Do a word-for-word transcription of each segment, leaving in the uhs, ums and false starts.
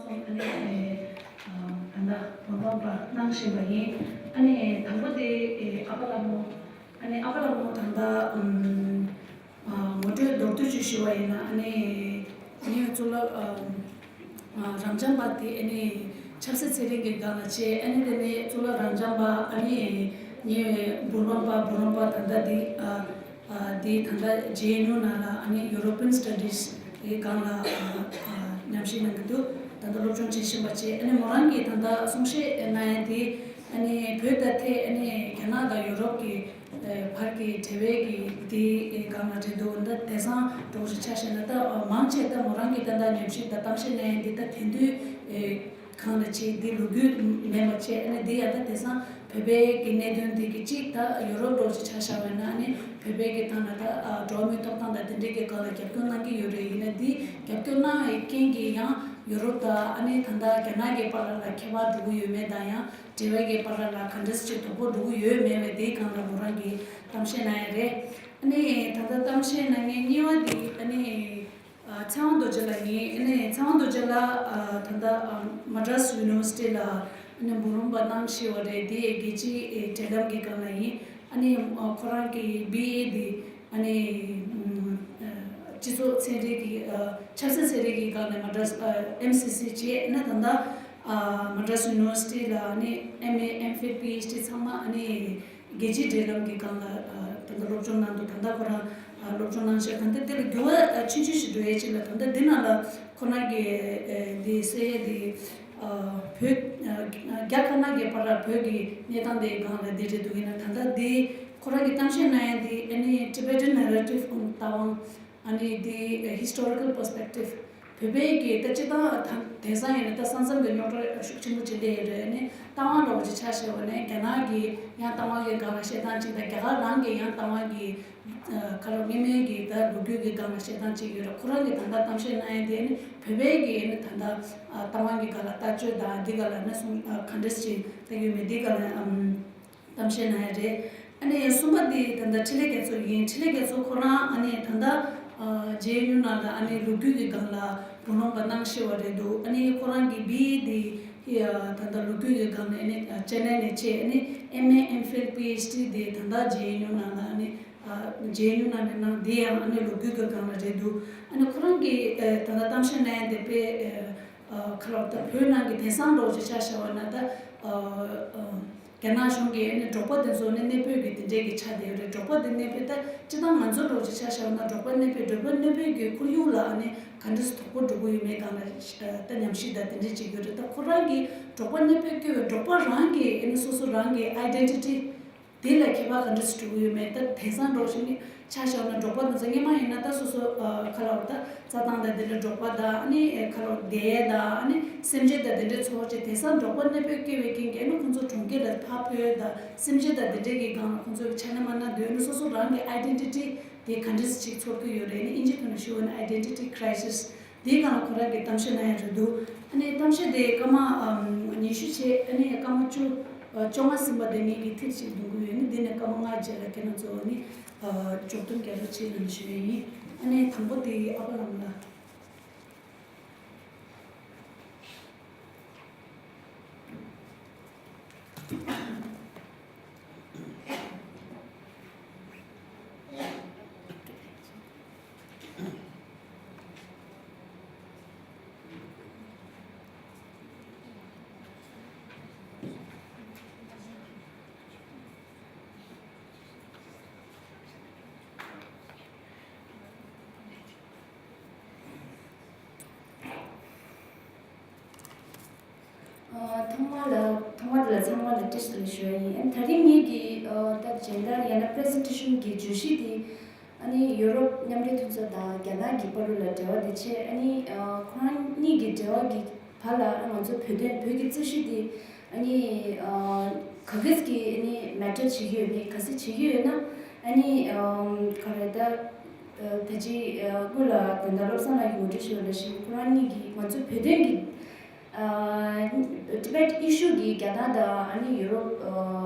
སོང་། ཨ་ནི་ཨེ་ཨ་ད་ལྟ་བོད་འབངས་པ་གནང་བཞིན་པ་ཡིན། ཨ་ནི་དང་པོ་དེ་ཨེ་ཨ་ཕ་ལྷ་མོ། ཨ་ནི་ཨ་ཕ་ལྷ་མོ་ད་ལྟ་ཨམ་ཨ་ངོ་སྤྲོད་མདོར་བསྡུས་ཅིག་ཞུ་བ་ཡིན་ན། ཨ་ནི་ངའི་གཙུག་ལག་ཨམ་ཨ་རབ་འབྱམས་པ་དེ་ཨ་ནི་ཆབ་སྲིད་ཚན་རིག་གི་སྒང་ལ་བྱས། ཨ་ནི་དེ་ནས་གཙུག་ལག་རབ་འབྱམས་པ། ཨ་ནི་ངའི་བུ་རམ་པ། བུ་རམ་པ་ད་ལྟ་འདི་ཨ་ཨ་འདི་ད་ལྟ་ཇེ་ཨེན་ཡུ་ནང་ལ་ཨ་ནི་ཡུ་རོ་པི་ཡན་སི་ཊ་ཌིས་གི་སྒང་ལ་ཨ་ཨ་ཉམས་ཞིབ་གནང་གི་འདུག། ད་ལྟ་སློབ་སྦྱོང་བྱེད་བཞིན་པ་བྱས། ཨ་ནི་མོ་རང་གིས་ད་ལྟ་གསུང་བཤད་གནང་ཡ་དེ་ཨ་ནི་བོད་དང་ཐད་ཨ་ནི་རྒྱ་ནག་དང་ཡུ་རོབ་ཀྱི་ཨེ་བར་གྱི་འབྲེལ་བའི་གི་དེའི་སྒང་ལ་རེད་འདུག། འདི་དེང་སང་འདྲ་བོ་ཞིག་ཆ་བཞག་ན། ད་མང་ཆེ་ད་མོ་རང་གིས་ད་ལྟ་ཉམས་ཞིབ་དང་གཏམ་བཤད་གནང་ཡ་འདི་ད་དེང་དུས་ཨེ་སྒང་ལ་བྱས། འདི་ལོ་རྒྱུས་མིན་པ་བྱས། ཨ་ནི་འདི་ཡང་ད་དེང་སང་བོད་པའི་གི་གནད་དོན་འདི་གི་གཅིག་ད་ཡུ་རོབ་འདྲ་བོ་ཞིག་ཆ་བཞག་པ་ཡིན་ན། ཨ་ནི་བོད་པའི་གི་ཐོག་ནས་ད་ཨ་འགྲོ་བ་མིའི་ཐོབ་ཐང་དང་དེ་འདྲའི་གི་སྒང་ལ་རྒྱབ་སྐྱོར་གནང་གི་ཡོད་རེད། ཡིན་ན་འདི་རྒྱབ་སྐྱོར་གནང་བའི་རྐྱེན་གྱིས་ཡང་ཡུ་རོབ་དང་ཨ་ནི་ད་ལྟ་རྒྱ་ནག་གི་བར་ལ་ཁྱད་པར་འགྲོ་གི་ཡོད་མེད་དང་། ཡང་འབྲེལ་བའི་གི་བར་ལ་ག་འདྲས་ཅིག་དོ་ཕོག་འགྲོ་གི་ཡོད་མེད་པའི་དེའི་སྒང་ལ་མོ་རང་གིས་གཏམ་བཤད་གནང་ཡ་རེད། ཨ་ནི་ད་ལྟ་གཏམ་བཤད་གནང་མཁན་གཉིས་པ་དེ་ཨ་ནི་ཨ་ཚེ་དབང་རྡོ་རྗེ་ལགས་ཡིན། ཨ་ནི་ཚེ་དབང་རྡོ་རྗེ་ལགས་ཨ་ད་ལྟ་ཨ་མ་ཌི་རཱས་ཡུ་ནི་ཝར་སི་ཊི་ལ་ཨ་ནི་འབུམ་རམས་པ་གནང་བཞིན་པ་རེད། དེ་རྒྱལ་སྤྱིའི་ཨེ་འབྲེལ་ལམ་གྱི་སྒང་ལ་ཡིན། ཨ་ནི་ཨ་ཁོ་རང་གི་བི་ཨེ་དེ་ཨ་ནི་ཨ་སྤྱི་ཚོགས་ཚན་རིག་གི་ཨ་ཆབ་སྲིད་ཚན་རིག་གི་སྒང་ནས་མ་ཌི་རཱས་ཨ་ཨེམ་སི་སི་བྱས། ཨ་ནི་ད་ལྟ་ཨ་མ་ཌི་རཱས་ཡུ་ནི་ཝར་སི་ཊི་ལ་ཨ་ནི་ཨེམ་ཨེ། ཨེམ་ཕིལ། པི་ཨེཆ་ཌི་ཚང་མ་ཨ་ནི་རྒྱལ་སྤྱིའི་འབྲེལ་ལམ་གྱི་སྒང་ལ་ཨ་ད་ལྟ་སློབ་སྦྱོང་གནང་འདུག། ད་ལྟ་ཁོ་རང་ཨ་སློབ་སྦྱོང་གནང་བྱས། ད་ལྟ་དེ་ལ་འགྱུར་བ་ཨ་ཆུང་ཆུང་ཞིག་འགྲོ་ཡས་ཅིག་ལ། ད་ལྟ་འདི་ནང་ལ་ཁོ་རང་གིས་ཨ་འདི་གསལ་ཡས་འདི་ཨ་བོད་ཨ་རྒྱ་དཀར་ནག་གི་བར་ལ་བོད་ཀྱི་གནས་སྟངས་དེའི་སྒང་ལ་འདི་རེད་འདུག། ཡིན་ན་ད་ལྟ་འདི་ཁོ་རང་གིས་གཏམ་བཤད་གནང་ཡས་འདི་ཨ་ནི་Tibetan Narrative on Tawang། ཨ་ནི་དེ་Historical Perspective། བོད་པའི་གི་ད་སྤྱིར་བཏང་ད་དེང་སང་ཡིན་ན་ད་ས་མཚམས་ཀྱི་རྙོག་དྲ་ཤུགས་ཆེན་པོ་ཅིག་སླེབས་ཡོད་རེད། ཨ་ནི་རྟ་དབང་འདྲ་བོ་ཅིག་ཆ་བཞག་པ་ན། རྒྱ་ནག་གིས་ཡང་རྟ་དབང་གི་སྒང་ལ་བཤད་སྟངས་ཅིག་དང་། རྒྱ་གར་རང་གིས་ཡང་རྟ་དབང་གི་ཨ་ག་རེ་སྔོན་མའི་གི་ད་ལོ་རྒྱུས་ཀྱི་སྒང་ལ་བཤད་སྟངས་ཅིག་ཡོད་རེད། ཁོ་རང་གིས་ད་ལྟ་གཏམ་བཤད་གནང་ཡས་དེ་ཨ་ནི་བོད་པའི་གི་ཨ་ནི་ད་ལྟ་ཨ་རྟ་དབང་གི་སྒང་ལ་ལྟ་སྤྱོད་དང་འདི་སྒང་ལ་ཨ་ནི་གསུང་ཨ་ག་འདྲས་ཅིག་ད་ཡོད་མེད་འདི་སྒང་ལ་ཨམ། གཏམ་བཤད་གནང་ཡ་རེད། ཨ་ནི་གསུམ་པ་དེ་ད་ལྟ་འཕྲིན་ལས་རྒྱ་མཚོ་ཡིན། འཕྲིན་ལས་རྒྱ་མཚོ་ཁོ་རང་ཨ་ནི་ད་ལྟ་ཨ་ཇེ་ཨེན་ཡུ་ནང་ལ་ཨ་ནི་ལོ་རྒྱུས་ཀྱི་སྒང་ལ་འབུམ་རམས་པ་གནང་བཞིན་པ་རེད་འདུག། ཨ་ནི་ཁོ་རང་གི་བི་ཨེ་དེ་ཨ་ད་ལྟ་ལོ་རྒྱུས་ཀྱི་སྒང་ནས་ཨ་ནི་ཨ་ཅེ་ནའི་ནས་བྱས། ཨ་ནི་ཨེམ་ཨེ། ཨེམ་ཕིལ། པི་ཨེཆ་ཌི་དེ་ད་ལྟ་ཇེ་ཨེན་ཡུ་ནང་ལ་ཨ་ནི་ཨ་ཇེ་ཨེན་ཡུ་ནང་ནས་གནང་། དེ་ཡང་ཨ་ནི་ལོ་རྒྱུས་ཀྱི་སྒང་ལ་རེད་འདུག། ཨ་ནི་ཁོ་རང་གི་ཨ་ད་ལྟ་གཏམ་བཤད་གནང་ཡ་དེ་དཔེ་ཨ། ཁ་ལོ་ད་བོད་ནང་གི་དེང་སང་འདྲ་བོ་ཅིག་ཆ་བཞག་པ་ན་ད་ཨ་ཨ་རྒྱ་ནག་གཞུང་གིས་ཨ་ནི་འབྲོག་པ་དེ་ཚོ་ནི་གནས་སྤོས་ཀྱི་དེ་འདྲས་ཀྱི་ཆ་དེ་རེད། འབྲོག་པ་དེ་གནས་སྤོས་ད་སྤྱིར་བཏང་ང་ཚོ་འདྲ་བོ་ཅིག་ཆ་བཞག་པ་ན་འབྲོག་པ་གནས་སྤོས། འབྲོག་པ་གནས་སྤོས་ཀྱི་ཁོར་ཡུག་ལ་ཨ་ནི་ག་འདྲས་སེ་དོ་ཕོག་འགྲོ་གི་ཡོད་མེད་སྒང་ལ་ད་ཉམས་ཞིབ་དང་དེ་འདྲས་ཅིག་ཡོད་རེད། ད་ཁོ་རང་གིས་འབྲོག་པ་གནས་སྤོས་བསྐྱོད་པའི་འབྲོག་པ་རང་གི་ཨ་ནི་སོ་སོ་རང་གི་ཨའི་ཌེན་ཊི་ཊི་དེ་ལ་ཁྱད་པར་ག་འདྲ་ཞིག་འགྲོ་གི་ཡོད་མེད། ད་དེང་སང་འདྲ་བོ་ཞིག་ནི་ཆ་བཞག་ན་འབྲོག་པ་དེ་ཚོ་སྔོན་མ་ཡིན་ན་ད་སོ་སོ་ཨ་ཁ་ལོ་ད་རྩྭ་ཐང་དང་དེ་འདྲ་འབྲོག་པ་དང་ཨ་ནི་ཨེ་ཁ་ལོ་སྡེ་དང་ཨ་ནི་སེམས་ཅན་དང་དེ་འདྲ་འཚོ་བ་བྱས། དེང་སང་འབྲོག་པ་གནས་སྤོས་བསྐྱོད་པའི་རྐྱེན་གྱིས་ཨ་ནི་ཁོང་ཚོ་གྲོང་ཁྱེར་ལ་ཕར་འཕོས་དང་སེམས་ཅན་དང་དེ་འདྲའི་གི་སྒང་ལ་ཁོང་ཚོ་གི་ཆ་སྙོམས་མ་གནང་སྡོད། ཨ་ནི་སོ་སོ་རང་གི་ཨའི་ཌེན་ཊི་ཊི་དེ་ག་འདྲ་ཞིག་ཚོར་གི་ཡོད་རེད། ཨ་ནི་ཨིན་ཇི་ཐོག་ནས་ཞུ་བ་ན་ཨའི་ཌེན་ཊི་ཊི་ཁི་རའི་སིས། དེའི་སྒང་ལ་ཁོ་རང་གིས་གཏམ་བཤད་གནང་ཡ་རེད་འདུག། ཨ་ནི་གཏམ་བཤད་དེ་སྐར་མ་ཨམ་ཉི་ཤུ་བྱས། ཨ་ནི་སྐར་མ་བཅུ་ཨ་བཅོ་ལྔ་ཟིན་པ་དེ་ངེད་ཀྱིས་ཐེངས་གཅིག་འདོན་གྱི་ཡོད། ཨ་ནི་འདི་ནས་སྐར་མ་ལྔ་རྗེས་ལ་ཁྱེད་རང་ཚོ་ཨ་ནི་ཨ་འཇོག་རྡུང་རྒྱག་རོགས་བྱེད་ལབ་ཞུ་ཡ་ཡིན། ཨ་ནི་དང་པོ་དེ་ཨ་ཕ་ལྷ་མོ་ལགས། ཨ་ཐོག་མ་ལ་ཐོག་མ་དེ་ལ་ཚང་མ་ལ་བཀྲ་ཤིས་བདེ་ལེགས་ཞུ་བ་ཡིན། ཨ་ད་རིང་ངེད་ཀྱི་ཨ་ད་སྦྱིན་བདག་ཡང་ན་པི་རི་སེན་ཊེ་ཤན་གྱི་བརྗོད་གཞི་དེ་ཨ་ནི་ཡུ་རོབ་མཉམ་འབྲེལ་མཐུན་ཚོགས་དང་རྒྱ་ནག་གི་བར་དུ་ལ་འབྲེལ་བ་དེ་བྱས། ཨ་ནི་ཨ་ཁོ་རང་གཉིས་ཀྱི་འབྲེལ་བ་གི་བར་ལ་ཨ་ང་ཚོ་བོད་དོན་བོད་ཀྱི་རྩོད་གཞི་དེ་ཨ་ནི་ཨ་ག་གིས་ཀྱི་ཨ་ནི་མེ་ཊར་བྱེད་ཀྱི་ཡོད་མེད་ག་ཚོད་བྱེད་ཀྱི་ཡོད་ན། ཨ་ནི་ཨ་ག་རེ་ད་ཨ་ད་ཅི་ཨ་སྔོན་ལ་ད་ལྟ་བློ་བཟང་ལགས་ཀྱིས་ངོ་སྤྲོད་ཞུས་པ་ནང་བཞིན་ཁོ་རང་གཉིས་ཀྱིས་ང་ཚོ་བོད་དོན་གྱི་ཨ་ཊི་བེཊ་ཨི་ཤུ་གི་རྒྱ་ནག་དང་ཨ་ནི་ཡུ་རོབ་ཨ་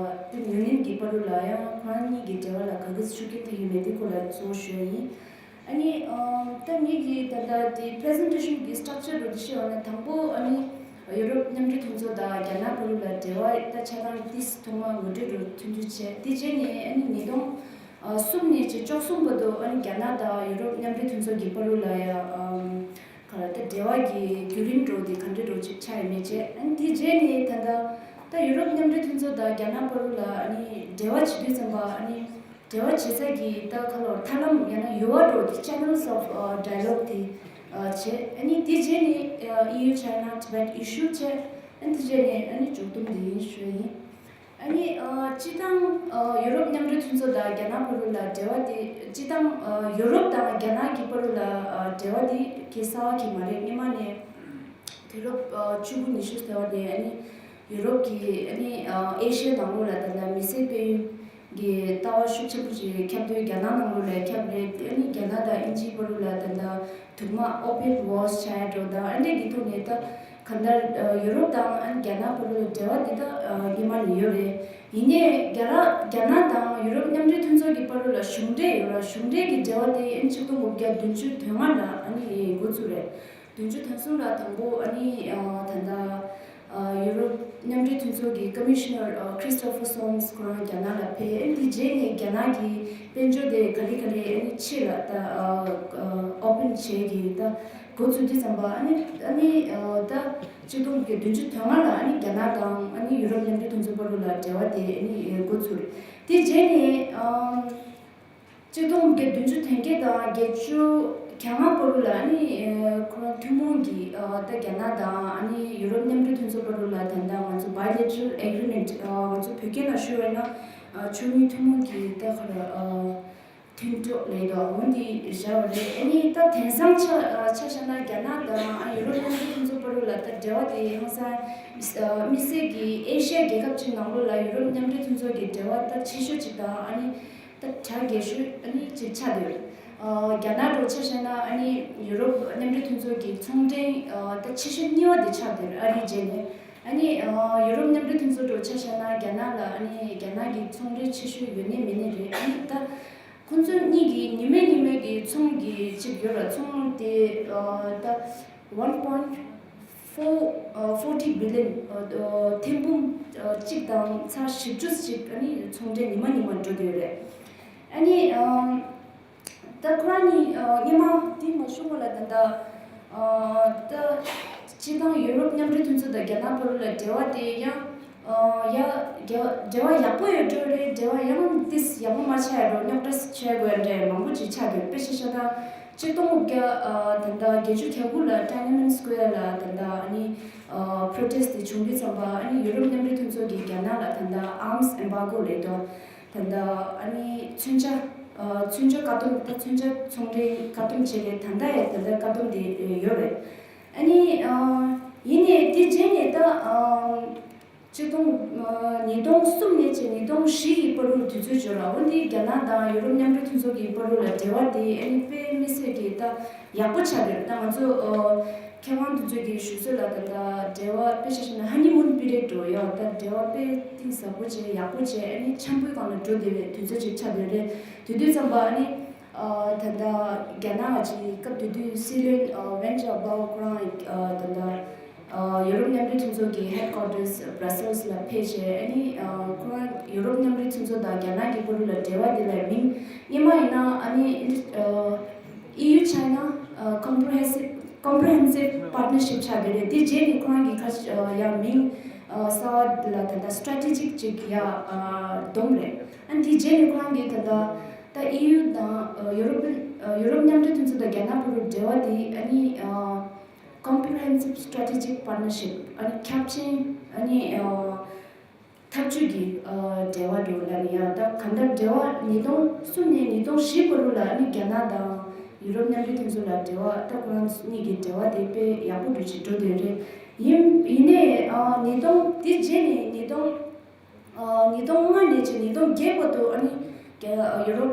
ཡུ་ནི་ཡན་གྱི་བར་དུ་ལ་ཡང་ཁོ་རང་གཉིས་ཀྱི་འབྲེལ་བ་ལ་ག་གིས་ཤུགས་རྐྱེན་ཐེབས་ཡོད་མེད་དེ་སྐོར་ལ་གཙོ་བོ་ཞུ་ཡ་ཡིན། ཨ་ནི་ཨམ་ད་ངེད་ཀྱི་ད་ལྟ་དེ་presentation་གི་structure་རུ་འདི་ཤེས་པ་ན། དང་པོ་ཨ་ནི་ཡུ་རོབ་མཉམ་འབྲེལ་མཐུན་ཚོགས་དང་རྒྱ་ནག་བར་ལ་འབྲེལ་བ་ད་ཆ་ཚང་ཏིས་ཐོག་མ་ངོ་སྤྲོད་རུ་ཐུང་ཐུང་བྱས། དེ་རྗེས་ནས་ཨ་ནི་ཉིས་སྟོང་གསུམ་ནས་བྱས་བཅུ་གསུམ་བར་དུ་ཨ་ནི་རྒྱ་ནག་དང་ཡུ་རོབ་མཉམ་འབྲེལ་མཐུན་ཚོགས་ཀྱི་བར་ལ་ཡ་ཨམ་ག་ལ་ད་འབྲེལ་བ་གི་བརྒྱུད་རིམ་འགྲོ་དེ་ག་འདྲ་འགྲོ་ཅིག་ཆགས་ཡོད་མེད་བྱས། ཨ་ནི་དེ་རྗེས་ནས་ད་ལྟ་ད་ཡུ་རོབ་མཉམ་འབྲེལ་མཐུན་ཚོགས་དང་རྒྱ་ནག་བར་ལ་ཨ་ནི་འབྲེལ་བ་བྱེད་དུས་ཙམ་པ་ཨ་ནི་འབྲེལ་བ་བྱེད་ས་གི་ད་ག་ལོར་ཐབས་ལམ་ཡང་ན་ཡུལ་བ་འགྲོ་དེ་channels of dialogue་དེ་བྱས། ཨ་ནི་དེ་རྗེས་ནས་ཨ་ཡུ་ཆའི་ན་ཊི་བེཊ་ཨི་ཤུ་བྱས། ཨ་ནི་དེ་རྗེས་ནས་ཨ་ནི་མཇུག་བསྡོམས་དེ་ཡིན་ཞུ་ཡིན། ཨ་ནི་ཨ་སྤྱིར་བཏང་ཨ་ཡུ་རོབ་མཉམ་འབྲེལ་མཐུན་ཚོགས་དང་རྒྱ་ནག་བར་ལ་འབྲེལ་བ་དེ། སྤྱིར་བཏང་ཨ་ཡུ་རོབ་དང་རྒྱ་ནག་གི་བར་ལ་ཨ་འབྲེལ་བ་དེ་གལ་གསར་བ་གལ་མ་རེད། སྔོན་མ་ནས་དུས་རབས་ཨ་བཅུ་དགུ་ཉི་ཤུ་ཟེར་བ་དེ་ཨ་ནི་ཡུ་རོབ་ཀྱི་ཨ་ནི་ཨ་ཨེ་ཤི་ཡ་ནང་ལོགས་ལ་ད་ལྟ་མི་སེར་སྤེལ་ཡུལ་གྱི་ལྟ་བ་ཤུགས་ཆེན་པོ་ཞིག་ཁྱབ་དུས་རྒྱ་ནག་ནང་ལོགས་ལ་ཁྱབ་རེད། ཨ་ནི་རྒྱ་ནག་དང་དབྱིན་ཇིའི་བར་ལ་ད་ལྟ་དུ་མ་ཨོ་པེག་ཝོལ་ཆགས་འགྲོ་དང་ཨ་འདྲས་ཀྱི་ཐོག་ནས་ད་གང་ལྟར་ཡུ་རོབ་དང་ཨ་ནི་རྒྱ་ནག་བར་ལ་འབྲེལ་བ་འདི་ད་སྔོན་མ་ནས་ཡོད་རེད། ཡིན་ནའི་རྒྱ་ར་རྒྱ་ནག་དང་ཡུ་རོབ་མཉམ་འབྲེལ་མཐུན་ཚོགས་ཀྱི་བར་ལ་གཞུང་འབྲེལ་ཡོད་ར། གཞུང་འབྲེལ་གྱི་འབྲེལ་བ་དེ་ཨ་ནི་ཆིག་སྟོང་དགུ་བརྒྱ་བདུན་ཅུ་དོན་ལྔ་ལ་ཨ་ནི་འགོ་ཚུགས་རེད། བདུན་ཅུ་དོན་གསུམ་ལ་དང་པོ་ཨ་ནི་ད་ལྟ་ཡུ་རོབ་མཉམ་འབྲེལ་མཐུན་ཚོགས་ཀྱི་ཀོ་མི་ཤི་ནར་ཁྲིས་ཏོ་ཕར་སོམས་ཁོ་རང་རྒྱ་ནག་ལ་ཕེབས། ཨ་ནི་དེ་རྗེས་ནས་རྒྱ་ནག་གི་དཔལ་འབྱོར་དེ་ག་ལེ་ག་ལེ་ཨ་ནི་ཕྱི་ལ་ད་ཨོ་པེན་བྱས་ཀྱི་ད་འགོ་ཚུགས་དུས་ཙམ་པ་ཨ་ནི་ཨ་ནི་ད་ཆིག་སྟོང་དགུ་བརྒྱ་བདུན་ཅུ་དོན་ལྔ་ལ་ཨ་ནི་རྒྱ་ནག་དང་ཨ་ནི་ཡུ་རོབ་མཉམ་འབྲེལ་མཐུན་ཚོགས་བར་ལ་འབྲེལ་བ་དེ་ཨ་ནི་འགོ་ཚུགས་རེད། དེ་རྗེས་ནས་ཨམ་ཆིག་སྟོང་དགུ་བརྒྱ་བདུན་ཅུ་དོན་བརྒྱད་དང་བརྒྱད་ཅུ་གྱ་ལྔ་བར་ལ་ཨ་ནི་ཁོ་རང་ཐུན་མོང་གི་ད་རྒྱ་ནག་དང་ཨ་ནི་ཡུ་རོབ་མཉམ་འབྲེལ་མཐུན་ཚོགས་བར་ལ་ད་ལྟ་ང་ཚོ་bilateral agreement་ང་ཚོ་བོད་སྐད་ནང་ཞུ་བ་ཡིན་ན་ཕྱོགས་གཉིས་ཐུན་མོང་གི་ད་ག་རེ་མཐུན་གྲོགས་ལས་དོ་འོན་ཏེ་བཞག་པ་རེད། ཨ་ནི་ད་དེང་སང་ཆ་ཆ་བཞག་ན་རྒྱ་ནག་དང་ཡུ་རོབ་མཉམ་འབྲེལ་མཐུན་ཚོགས་བར་ལ་ད་འབྲེལ་བ་དེ་ཧང་སང་དམིགས་བསལ་གྱི་ཨེ་ཤ་ཡ་རྒྱལ་ཁབ་ཅིག་ནང་ལོགས་ལ་ཡུ་རོབ་མཉམ་འབྲེལ་མཐུན་ཚོགས་ཀྱི་འབྲེལ་བ་ད་ཆེ་ཤོས་ཅིག་དང་ཨ་ནི་ད་གྲ་རྒྱས་ཤོས་ཨ་ནི་ཅིག་ཆགས་འདུག་རྒྱ་ནག་འདྲ་ཆ་བཞག་ན་ཨ་ནི་ཡུ་རོབ་མཉམ་འབྲེལ་མཐུན་ཚོགས་ཀྱི་ཚོང་འབྲེལ་ད་ཆེ་ཤོས་གཉིས་པ་དེ་ཆགས་འདུག་ཨ་རིའི་རྗེས་ནས། ཨ་ནི་ཡུ་རོབ་མཉམ་འབྲེལ་མཐུན་ཚོགས་འདྲ་ཆ་བཞག་ན་རྒྱ་ནག་ལ་ཨ་ནི་རྒྱ་ནག་གི་ཚོང་འབྲེལ་ཆེ་ཤོས་ཡོད་ནི་མེད་ནི་རེད། ཨ་ནི་ད། ཁོང་ཚོ་གཉིས་ཀྱི་ཉི་མ་ཉི་མ་གི་ཚོང་གི་ཅིག་ཡོད་ལ། ཚོང་དེ་ད་one point four forty billion ཐེར་འབུམ་གཅིག་དང་ཚེག་བཞི་བཅུ་ཅིག་ཨ་ནི་ཚོང་འབྲེལ་ཉི་མ་ཉི་མ་འགྲོ་གི་ཡོད་རེད། ཨ་ནི་ད་ཁོ་རང་གཉིས་སྔོན་མ་དེ་མ་ཞུ་གོང་ལ་ད་ད་ད་སྤྱིར་བཏང་ཡུ་རོབ་མཉམ་འབྲེལ་མཐུན་ཚོགས་དང་རྒྱ་ནག་བར་ལ་འབྲེལ་བ་དེ་ཡང་ཡ་འབྲེལ་བ་ཡག་པོ་ཡོད་འགྲོ་རེད། འབྲེལ་བ་ཡང་ཏིས་ཡག་པོ་མ་ཆགས་ཡ་འགྲོ། རྙོག་དྲ་བྱས་དགོས་འདྲ་མང་པོ་ཅིག་ཆགས་འདུག་དཔེ་ཆ་བཞག་ན་ཆིག་སྟོང་དགུ་བརྒྱ་ད་ལྟ་བརྒྱད་ཅུ་གྱ་དགུ་ལ་Tiananmen Square་ལ་ད་ལྟ་ཨ་ནི་protest་དེ་བྱུང་དུས་ཙམ་པ་ཨ་ནི་ཡུ་རོབ་མཉམ་འབྲེལ་མཐུན་ཚོགས་ཀྱིས་རྒྱ་ནག་ལ་ད་ལྟ་arms embargo་ལབ་འདུག་ད་ལྟ་ཨ་ནི་མཚོན་ཆ་མཚོན་ཆ་བཀག་སྡོམ། ད་མཚོན་ཆ་ཚོང་འབྲེལ་བཀག་སྡོམ་བྱས་རེད། ད་ལྟ་ཡང་ད་ལྟ་བཀག་སྡོམ་དེ་ཡོད་རེད། ཨ་ནི་ཡིན་ནའི་དེ་རྗེས་ནས་ད་ཆིག་སྟོང་ཉིས་སྟོང་གསུམ་ནས་བྱས་ཉིས་སྟོང་བཞི་གི་བར་དུ་དུས་ཚོད་འགོར་ལ། འོན་ཏེ་རྒྱ་ནག་དང་ཡུ་རོབ་མཉམ་འབྲེལ་མཐུན་ཚོགས་ཀྱི་བར་དུ་ལ་འབྲེལ་བ་དེ་ཨ་ནི་དཔེ་མི་སྲིད་ཀྱི་ད་ཡག་པོ་ཆགས་འདུག་ད་ང་ཚོ་མཁས་དབང་དེ་ཚོ་གིས་ཞུ་ཚོད་ལ་ད་ལྟ་འབྲེལ་བ་དཔེ་ཆ་བཞག་ན་honeymoon period་འགྲོ་ཡོད། ད་འབྲེལ་བ་དཔེ་གཏིང་ཟབ་པོ་བྱས་ཡག་པོ་བྱས་ཨ་ནི་འཆམ་པོའི་སྒང་ལ་འགྲོ་བསྡད་པའི་དུས་ཚོད་ཅིག་ཆགས་བསྡད་རེད། དེ་དུས་ཙམ་པ་ཨ་ནི་ད་ལྟ་རྒྱ་ནག་གི་སྐབས་དེ་དུས་སྲིད་བློན་ཝེན་ཅའོ་པའོ་ཁོ་རང་ད་ལྟ་ཡུ་རོབ་མཉམ་འབྲེལ་མཐུན་ཚོགས་ཀྱི་headquarters Brussels་ལ་ཕེབས་བྱས། ཨ་ནི་ཁོ་རང་ཡུ་རོབ་མཉམ་འབྲེལ་མཐུན་ཚོགས་དང་རྒྱ་ནག་གི་བར་དུ་ལ་འབྲེལ་བ་དེ་ལ་མིང་སྔོན་མ་ཡིན་ན་ཨ་ནི་ཨི་ཡུ་ཆའི་ན་comprehensive comprehensive partnership་ཆགས་བསྡད་རེད། དེ་རྗེས་ནས་ཁོ་རང་གི་ཁ་ཡང་མིང་གསར་བ་ལ་ད་ལྟ་strategic་ཅིག་ཡང་བསྡོམས་རེད། ཨ་ནི་དེ་རྗེས་ནས་ཁོ་རང་གིས་ད་ལྟ་ད་ཨི་ཡུ་དང་ཡུ་རོབ་ཡུ་རོབ་མཉམ་འབྲེལ་མཐུན་ཚོགས་དང་རྒྱ་ནག་བར་དུ་འབྲེལ་བ་དེ་ཨ་ནི་comprehensive strategic partnership་ཨ་ནི་ཁྱབ་ཆེན་ཨ་ནི་འཐབ་ཇུས་ཀྱི་འབྲེལ་བ་འགྲོ་ལ་ནི་ཡང་ད་གང་ལྟར་འབྲེལ་བ་ཉིས་སྟོང་གསུམ་ནས་ཉིས་སྟོང་བཞི་བར་དུ་ལ་ནི་རྒྱ་ནག་དང་ཡུ་རོབ་མཉམ་འབྲེལ་མཐུན་ཚོགས་ལ་འབྲེལ་བ་ད་ཁོ་རང་གཉིས་ཀྱི་འབྲེལ་བ་དེ་དཔེ་ཡག་པོ་འགྲོ་ཅིག་འགྲོ་བསྡད་རེད། ཡིན་ཡིན་ནའི་ཉིས་སྟོང་དེ་རྗེས་ནས་ཉིས་སྟོང་ཉིས་སྟོང་ལྔ་ནས་བྱས་ཉིས་སྟོང་བརྒྱད་བར་དུ་ཨ་ནི་རྒྱ་ཡུ་རོབ་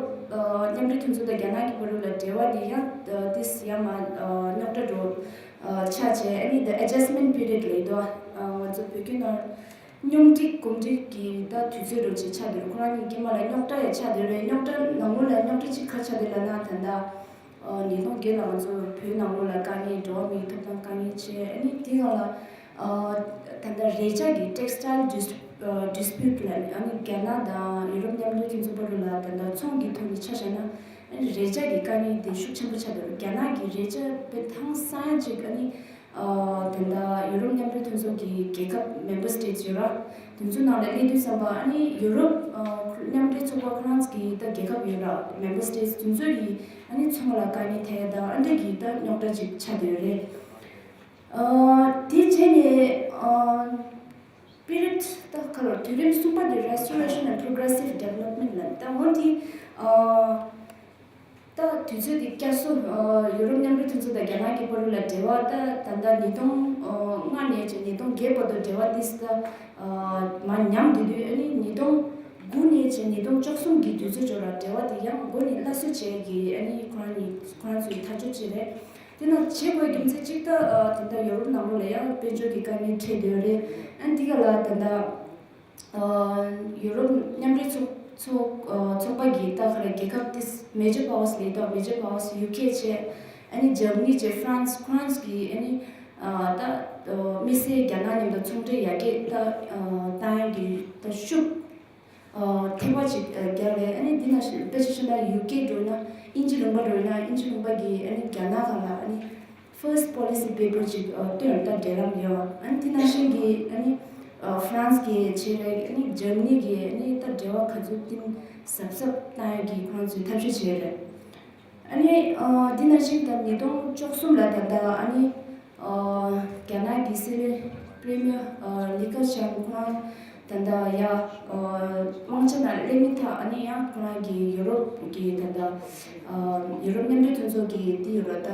མཉམ་འབྲེལ་མཐུན་ཚོགས་དང་རྒྱ་ནག་གི་བར་དུ་ལ་འབྲེལ་བ་དེ་ཡང་ཏིས་ཡང་མ་རྙོག་དྲ་འགྲོ་ཆགས་བྱས། ཨ་ནི་the adjustment period་ལབ་འདུག་ང་ཚོ་བོད་སྐད་ནང་སྙོམས་སྒྲིག་གོམས་འདྲིས་ཀྱི་ད་དུས་ཚོད་འདྲ་ཅིག་ཆགས་བསྡད་རེད། ཁོ་རང་གཉིས་ཀྱི་མ་ལ་རྙོག་དྲ་ཡང་ཆགས་བསྡད་རེད། རྙོག་དྲ་ནང་ལོགས་ལ་རྙོག་དྲ་ཅིག་ག་ཆགས་བསྡད་ལབ་ན་ད་ལྟ་ ཉིས་སྟོང་བརྒྱད་ལ་ང་ཚོ་བོད་ནང་ལོགས་ལ་དཀའ་ངལ་འགྲོ་བ་མིའི་ཐོབ་ཐང་དཀའ་ངལ་བྱས། ཨ་ནི་དེ་སྒང་ལ་ད་ལྟ་རས་ཆ་གི་textile dis- dispute ལ་ཨ་ནི་རྒྱ་ནག་དང་ཡུ་རོབ་མཉམ་འབྲེལ་དེ་ཚོ་བར་ལ་ད་ལྟ་ཚོང་གི་ཐོག་ནས་ཆ་བཞག་ན་ཨ་ནི་རས་ཆ་གི་དཀའ་ངལ་དེ་ཤུགས་ཆེན་པོ་ཆགས་འདུག་རྒྱ་ནག་གི་རས་ཆ་དཔེ་ཧང་སང་ཡ་ཅིག་ཨ་ནི་ད་ལྟ་ཡུ་རོབ་མཉམ་འབྲེལ་དེ་ཚོ་གི་རྒྱལ་ཁབ་member states ཡོད་ར། དེ་ཚོ་ནང་ལ་སླེབས་དུས་ཙམ་པ་ཨ་ནི་ཡུ་རོབ་མཉམ་འབྲེལ་ཚོགས་པ་ཁོ་རང་ཚོ་གི་ད་རྒྱལ་ཁབ་ཡོད་ར། member states དེ་ཚོ་གི་ཨ་ནི་ཚོང་ལ་དཀའ་ངལ་ཐེབས་དང་ཨ་འདྲ་གི་ད་རྙོག་དྲ་ཅིག་ཆགས་བསྡད་ཡོད་རེད། དེ་རྗེས་ནས་སྤི་རིད་ད་ག་རེ་དུས་རིམ་གསུམ་པ་དེ་restoration and progressive development ལ་ད་འོ་དེ་ད་དུས་ཚོད་དེ་བསྐྱར་གསོ་ཡུ་རོབ་མཉམ་འབྲེལ་དེ་ཚོ་དང་རྒྱ་ནག་གི་བར་ལ་འབྲེལ་བ་ད་ད་ལྟ་ཉིས་སྟོང་ལྔ་ནས་བྱས་ཉིས་སྟོང་བརྒྱད་བར་དུ་འབྲེལ་བ་དེ་ད་མར་ཉམས་བསྡད་དུས་ཨ་ནི་ཉིས་སྟོང་དགུ་ནས་བྱས་ཉིས་སྟོང་བཅུ་གསུམ་གྱི་དུས་ཚོད་ཅིག་ལ་འབྲེལ་བ་དེ་ཡང་འགོ་ནས་སླར་གསོ་བྱེད་ཀྱི་ཨ་ནི་ཁོ་རང་གཉིས་ཁོ་རང་ཚོའི་ཐག་གཅོད་བྱས་རེད། དེ་ནང་བྱེད་དགོས་རྒྱུ་མཚན་གཅིག་ད་ད་ལྟ་ཡུ་རོབ་ནང་ལོགས་ལ་ཡང་དཔལ་འབྱོར་གྱི་དཀའ་ངལ་འཕྲད་བསྡད་ཡོད་རེད། ཨ་ནི་འདི་ག་ལ་ད་ལྟ་ཡུ་རོབ་མཉམ་འབྲེལ་ཚོགས་ཚོགས་ཚོགས་པ་གི་ད་ག་རེ་རྒྱལ་ཁབ་དེ་major powers ལབ་དུས་major powers UK བྱས། ཨ་ནི་Germany བྱས། France ཁོ་རང་གི་ཨ་ནི་ད་དམིགས་བསལ་རྒྱ་ནག་མཉམ་དུ་ཚོང་འབྲེལ་ཡར་རྒྱས་ད་བཏང་ཡག་གི་ད་ཤུགས་ཐེབས་པ་ཅིག་རྒྱག་རེད། ཨ་ནི་འདི་ནང་བཞིན་དཔེ་ཆ་བཞག་ན་UK འགྲོ་ན་དབྱིན་ཇི་ལུང་པ་འགྲོ་ན་དབྱིན་ཇི་ལུང་པ་གི་ཨ་ནི་རྒྱ་ནག་སྒང་ལ་ཨ་ནི་first policy paper ཅིག་བཏོན། ད་འབྲེལ་ལམ་ཡོད། ཨ་ནི་འདི་ནང་བཞིན་གི་ཨ་ནི་France གི་བྱས་རེད། ཨ་ནི་Germany གི་ཨ་ནི་ད་འབྲེལ་བ་ག་ཚོད་གཏིང་ཟབ་ཟབ་བཏང་ཡག་གི་ཁོ་རང་ཚོས་ཐབས་ཤེས་བྱས་རེད། ཨ་ནི་འདི་ནང་བཞིན་ད་ཉིས་སྟོང་བཅུ་གསུམ་ལ་ད་ལྟ་ཨ་ནི་རྒྱ་ནག་གི་སྲིད་བློན་Premier Li Keqiang ཁོ་རང་ད་ལྟ་ཡ་དབང་ཆ་ནང་སླེབས་མ་ཐག་ཨ་ནི་ཡང་ཁོ་རང་གི་ཡུ་རོབ་ཀྱི་ད་ལྟ་ཡུ་རོབ་མཉམ་འབྲེལ་དེ་ཚོ་གི་དེ་ཡོད་ར། ད་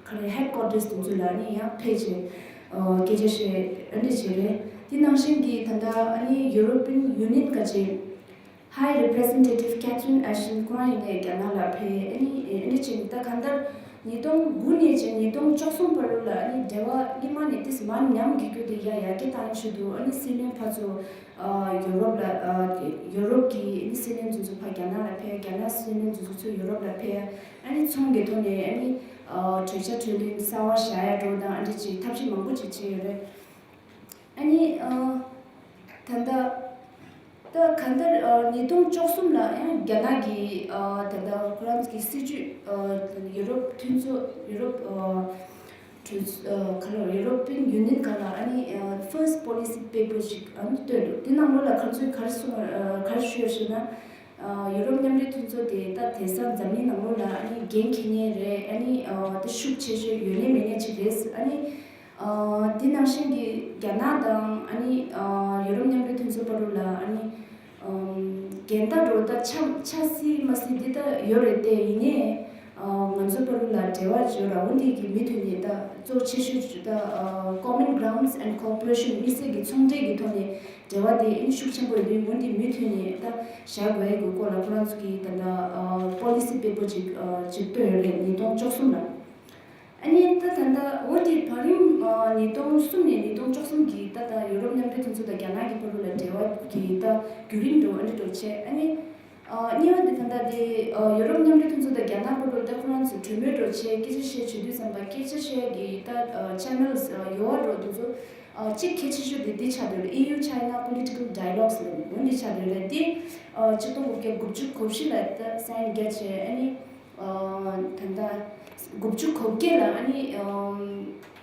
ག་རེ་headquarters དེ་ཚོ་ལ་ཨ་ནི་ཡང་ཕེབས་བྱས་སྐད་ཆ་བཤད་ཨ་འདྲ་བྱས་རེད། དེ་ནང་བཞིན་གྱི་ད་ལྟ་ཨ་ནི་European Union ག་ཅེ་High Representative Catherine Ashton ཁོ་རང་ཡིན་ནའི་རྒྱ་ནག་ལ་ཕེབས། ཨ་ནི་ཨ་ནི་ཅིག་ད་གང་ལྟར་ཉིས་སྟོང་དགུ་ནས་བྱས་ཉིས་སྟོང་བཅུ་གསུམ་བར་ལ་ཨ་ནི་འབྲེལ་བ་སྔོན་མ་ནས་ཏིས་མར་ཉམས་ཀྱི་རྒྱུ་དེ་ཡ་ཡར་རྒྱས་བཏང་ཆེད་དུ་ཨ་ནི་སྲིད་བློན་ཕར་ཚུར་ཡུ་རོབ་ལ་ཡུ་རོབ་ཀྱི་ཨ་ནི་སྲིད་བློན་ཚོ་ཚོ་ཕར་རྒྱ་ནག་ལ་ཕེབས། རྒྱ་ནག་སྲིད་བློན་ཚོ་ཚོ་ཚུར་ཡུ་རོབ་ལ་ཕེབས། ཨ་ནི་ཚོང་གི་ཐོག་ནས་ཨ་ནི་གྲོས་འཆར་གྲོས་མཐུན་གསར་བ་བཞག་ཡ་འགྲོ་དང་ཨ་འདྲ་ཅིག་ཐབས་ཤེས་མང་པོ་ཅིག་བྱས་ཡོད་རེད། ཨ་ནི་ད་ལྟ་ད་གང་ལྟར་ཉིས་སྟོང་བཅུ་གསུམ་ལ་ཡང་རྒྱ་ནག་གི་ད་ལྟ་ཁོ་རང་གི་སྲིད་ཇུས་ཡུ་རོབ་མཐུན་ཚོགས་ཡུ་རོབ་གྲོས་ག་ལ་European Union ག་ལ་ཨ་ནི་first policy paper ཞིག་ཨ་ནི་བཏོན་འདུག་དེ་ནང་ལོགས་ལ་ག་ཚོད་ག་རེ་གསུངས་ག་རེ་ཞུས་ཡོད་ཞེ་ན། ཡུ་རོབ་མཉམ་འབྲེལ་མཐུན་ཚོགས་དེ་ད་དེང་སང་འཛམ་གླིང་ནང་ལོགས་ལ་ཨ་ནི་འགན་འཁྱེར་མཁན་རེད། ཨ་ནི་ད་ཤུགས་ཆེ་ཤོས་ཡོད་ནས་མེད་ནས་ཅིག་རེད། ཨ་ནི་དེ་ནང་བཞིན་གྱི་རྒྱ་ནག་དང་ཨ་ནི་ཡུ་རོབ་མཉམ་འབྲེལ་མཐུན་ཚོགས་བར་དུ་ལ་ཨ་ནི་འགལ་ཟླ་འགྲོ་ད་ཆ་ཆ་སྲིད་མ་སྲིད་འདི་ད་ཡོད་རེད་དེ། ཡིན་ནའི་ང་ཚོ་བར་དུ་ལ་འབྲེལ་བ་བྱོས་ར་འོ་འདི་གི་མུ་མཐུད་ནས་ད་གཙོ་ཆེ་ཤོས་ད་common grounds and cooperation དམིགས་བསལ་གྱི་ཚོང་འབྲེལ་གྱི་ཐོག་ནས། འབྲེལ་བ་དེ་ཨིན་ཤུགས་ཆེན་པོ་ཡོད་དུས་འོན་ཏེ་མུ་མཐུད་ནས་ད་བཞག་དགོས་ཡས་ཀྱི་སྐོར་ལ་ཁོ་རང་ཚོ་གིས་ད་ལྟ་policy paper ཅིག་ཅིག་བཏོན་ཡོད་རེད། ཉིས་སྟོང་བཅུ་གསུམ་ལ། ཨ་ནི་ད་ད་ལྟ་འོན་ཏེ་བར་རིམ་ཉིས་སྟོང་གསུམ་ནས་ཉིས་སྟོང་བཅུ་གསུམ་གྱི་ད་ལྟ་ཡུ་རོབ་མཉམ་འབྲེལ་དེ་ཚོ་དང་རྒྱ་ནག་གི་བར་དུ་ལ་འབྲེལ་བ་གི་ད་བརྒྱུད་རིམ་འགྲོ་ཨ་ནི་འགྲོ་བྱས། ཨ་ནི་གཉིས་པ་དེ་ད་ལྟ་དེ་ཡུ་རོབ་མཉམ་འབྲེལ་དེ་ཚོ་དང་རྒྱ་ནག་བར་དུ་ད་ཁོ་རང་ཚོ་གྲོས་མོལ་འགྲོ་བྱས་སྐད་ཆ་བཤད་བྱེད་དུས་ཙམ་པ་སྐད་ཆ་བཤད་ཀྱི་ད་channels ཡོད་འགྲོ་དེ་ཚོ། གཅིག་གལ་ཆེ་ཤོས་དེ་འདི་ཆགས་བསྡད་ཡོད་རེད། EU China political dialogues ལབ་འོ་འདི་ཆགས་བསྡད་ཡོད་རེད། འདི་ཆིག་སྟོང་དགུ་བརྒྱ་དགུ་བཅུ་གོ་བཞི་ལ་ད་sign རྒྱག་བྱས། ཨ་ནི་ད་ལྟ་དགུ་བཅུ་གོ་བརྒྱད་ལ་ཨ་ནི་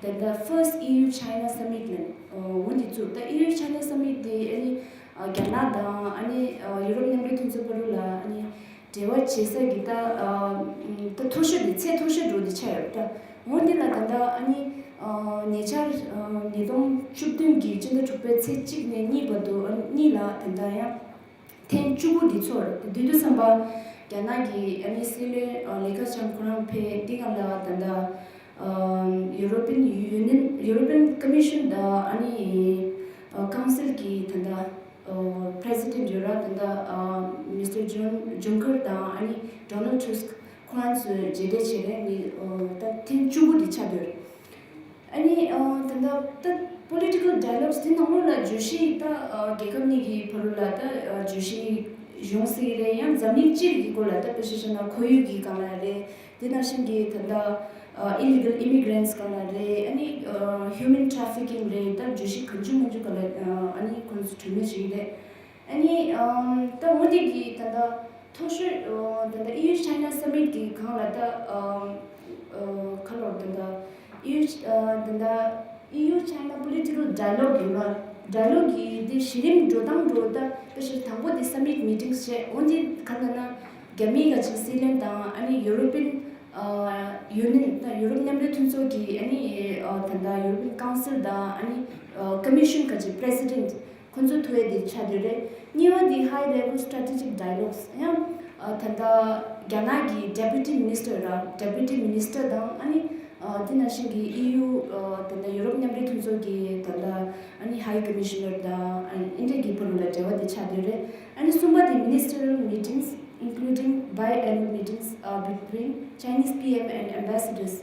ད་ལྟ་first EU China summit ལབ་འོ་འདི་ཚུགས། ད་EU China summit དེ་ཨ་ནི་རྒྱ་ནག་དང་ཨ་ནི་ཡུ་རོབ་མཉམ་འབྲེལ་མཐུན་ཚོགས་བར་དུ་ལ་ཨ་ནི། འབྲེལ་བ་བྱེད་ས་གི་ད་ད་མཐོ་ཤོས་དེ་ཚད་མཐོ་ཤོས་འགྲོ་དེ་ཆགས་ཡོད་ད། འོ་འདི་ལ་ད་ལྟ་ཨ་ནི་ཉེ་ཆར་ཉིས་སྟོང་བཅུ་བདུན་གྱི་སྤྱི་ཟླ་དྲུག་པའི་ཚེས་གཅིག་ནས་གཉིས་བར་དུ་ཨ་ནི་གཉིས་ལ་ད་ལྟ་ཡང་ཐེངས་བཅུ་དགུ་འདི་ཚོར་དེ་དུས་ཙམ་པ་རྒྱ་ནག་གི་ཨ་ནི་སྲིད་བློན་ལི་ཁ་ཆང་ཁོ་རང་ཕེབས། འདི་ག་ལ་ད་ལྟ་European Union European Commission དང་ཨ་ནི་Council གི་ད་ལྟ། President ཡོད་ར། ད་ལྟ་Mister Juncker དང་ཨ་ནི་Donald Tusk ཁོ་རང་ཚོས་མཇལ་འཕྲད་བྱས་རེད། ནི་ད་ཐེངས་བཅུ་དགུ་དེ་ཆགས་བསྡད་རེད། ཨ་ནི་ད་ལྟ་ད་political dialogues དེ་ནང་ལོགས་ལ་བརྗོད་གཞི་ད་རྒྱལ་ཁབ་གཉིས་ཀྱི་བར་ལ་ད་བརྗོད་གཞི་ ཡོང་སྲིད་ཀྱི་རེད། ཡང་འཛམ་གླིང་སྤྱིར་གྱི་སྐོར་ལ་ད་དཔེ་ཆ་བཞག་ན་ཁོར་ཡུག་གི་སྒང་ལ་རེད། དེ་ནང་བཞིན་གྱི་ད་ལྟ་ཨ་illegal immigrants་སྒང་ལ་རེད། ཨ་ནི་ཨ་human trafficking་རེད། ད་བརྗོད་གཞི་གང་བྱུང་མང་བྱུང་སྒང་ལ་ཨ་ནི་ཁོང་ཚོ་གྲོས་མོལ་བྱེད་ཀྱི་རེད། ཨ་ནི་ཨམ་ད་འོ་དེ་གི་ད་ལྟ་ཐོག་ཤོས་ཨ་ད་ལྟ་E U China Summit་གི་སྒང་ལ་ད་ཨམ་ཨ་ཁ་ལོར་ད་ལྟ་E U ཨ་ད་ལྟ་E U China Political Dialogue་ཡོད་ལ། Dialogue་གི་དེ་གཞི་རིམ་འགྲོ་སྟངས་འགྲོ་ད་དཔེ་ཆ་དང་པོ་དེ་summit meetings་བྱས། འོ་དེ་ག་ལ་ན་རྒྱ་མིའི་ག་ཅིག་སྲིད་བློན་དང་ཨ་ནི་European་ཨ་Union་དང་ཡུ་རོབ་མཉམ་འབྲེལ་མཐུན་ཚོགས་ཀྱི་ཨ་ནི་ཨ་ད་ལྟ་European Council་དང་ཨ་ནི་ཨ་Commission་ག་ཅིག་President་ཁོང་ཚོ་ཐུག་ཡས་དེ་ཆགས་བསྡད་རེད། གཉིས་པ་དེ་high level strategic dialogues་ཡང་ཨ་ད་ལྟ་རྒྱ་ནག་གི་Deputy Minister་ར་Deputy Minister་དང་ཨ་ནི་ཨ་དེ་ནང་བཞིན་གྱི་E U་ཨ་ད་ལྟ་ཡུ་རོབ་མཉམ་འབྲེལ་མཐུན་ཚོགས་ཀྱི་ད་ལྟ་ཨ་ནི་High Commissioner་དང་ཨ་ནི་འདི་འདྲ་གི་བར་ལ་འབྲེལ་བ་དེ་ཆགས་བསྡད་རེད། ཨ་ནི་གསུམ་པ་དེ་ministerial meetings including biannual meetings uh, between Chinese P M and ambassadors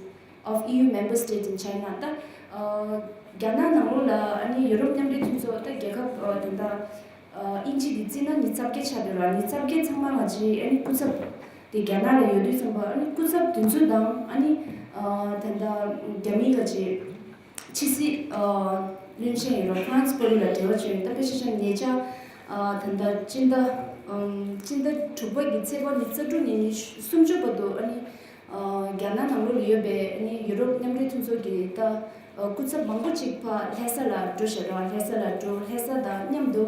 of E U member states in China། ད་ཨ་རྒྱ་ནག་ནང་ལོགས་ལ་ཨ་ནི་ཡུ་རོབ་མཉམ་འབྲེལ་མཐུན་ཚོགས་ད་རྒྱལ་ཁབ་ཨ་ད་ལྟ་ཨ་དབྱིན་ཇི་གི་རྩིས་ན་ཉི་ཤུ་རྩ་བརྒྱད་ཆགས་བསྡད་ར། ཉི་ཤུ་རྩ་བརྒྱད་ཚང་མ་ང་ཚོའི་ཨ་ནི་སྐུ་ཚབ་དེ་རྒྱ་ནག་ལ་ཡོད་དུས་ཙམ་པ་ཨ་ནི་སྐུ་ཚབ་དེ་ཚོ་དང་ཨ་ནི་ཨ་ད་ལྟ་རྒྱ་མིའི་ག་ཅིག་ཕྱི་སྲིད་ཨ་བློན་ཆེན་ཡོད་ར་ཧྥ་རན་སི་བར་ལ་འབྲེལ་བ་བྱས་ཡོད། ད་དཔེ་ཆ་བཞག་ན་ཉེ་ཆར་ཨ་ད་ལྟ་སྤྱི་ཟླ་ཨམ་སྤྱི་ཟླ་དྲུག་པ་གི་ཚེས་པ་ཉི་ཤུ་རྩ་དྲུག་ནས་ཉི་ཤུ་སུམ་ཅུ་བར་དུ་ཨ་ནི་ཨ་རྒྱ་ནག་ནང་ལོགས་ལ་ཡོད་པའི་ཨ་ནི་ཡུ་རོབ་མཉམ་འབྲེལ་མཐུན་ཚོགས་ཀྱི་ད་ཨ་སྐུ་ཚབ་མང་པོ་ཅིག་ཕར་ལྷ་ས་ལ་འགྲོ་བཞག་ར། ལྷ་ས་ལ་འགྲོ། ལྷ་ས་དང་མཉམ་དུ་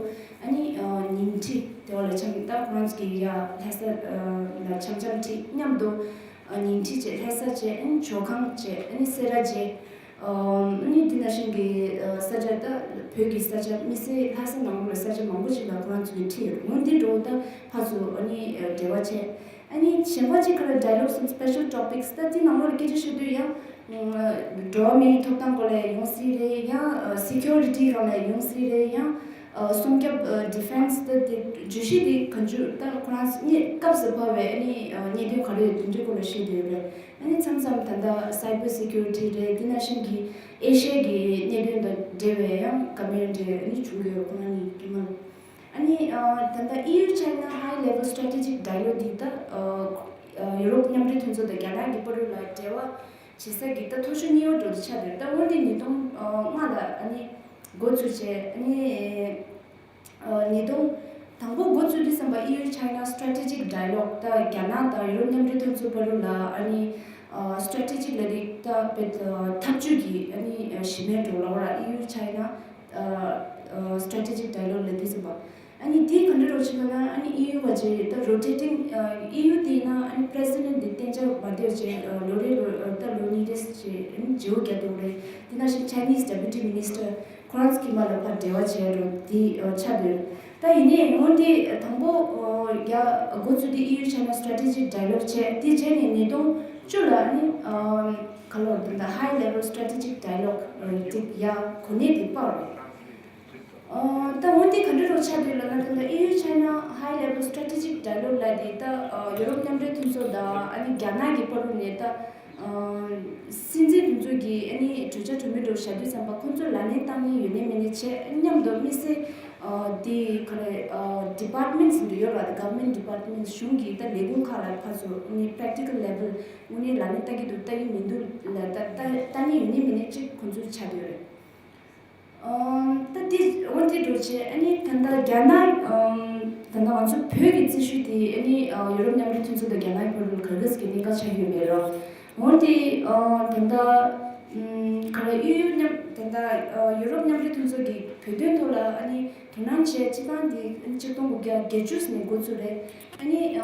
ཨ་ནི་ཨ་ཉིང་ཁྲི་དེ་བ་ལ་འཆམ། ད་ཁོ་རང་ཚོ་གི་ཡ་ལྷ་ས་ཨ་ལ་འཆམ་འཆམ་ཁྲིད་མཉམ་དུ་ཨ་ཉིང་ཁྲི་བྱས། ལྷ་ས་བྱས། ཨ་ནི་ཇོ་ཁང་བྱས། ཨ་ནི་སེ་ར་བྱས། ཨ་ནི་འདི་ནང་བཞིན་གྱི་ཨ་ས་ཆ་ད་བོད་ཀྱི་ས་ཆ་མི་སེར་ལྷ་ས་ནང་ལོགས་ལ་ས་ཆ་མང་པོ་ཞིག་ལ་ཁོ་རང་ཚོ་གིས་ཁྲིད་ཡོད། འོན་ཏེ་འགྲོ་ད་ཕར་ཚུར་ཨ་ནི་འབྲེལ་བ་བྱས། ཨ་ནི་གཞན་པ་གཅིག་ག་ལ་dialogues on special topics། ད་འདི་ནང་ལོགས་ལ་སྐད་ཆ་བཤད་དུས་ཡང་འགྲོ་བ་མིའི་ཐོབ་ཐང་སྐོར་ལ་ཡོང་སྲིད་རེད། ཡང་security་སྒང་ལ་ཡོང་སྲིད་རེད། ཡང་སྲུང་སྐྱོབ་defence་ད་དེ་བརྗོད་གཞི་དེ་གང་བྱུང་ད་ཁོ་རང་སྐབས་སུ་བབས་པའི་ཨ་ནི་གནད་དོན་ག་རེ་ཡོད་དེ་འདྲའི་སྐོར་ལ་བཤད་དུ་ཡོད་རེད། ཨ་ནི་མཚམས་མཚམས་ད་ལྟ་cyber security་རེད། དེ་ནང་བཞིན་གྱི་ཨེ་ཤ་ཡའི་གནད་དོན་དང་འབྲེལ་བའི་ཡང་བཀའ་མོལ་འདྲ་ཨ་ནི་བྱུང་གི་ཡོད། ཁོང་རྣམ་གཉིས་ཀྱི་མ། ཨ་ནི་ད་ལྟ་E U China high level strategic dialogue་འདི་ད་ཡུ་རོབ་མཉམ་འབྲེལ་མཐུན་ཚོགས་དང་རྒྱ་ནག་གི་བར་ལ་འབྲེལ་བ་བྱེད་ས་གི་ད་ཐོག་ཤོས་གཉིས་པ་འགྲོ་དུ་ཆགས་འདུག་ད་འོན་ཏེ་ཉིས་སྟོང་ལྔ་ལ་ཨ་ནི་འགོ་ཚུགས་བྱས། ཨ་ནི་ཉིས་སྟོང་དང་པོ་འགོ་བཙུགས་དུས་ཙམ་པ་E U China Strategic Dialogue་ད་རྒྱ་ནག་དང་ཡུ་རོབ་མཉམ་འབྲེལ་མཐུན་ཚོགས་བར་ལ་ཨ་ནི་strategic་ལ་རིགས་ད་བེད་འཐབ་ཇུས་ཀྱི་ཨ་ནི་གཞི་མེད་འགྲོ་ལ་བར་E U China Strategic Dialogue་ལ་དུས་ཙམ་པ་ཨ་ནི་དེའི་ག་འདྲ་རོགས་བྱེད་ལ་ན་ཨ་ནི་E U་བ་ཅེ་ད་rotating E U་དེ་ན་ཨ་ནི་President་དེ་གཏན་འཇགས་མ་བསྡད་ཅེ་ལོ་རེ་ལོ་ད་ལོ་གཉིས་རེ་ཅེ་ཨ་ནི་བརྗེ་བོ་རྒྱག་འདུག་རེད། དེ་ནང་བཞིན་Chinese Deputy Minister་ཁོ་རང་ཚོ་གི་མ་ལ་ཕར་འབྲེལ་བ་བྱས་རོགས་དེ་ཆགས་འདུག་ད་ཡིན་ནའི་སྔོན་དེ་དང་པོ་ཡ་འགོ་བཙུགས་དེ་E U China Strategic Dialogue་བྱས། དེ་བྱས་ནས་ཉིས་སྟོང་བཅུ་ལ་ཨ་ནི་ག་ལོར་དེ་འདྲ་High Level Strategic Dialogue་དེ་ཡ་གོ་གནས་དེ་སྤར་རེད། ད་འོན་ཏེ་ག་འདྲ་རོགས་ཆགས་འདུག་ལབ་ན། ད་ལྟ་E U China High Level Strategic Dialogue་ལབ་དེ་ད་ཡུ་རོབ་མཉམ་འབྲེལ་མཐུན་ཚོགས་དང་ཨ་ནི་རྒྱ་ནག་གི་བར་ལ་ནས་ད་སྲིད་འཛིན་དེ་ཚོ་གིས་ཨ་ནི་གྲོས་འཆར་གྲོས་མོལ་འདྲ་བོ་བྱ་དུས་ཙམ་པ་ཁོང་ཚོ་ལག་ལེན་བསྟར་མཁན་ཡོད་ནའི་མེད་ནའི་བྱས། མཉམ་དུ་དམིགས་བསལ་དེ་ག་རེ་departments་འདི་ཡོད་ར། government departments་གཞུང་གི་ད་ལས་ཁུངས་ཁག་ལ་ཕར་ཚུར་ཨ་ནི་practical level་དངོས་གནས་ལག་ལེན་བསྟར་གྱི་འདུག་བསྟར་གྱི་མི་འདུག་ལ་ད་ལྟ་ལྟ་མཁན་ཡོད་ནའི་མེད་ནའི་གཅིག་ཁོང་ཚོ་ཆགས་བསྡད་ཡོད་རེད། ཨམ་ད་དེ་འོ་དེ་འགྲོ་བྱས། ཨ་ནི་ད་ལྟ་རྒྱ་ནག་ཨམ་ད་ལྟ་ང་ཚོ་བོད་ཀྱི་རྩིས་ཞུ་དེ་ཨ་ནི་ཨ་ཡུ་རོབ་མཉམ་འབྲེལ་མཐུན་ཚོགས་དང་རྒྱ་ནག་གི་བར་ལ་ག་འདྲ་ཟེར་གྱི་གནད་འགག་ཆགས་ཀྱི་ཡོད་མེད་རོ། འོ་དེ་ཨ་ད་ལྟ་ཨམ་ག་རེ་ཡུ་ཡུ་མཉམ་ད་ལྟ་ཨ་ཡུ་རོབ་མཉམ་འབྲེལ་མཐུན་ཚོགས་ཀྱི་བོད་དོན་ཐོག་ལ་ཨ་ནི་དོ་སྣང་བྱས་སྤྱི་བཏང་དེ་ཆིག་སྟོང་དགུ་བརྒྱ་བརྒྱད་ཅུ་ནས་འགོ་ཚུགས་རེད། ཨ་ནི་ཨ་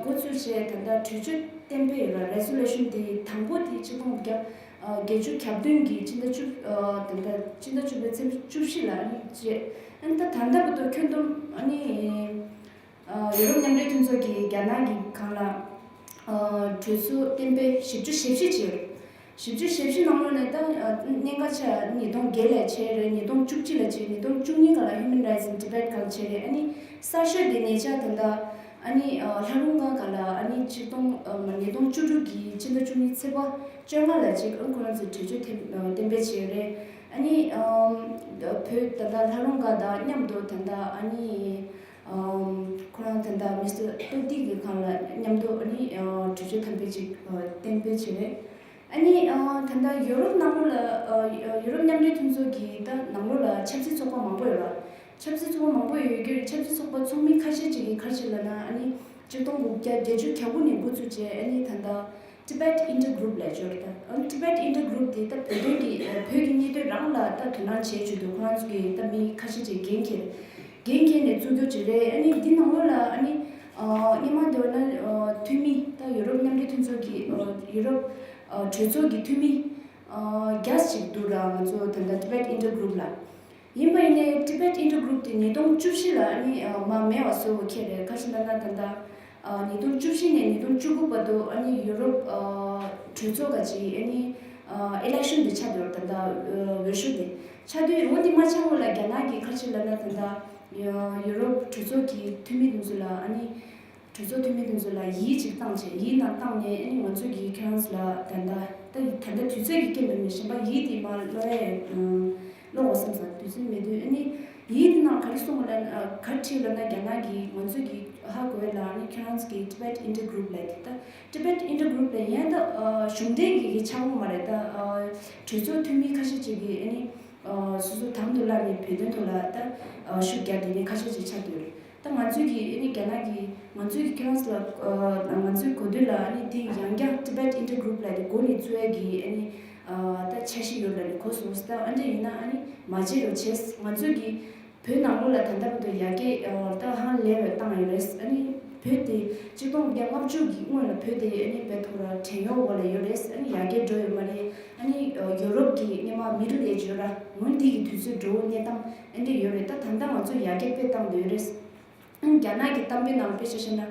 འགོ་ཚུགས་བྱས་ད་ལྟ་གྲོས་ཆོད་གཏན་འབེབས་ཡོད་ལ་resolution་དེ་དང་པོ་དེ་ཆིག་སྟོང་དགུ་བརྒྱ་བརྒྱད་ཅུ་གྱ་བདུན་གྱི་ཕྱི་ཟླ་བཅུ་ཨ་ད་ལྟ་ཕྱི་ཟླ་བཅུ་པའི་ཚེས་བཅུ་བཞི་ལ་ཨ་ནི་བྱས། ཨ་ནི་ད་ད་ལྟ་བར་དུ་ཁྱོན་བསྡོམས་ཨ་ནི་ཨ་ཡུ་རོབ་མཉམ་འབྲེལ་མཐུན་ཚོགས་ཀྱིས་རྒྱ་ནག་གི་སྒང་ལ་ཨ་གྲོས་ཚོགས་གཏན་འབེབས་བཞི་བཅུ་ཞེ་བཞི་བྱས་ཡོད། བཞི་བཅུ་ཞེ་བཞི་ནང་ལོགས་ནས་ད་ཨ་གནད་འགག་ཆེ་ཉིས་སྟོང་བརྒྱད་ལས་བྱས་རེད། ཉིས་སྟོང་བཅུ་གཅིག་ལ་བྱས། ཉིས་སྟོང་བཅུ་གཉིས་སྒང་ལ་Human Rights in Tibet་སྒང་བྱས་རེད། ཨ་ནི་གསར་ཤོས་དེ་ཉེ་ཆར་ད་ལྟ་ཨ་ནི་ཨ་ལྷ་རུང་ག་སྒང་ལ་ཨ་ནི་ཆིག་སྟོང་ཨ་མ་ཉིས་སྟོང་བཅུ་དྲུག་གི་ཕྱི་ཟླ་བཅུ་གཉིས་ཚེས་པ་བཅོ་ལྔ་ལ་ཅིག་ཨ་ཁོ་རང་ཚོས་གྲོས་ཆོད་གཏན་ཨ་གཏན་འབེབས་བྱས་རེད། ཨ་ནི་ཨམ་བོད་ད་ལྟ་ལྷ་རུང་ག་དང་མཉམ་དུ་ད་ལྟ་ཨ་ནི་ ཨམ། ཁོ་རང་ད་ལྟ་མི་སི་ཊར་ཏུག་ཏིག་གི་སྒང་ལ་མཉམ་དུ་ཨ་ནི་ཨ་གྲོས་ཆོད་དམ་པོ་ཅིག་ཨ་གཏན་འབེབས་བྱས་རེད། ཨ་ནི་ཨ་ད་ལྟ་ཡུ་རོབ་ནང་ལོགས་ལ་ཨ་ཡུ་རོབ་མཉམ་འབྲེལ་མཐུན་ཚོགས་ཀྱི་ད་ནང་ལོགས་ལ་ཆབ་སྲིད་ཚོགས་པ་མང་པོ་ཡོད་ལ། ཆབ་སྲིད་ཚོགས་པ་མང་པོ་ཡོད་རྒྱུར་ཆབ་སྲིད་ཚོགས་པ་ཚོགས་མི་ཁ་ཤས་ཅིག་གིས་ག་རེ་བྱས་ལབ་ན། ཨ་ནི་ཆིག་སྟོང་དགུ་བརྒྱ་བརྒྱད་ཅུ་གྱ་དགུ་ནས་འགོ་ཚུགས་བྱས། ཨ་ནི་ད་ལྟ་Tibet Intergroup ལབ་ཅིག་ཡོད་རེད། ད་ཨ་ནི་Tibet Intergroup དེ་ད་བོད་དོན་གྱི་ཨ་བོད་ཀྱི་གནད་དོན་རང་ལ་ད་དོ་སྣང་བྱེད་ཆེད་དུ་ཁོ་རང་ཚོ་གིས་ད་མི་ཁ་ཤས་ཅིག་འགན་འཁྱེར། འགན་འཁྱེར་ནས་བཙུགས་རྒྱུ་ཅིག་རེད། ཨ་ནི་འདི་ནང་ལོགས་ལ་ཨ་ནི་ཨ་སྔོན་མ་འདི་བ་ན་ཨ་འཐུས་མི་ད་ཡུ་རོབ་མཉམ་འབྲེལ་མཐུན་ཚོགས་ཀྱི་ཨ་ཡུ་རོབ་ཨ་གྲོས་ཚོགས་ཀྱི་འཐུས་མི་ཨ་བརྒྱ་ཅིག་འདུག་ར། ང་ཚོ་ད་ལྟ་Tibet Intergroup ལ། ཡིན་པ་ཡིན་ནའི་Tibet Intergroup དེ་ཉིས་སྟོང་བཅུ་བཞི་ལ་ཨ་ནི་ཨ་མར་མེད་པ་བཟོ་དགོས་ཁེལ་རེད། ག་རེ་ཟེར་ན་ད་ལྟ་ཨ་ཉིས་སྟོང་བཅུ་བཞི་ནས་ཉིས་སྟོང་བཅུ་དགུ་བར་དུ་ཨ་ནི་ཡུ་རོབ་ཨ་གྲོས་ཚོགས་ག་ཅིག་ཨ་ནི་ཨ་ཨི་ལེག་ཤན་དེ་ཆགས་བསྡད་ཡོད་རེད། ད་ལྟ་ཨ་འོས་ཤོག་དེ་ཆགས་དུས་འོ་དེ་མ་ཆགས་སྔོན་ལ་རྒྱ་ནག་གིས་ག་རེ་བྱས་ལབ་ན། ད་ལྟ་ཡུ་རོབ་གྲོས་ཚོགས་ཀྱི་འཐུས་མི་དེ་ཚོ་ལ་ཨ་ནི་གྲོས་ཚོགས་འཐུས་མི་དེ་ཚོ་ལ་ཡིག་ཅིག་བཏང་བྱས། ཡིག་ནང་བཏང་ནས་ཨ་ནི་ང་ཚོ་གིས་ཁྱེད་རང་ཚོ་ལ་ད་ལྟ་ད་ད་ལྟ་དུས་ཚོད་ཀྱི་རྐྱེན་པས་མིན། གཞན་པ་ཡིག་དེ་མར་ཀློག་ཡ་ཡོད། ཀློག་དགོས་བསམ་སོང་། དུས་ཚོད་མེད་དུས། ཨ་ནི་ཡིག་དེ་ནང་ག་རེ་གསུངས་པ་ལབ་ན། ག་རེ་བྲིས་ལབ་ན། རྒྱ་ནག་གིས་ང་ཚོ་གིས་ཧ་གོ་བ་ལ་ཨ་ནི་ཁྱེད་རང་ཚོ་གིས་Tibet Intergroup ལབ་དེ། ད་Tibet Intergroup ལབ་ཡིན་ད་གཞུང་འབྲེལ་གྱི་གི་ཆགས་ཡོད་མ་རེད། ད་གྲོས་ཚོགས་འཐུས་མི་ཁ་ཤས་ཅིག་གིས་ཨ་ནི་སོ་སོ་དང་དུ་བླངས་ནས་བོད་དོན་ཐོག་ལ་ད་ཤུགས་རྒྱག་དེ་ནས་ཁ་ཤས་ཅིག་ཆགས་བསྡད་ཡོད་རེད། ད་ང་ཚོས་ཀྱིས་ཨ་ནི་རྒྱ་ནག་གིས་ང་ཚོས་ཀྱིས་ཁྱེད་རང་ཚོ་ལ་ང་ཚོའི་གོ་ཐོས་ལ་ཨ་ནི་དེ་ཡང་བསྐྱར་Tibet Intergroup ལབ་དེ་འགོ་ནས་བཙུགས་ཡ་གི་ཨ་ནི་ད་འཆར་གཞི་ཡོད་ལབ་ནས་གོ་སོང་། ད་ཨ་འདྲ་ཡིན་ན་ཨ་ནི་མ་བྱེད་རོགས་བྱས། ང་ཚོས་ཀྱིས་བོད་ནང་ལོགས་ལ་ད་ལྟ་བར་དུ་ཡར་རྒྱས་ད་ཧང་ལས་པ་བཏང་ཡོད་རེད། ཨ་ནི་བོད་དེ་ཆིག་སྟོང་དགུ་བརྒྱ་ལྔ་བཅུ་གི་སྔོན་ལ་བོད་དེ་ཨ་ནི་བོད་ཐོག་ལ་བྲན་གཡོག་འོག་ལ་ཡོད་རེད། ཨ་ནི་ཡར་རྒྱས་འགྲོ་ཡོད་མ་རེད། ཨ་ནི་ཡོ་རོབ་ཀྱི་སྔོན་མ་Middle Age ཡོད་ར། འོ་འདི་གི་དུས་ཚོད་འགྲོ་གནས་སྟངས་ཨ་འདྲ་ཡོད་རེད། ད་ད་ལྟ་ང་ཚོ་ཡར་རྒྱས་དཔེ་བཏང་བསྡད་ཡོད་རེད། རྒྱ་ནག་གི་གཏམ་དཔེ་ནང་དཔེ་ཆ་བཤད་ན།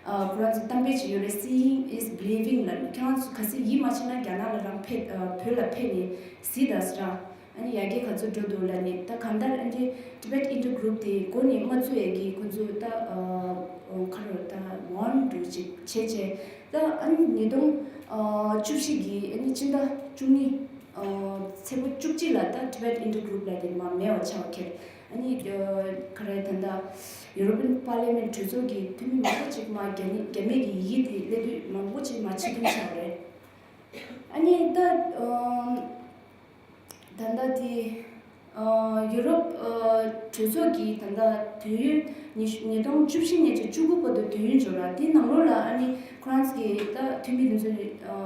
ཨ་ཁོ་རང་ཚོ་གཏམ་དཔེ་ཅིག་ཡོད་རེད། Seeing is believing ལབ། ཁྱེད་རང་ཚོ་གལ་སྲིད་ཡིད་མ་ཆེས་ན་རྒྱ་ནག་ལ་རང་ཕེབས། ཨ་བོད་ལ་ཕེབས་ནས་གཟིགས་དང་ཟེར། ཨ་ནི་ཡར་རྒྱས་ག་ཚོད་འགྲོ་འདུག་ལབ་ནས། ད་གང་ལྟར་ཨ་འདྲའི་Tibet Intergroup དེ་འགོ་ནས་མ་བཙུགས་ཡས་ཀྱི་ཁོ་ཚོ་ད་ཨ་ཁ་རོ་ད་ཝར་ནིང་འདྲ་ཅིག་བྱས་བྱས། ད་ཨ་ནི་ཉིས་སྟོང་ཨ་བཅུ་བཞི་གི་ཨ་ནི་སྤྱི་ཟླ་བཅུ་གཉིས། ཨ་ཚེས་པ་བཅུ་གཅིག་ལ་ད་Tibet Intergroup ལབ་དེ་མར་མེད་པ་ཆགས་པ་ཁེལ། ཨ་ནི་ཨ་ག་རེ་ད་ལྟ་European Parliament གྲོས་ཚོགས་ཀྱི་འཐུས་མི་མང་པོ་ཅིག་མར་རྒྱ་ནི་རྒྱ་མི་གི་ཡིག་དེ་སླེབས་དུས་མང་པོ་ཅིག་མར་ཕྱིར་འཐེན་ཆགས་པ་རེད། ཨ་ནི་ད་ཨ་ད་ལྟ་དེ་ཨ་ཡུ་རོབ་ཨ་གྲོས་ཚོགས་ཀྱི་ད་ལྟ་དུས་ཡུན་ཉི་ཉིས་སྟོང་བཅུ་བཞི་ནས་བཅུ་དགུ་བར་དུ་དུས་ཡུན་འབྱོར་ར། དེའི་ནང་ལོགས་ལ་ཨ་ནི་ཁོ་རང་ཚོ་གི་ད་འཐུས་མི་དེ་ཚོ་ཨ་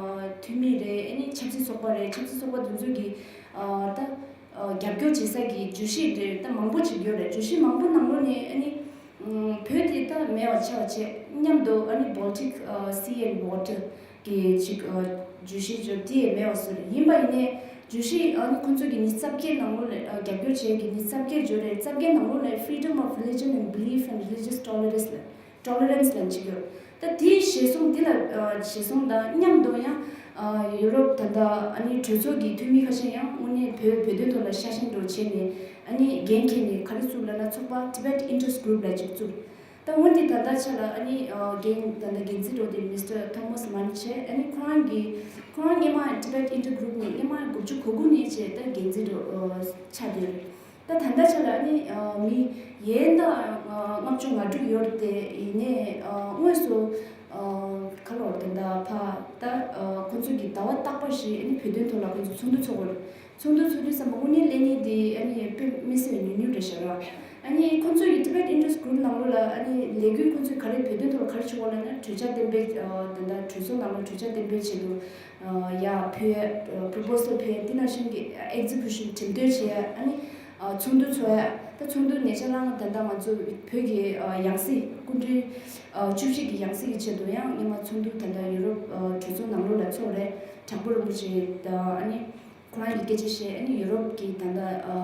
འཐུས་མི་རེད། ཨ་ནི་ཆབ་སྲིད་ཚོགས་པ་རེད། ཆབ་སྲིད་ཚོགས་པ་དེ་ཚོ་གི་ཨ་ད་ཨ་རྒྱབ་སྐྱོར་བྱེད་ས་གི་བརྗོད་གཞི་རེད། ད་མང་པོ་ཅིག་ཡོད་རེད། བརྗོད་གཞི་མང་པོ་ནང་ལོགས་ནས་ཨ་ནི་ཨ་བོད་དེ་ད་མེད་པ་ཆགས་པ་བྱས། མཉམ་དུ་ཨ་ནི་Baltic ཨ་Sea and Water གི་ཅིག་ཨ་བརྗོད་གཞི་བརྗོད་དེ་མེད་པ་བཟོས་རེད། ཡིན་པ་ཡིན་ནའི་བརྗོད་གཞི་ཨ་ནི་ཁོང་ཚོ་གི་ཉིས་རྩ་བརྒྱད་ནང་ལོགས་ལ་ཨ་རྒྱབ་སྐྱོར་བྱེད་ཀྱི་ཉིས་རྩ་བརྒྱད་བརྗོད་རེད། རྩ་བརྒྱད་ནང་ལོགས་ལ་Freedom of Religion and Belief and Religious Tolerance ལ་Tolerance ལ་ཅིག་ཡོད། ད་དེའི་གཞིར་བཟུང་འདི་ལ་ཨ་གཞིར་བཟུང་དང་མཉམ་དུ་ཡང་ཨ་ཡུ་རོབ་ད་ལྟ་ཨ་ནི་གྲོས་ཚོགས་ཀྱི་འཐུས་མི་ཁ་ཤས་ཡང་དངོས་གནས་བོད་བོད་དོན་ཐོག་ལ་ཤ་ཞེན་འདྲ་བྱས་ནས་ཨ་ནི་འགན་འཁྱེར་ནས་ག་རེ་བཙུགས་ལབ་ན། ཚོགས་པ་Tibet Interest Group ལ་ཅིག་བཙུགས། ད་འོན་ཏེ་ད་ལྟ་ཆ་ལ་ཨ་ནི་ཨ་འགན་ད་ལྟ་འགན་འཛིན་འདྲ་དེ་Mister Thomas Mann བྱས། ཨ་ནི་ཁོ་རང་གིས་ཁོ་རང་སྔོན་མ་Tibet Intergroup ནས་སྔོན་མ་དགུ་བཅུ་གོ་དགུ་ནས་བྱས་ད་འགན་འཛིན་འདྲ་ཨ་ཆགས་བསྡད་རེད། ད་ད་ལྟ་ཆ་ལ་ཨ་ནི་ཨ་མི་ཡན་ད་ཨ་ལྔ་བཅུ་ང་དྲུག་ཡོད་རེད་དེ། ཡིན་ནའི་ཨ་དངོས་སུ་ཨ་ཁ་ལོར་ད་ལྟ་ཕ་ད་ཨ་ཁོ་ཚོ་གི་ཟླ་བ་རྟག་པར་ཞིག་ཨ་ནི་བོད་དོན་ཐོག་ལ་ཁོ་ཚོ་ཚོགས་འདུ་ཚོགས་དགོས་རེད། ཚོགས་འདུ་ཚོགས་དུས་ཙམ་པ་དངོས་གནས་སླེབས་མཁན་དེ་ཨ་ནི་དཔེ་མི་སྲིད་པའི་ཉུང་ཉུང་རེད་ཤག་ར། ཨ་ནི་ཁོང་ཚོ་ཡི་Tibet Interest Group ནང་ལོགས་ལ་ཨ་ནི་ལས་འགུལ་ཁོང་ཚོས་ག་རེ་བོད་དོན་ཐོག་ལ་ག་རེ་བྱེད་དགོས་ལབ་ན། གྲོས་འཆར་གཏན་འབེབས་ཨ་དེ་འདྲ་གྲོས་ཚོགས་ནང་ལ་གྲོས་འཆར་གཏན་འབེབས་བྱེད་དུ་ཨ་ཡར་ཕུལ་ཡ། ཨ་proposal ཕུལ་ཡ། དེ་ནང་བཞིན་གྱི་execution གྲོས་འདོན་བྱེད་ཡ། ཨ་ནི་ཨ་ཚོགས་འདུ་ཚོགས་ཡ། ད་ཚོགས་འདུ་ཉེ་ཆར་རང་ད་ལྟ་ང་ཚོ་བོད་ཀྱི་ཨ་ཡང་སྲིད་སྐུ་མགྲོན་ཨ་བཅུ་བཞི་གི་ཡང་སྲིད་ཀྱི་ཆེད་དུ་ཡང་སྔོན་མ་ཚོགས་འདུ་ད་ལྟ་ཡུ་རོབ་ཨ་གྲོས་ཚོགས་ནང་ལོགས་ལ་ཚོགས་རེད། དྲག་པོ་རིན་པོ་ཆེ་དང་ཨ་ནི། ཁོ་རང་གིས་སྐད་ཆ་བཤད། ཨ་ནི་ཡུ་རོབ་ཀྱི་ད་ལྟ་ཨ་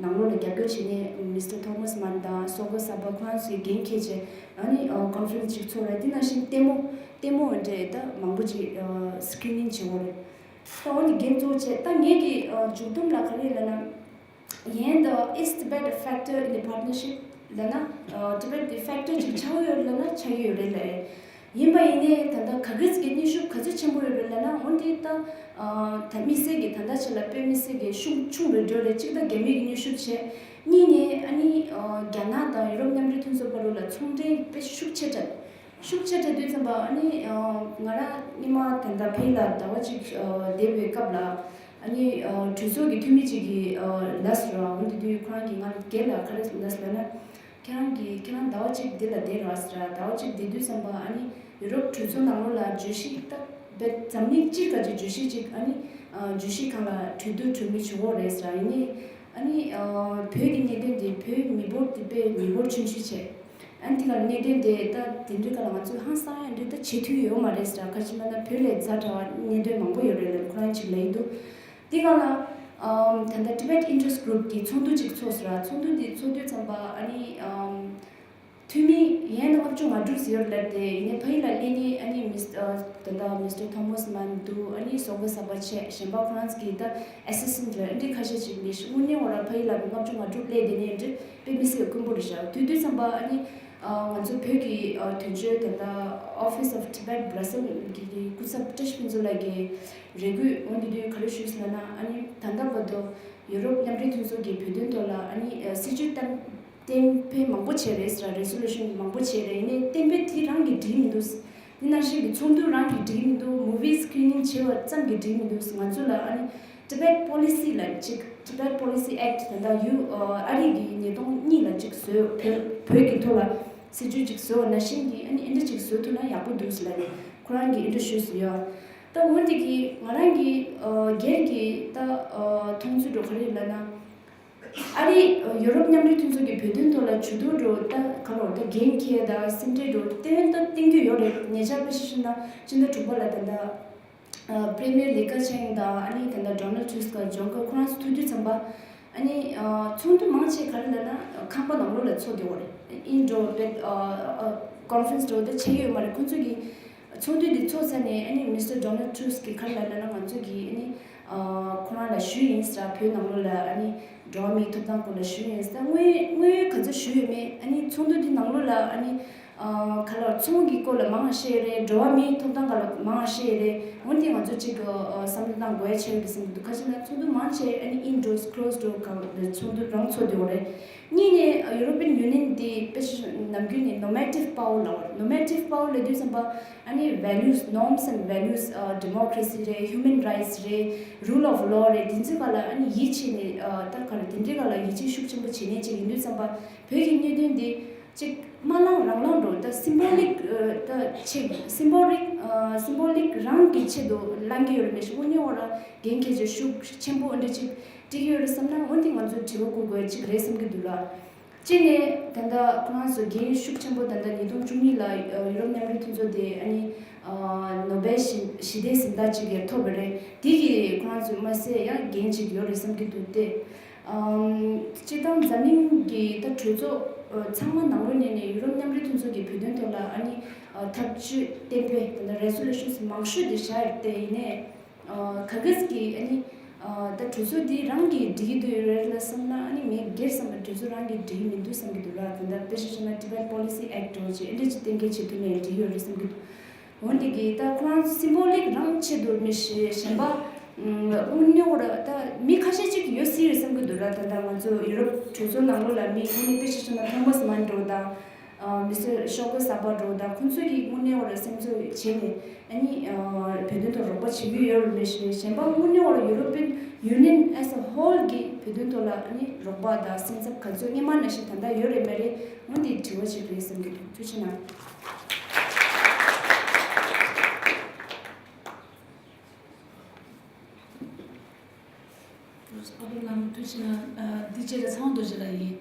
ནང་ལོགས་ལ་རྒྱབ་སྐྱོར་བྱེད་མཁན་Mister Thomas Mann དང་སོ་གོ་ས་པ་ཁོ་རང་ཚོས་འགན་འཁྱེར་བྱས། ཨ་ནི་ཨ་conference ཅིག་ཚོགས་རེད། དེ་ནང་བཞིན་ལྟད་མོ་ལྟད་མོ་འདྲ་ད་མང་པོ་ཅིག་ཨ་screening བྱེད་དགོས་རེད། ད་འོ་ནི་འགན་གཙོ་བོ་བྱས། ད་ངེད་ཀྱི་ཨ་མཇུག་སྡོམ་ལ་ག་རེ་ལབ་ན། ཡིན་ད་Is Tibet a factor in the partnership ལབ་ན། ཨ་Tibet དེ་factor ཅིག་ཆགས་ཡོད་ལབ་ན་ཆགས་ཡོད་རེད་ལབ་རེད། ཡིན་པ་ཡིན་ནའི་ད་ལྟ་ག་གི་ཙི་གི་གནོན་ཤུགས་ག་ཚོད་ཆེན་པོ་ཡོད་རེད་ལབ་ན། འོན་ཏེ་ ད་ཨ་ད་དམིགས་བསལ་གྱི་ད་ལྟ་ཆ་ལ་དཔེ་དམིགས་བསལ་གྱི་ཤུགས་ཆུང་རུ་འགྲོ་རེད། གཅིག་ད་རྒྱ་མི་གི་མཉམ་ཞུགས་བྱས། གཉིས་ནས་ཨ་ནི་ཨ་རྒྱ་ནག་དང་ཡུ་རོབ་མཉམ་འབྲེལ་མཐུན་ཚོགས་བར་ལ་ཚོང་འབྲེལ་དཔེ་ཤུགས་ཆེ་དྲགས། ཤུགས་ཆེ་དྲགས་དུས་ཙམ་པ་ཨ་ནི་ཨ་ང་རང་སྔོན་མ་ད་ལྟ་ཕ་གི་ལ་ཟླ་བ་གཅིག་ཨ་བསྡད་པའི་སྐབས་ལ་ཨ་ནི་ཨ་གྲོས་ཚོགས་ཀྱི་འཐུས་མི་གཅིག་གིས་ཨ་ལབ་སོང་། འོ་དེ་དུས་ཁོ་རང་གིས་ང་སྒེར་ལ་ག་རེ་ལབ་ཟེར་ན། ཁྱེད་རང་གིས་ཁྱེད་རང་ཟླ་བ་གཅིག་འདི་ལ་བསྡད་རོགས་ཟེར། ཟླ་བ་གཅིག་བསྡད་དུས་ཙམ་པ་ཨ་ནི་ཡུ་རོབ་གྲོས་ཚོགས་ནང་ལོགས་ལ་བརྗོད་གཞི་ད་བེད་འཛམ་གླིང་སྤྱིར་ག་ཅིག་བརྗོད་གཞི་གཅིག་ཨ་ནི་ཨ་བརྗོད་གཞི་སྒང་ལ་གྲོས་བསྡུར་གྲོས་མོལ་བྱེད་དགོས་རེད་ཟེར། ཡིན་ནའི་ཨ་ནི་ཨ་བོད་ཀྱི་གནད་དོན་དེ་བོད་མི་འབོར་དེ་དཔེ་མི་འབོར་ཆུང་ཆུང་བྱས། ཨ་ནི་དེ་ག་གནད་དོན་དེ་ད་དེ་འདྲའི་སྒང་ལ་ང་ཚོས་ཧང་སང་ཡ་འདྲ་ད་བྱེད་ཐུབ་ཡོད་མ་རེད་ཟེར། ག་ཅི་ལབ་ན་བོད་ལས་ཛ་དྲག་གནད་དོན་མང་པོ་ཡོད་རེད་ལབ་ཁོ་རང་གཅིག་ལབ་ཀྱི་འདུག་དེ་སྒང་ལ་ཨམ་ད་ལྟ་Tibet Interest Group གི་ཚོགས་འདུ་གཅིག་ཚོགས་སོང་ར། ཚོགས་འདུ་དེ་ཚོགས་དུས་ཙམ་པ་ཨ་ནི་ཨམ་འཐུས་མི་ཡན་ལྔ་བཅུ་ང་དྲུག་ཙམ་ཡོད་རེད་ལབ་སྟེ། ཡིན་ནའི་ཕ་གི་ལ་སླེབས་ནས་ཨ་ནི་མིས་ཨ་ད་ལྟ་Mister Thomas Mann འདུག་ཨ་ནི་སོག་པོ་གསར་པ་བྱས། གཞན་པ་ཁོ་རང་ཚོ་གི་ད་assistant རེད། འདི་ཁ་ཤས་ཅིག་ལས་དངོས་གནས་འོ་ར་ཕ་གི་ལ་ལྔ་བཅུ་ང་དྲུག་སླེབས་དེ་ནས་འདི་དཔེ་མི་སྲིད་དཀོན་པོ་རེད་ཤག་དུས་དུས་ཙམ་པ་ཨ་ནི་ཨ་ང་ཚོ་བོད་ཀྱི་ཨ་དོན་གཅོད་ད་ལྟ་Office of Tibet Brussels གི་གི་སྐུ་ཚབ་བཀྲ་ཤིས་ཕུན་ཚོགས་ལགས་ཀྱིས་རེ་སྐུལ་འོ་འདི་དུས་ག་རེ་ཞུས་ཟེར་ན། ཨ་ནི་ད་ལྟ་བར་དུ་ཡུ་རོབ་མཉམ་འབྲེལ་མཐུན་ཚོགས་ཀྱི་བོད་དོན་ཐོག་ལ་ཨ་ནི་ཨ་སྲིད་ཇུས་གཏན་གཏན་འབེབས་མང་པོ་བྱས་རེད་ཟེར། Resolution མང་པོ་བྱས་རེད། ཡིན་ནའི་གཏན་འབེབས་དེ་རང་གིས་འགྲིག་མི་འདུག་དེ་ནང་བཞིན་གྱི་ཚོགས་འདུ་རང་གིས་འགྲིག་མི་འདུག Movie screening བྱས་པ་ཙམ་གྱིས་འགྲིག་མི་འདུག་ང་ཚོ་ལ་ཨ་ནི་Tibet Policy ལ་གཅིག Tibet Policy Act ད་ལྟ་ཡུ་ཨ་རི་གི་ཉིས་སྟོང་གཉིས་ལ་གཅིག་བཟོས། བོད་བོད་ཀྱི་ཐོག་ལ་སྲིད་ཇུས་གཅིག་བཟོས་པ་ནང་བཞིན་གྱི་ཨ་ནི་ཨེ་འདྲ་གཅིག་བཟོ་ཐུབ་ན་ཡག་པོ་འདུག་ཟེར་ལབ་ནས་ཁོ་རང་གིས་ཨེ་འདྲ་ཞུས་སོང་ཡ། ད་འོ་འདི་གི་ང་རང་གི་ཨ་སྒེར་གྱི་ད་ཨ་མཐོང་ཚུལ་འདྲ་བོ་ག་རེ་ལབ་ན། ཨ་རི་ཡུ་རོབ་མཉམ་འབྲེལ་མཐུན་ཚོགས་ཀྱི་བོད་དོན་ཐོག་ལ་ཇུས་གཏོགས་འདྲ་བོ་ད་ག་ལོར་ད་འགན་འཁྱེར་དང་སེམས་ཁྲལ་འདྲ་བོ་ཏན་ཏན་བསྟན་རྒྱུ་ཡོད་རེད། ཉེ་ཆར་དཔེ་ཆ་བཞག་ན་ཕྱི་ཟླ་དྲུག་པ་ལ་ད་ལྟ་ཨ་Premier Li Keqiang དང་ཨ་ནི་ད་ལྟ་Donald Tusk Juncker ཁོ་རང་ཚོ་ཐུག་དུས་ཙམ་པ་ཨ་ནི་ཨ་ཚོགས་འདུ་མང་ཆེ་ག་རེ་ལབ་ན་ཁང་པ་ནང་ལོགས་ལ་ཚོགས་བསྡད་ཡོད་རེད། Indoor བེད་ཨ་ཨ་conference འདྲ་བོ་ད་བྱས་ཡོད་མ་རེད། ཁོང་ཚོ་གིས་ཚོགས་འདུ་འདི་ཚོགས་ཚར་ནས་ཨ་ནི་Mister Donald Tusk གིས་ག་རེ་ལབ་ལབ་ན། ང་ཚོ་གིས་ཨ་ནི་ཨ་ཁོ་རང་ལ་ཞུས་ཡིན་ཟེར། བོད་ནང་ལོགས་ལ་ཨ་ནི་འགྲོ་བ་མིའི་ཐོབ་ཐང་སྐོར་ལ་ཞུས་ཡིན་ཟེར། དངོས་དངོས་ག་ཚོད་ཞུས་ཡོད་མེད། ཨ་ནི་ཚོགས་འདུ་འདི་ནང་ལོགས་ལ་ཨ་ནི་ཨ་ག་ལ་ཚོང་གི་སྐོར་ལ་མང་བཤད་རེད། འགྲོ་བ་མིའི་ཐོབ་ཐང་སྐོར་ལ་མང་བཤད་རེད། འོན་ཏེ་ང་ཚོ་གཅིག་གི་ཨ་བསམ་བློ་བཏང་དགོས་ཡ་ཆེ་རེད་བསམ་གྱི་འདུག་ག་ཅི་ན་ཚོགས་འདུ་མང་ཆེ་ཨ་ནི་indoors closed door གང་ཚོགས་འདུ་རང་ཚོགས་བསྡད་ཡོད་རེད། གཉིས་ནས་European Union འདི་དཔེ་ཆ་ནམ་རྒྱུན་ནས་normative power ལབ་པ་རེད། Normative power ལབ་དུས་ཙམ་པ་ཨ་ནི་values, norms and values ཨ་democracy རེད། Human rights རེད། Rule of law རེད། དེ་ཚོའི་སྒང་ལ་ཨ་ནི་ཡིད་ཆེས་ནས་ཨ་ད་ག་རེ་དེ་འདྲའི་སྒང་ལ་ཡིད་ཆེས་ཤུགས་ཆེན་པོ་བྱེད་མཁན་ཅིག་ཡིན་དུས་ཙམ་པ་བོད་ཀྱི་གནད་དོན་འདི་ཅིག་དམར་ལམ་རང་ལམ་འགྲོ་ད་symbolic ཨ་ད་ཆེད་symbolic ཨ་symbolic རང་གི་ཆེད་དུ་ལངས་ཀྱི་ཡོད་རེད། མེད་ཤི་དངོས་གནས་འོ་ར་འགན་འཁྱེར་བྱས་ཤུགས་ཆེན་པོ་འདྲ་ཅིག་སྤྲད་ཀྱི་ཡོད་རེད་བསམ་ན། འོན་ཏེ་ང་ཚོས་དྲི་བ་བཀོད་དགོས་ཅིག་རེད་བསམ་གྱི་འདུག་ལ། གཅིག་ནས་ད་ལྟ་ཁོ་རང་ཚོ་འགན་ཤུགས་ཆེན་པོ་ད་ལྟ་ཉིས་སྟོང་བཅུ་གཉིས་ལ་ཡུ་རོབ་མཉམ་འབྲེལ་མཐུན་ཚོགས་དེ་ཨ་ནི་ནོ་བེལ་ཞི་ཞི་བདེའི་གཟེངས་རྟགས་ཅིག་ཡང་ཐོབ་པ་རེད། དེ་གིས་ཁོ་རང་ཚོས་མ་ཟད་ཡང་འགན་ཅིག་ཡོད་རེད་བསམ་གྱི་འདུག་སྟེ། སྤྱིར་བཏང་འཛམ་གླིང་གི་ད་གྲོས་ཚོགས་ཚང་མ་ནང་ལོགས་ནས་ནས་ཡུ་རོབ་མཉམ་འབྲེལ་མཐུན་ཚོགས་ཀྱི་བོད་དོན་ཐོག་ལ་ཨ་ནི་ཐབས་ཇུས་གཏན་འབེབས་ད་ལྟ་resolutions མང་ཤོས་དེ་བཞག་ཡོད་དེ། ཡིན་ནའི་ག་གེས་ཀྱི་ཨ་ནི་ད་གྲོས་ཚོགས་འདི་རང་གིས་འགྲིག་གི་འདུག་རེད་ལ་བསམ་ན་ཨ་ནི་ངས་སྒེར་བསམ་པ་གྲོས་ཚོགས་རང་གིས་འགྲིག་གི་མི་འདུག་བསམ་གྱི་འདུག་ལ། ད་ལྟ་དཔེ་ཆ་བཞག་ན་Tibet Policy Act འདྲ་བོ་ཅིག་ཨེ་འདྲ་ཅིག་གཏན་འཁེལ་བྱེད་ཐུབ་ན་ཡང་འགྲིག་ཡོད་རེད་བསམ་གྱི་འདུག་འོན་ཏེ་གི་ད་ཁོ་རང་symbolic རང་ཆེད་དུ་མི་ཤེས། གཞན་པ་དངོས་གནས་འོ་ར་ད་མི་ཁ་ཤས་ཅིག་ཡོད་སྲིད་རེད་བསམ་གྱི་འདུག་ར། ད་ལྟ་ང་ཚོ་ཡུ་རོབ་གྲོས་ཚོགས་ནང་ལོགས་ལ་མི་དངོས་གནས་དཔེ་ཆ་བཞག་ན་Thomas Mann འདྲ་བོ་དང་Mister Shogo Saba འདྲ་བོ་དང་ཁོང་ཚོ་གིས་དངོས་གནས་འོ་ར་སེམས་ཚོར་བྱས་ནས་ཨ་ནི་བོད་དོན་ཐོག་རོགས་པ་བྱེད་ཀྱི་ཡོད་རེད་མི་ཤེས། གཞན་པ་དངོས་གནས་འོ་ར་European Union as a whole གི་བོད་དོན་ཐོག་ལ་ཨ་ནི་རོགས་པ་དང་སེམས་འཚབ་ག་ཚོད་སྔོན་མ་ནང་བཞིན་ད་ལྟ་ཡོད་རེད་མ་རེད། འོ་འདི་དྲི་བ་ཅིག་རེད་བསམ་གྱི་འདུག་ཐུགས་རྗེ་གནང་། ཨ་ཁུ་ལགས་ཐུགས་རྗེ་གནང་། འདི་རྗེས་ལ་ཚངས་དཔག་རྡོ་རྗེ་ལགས་ཡིན།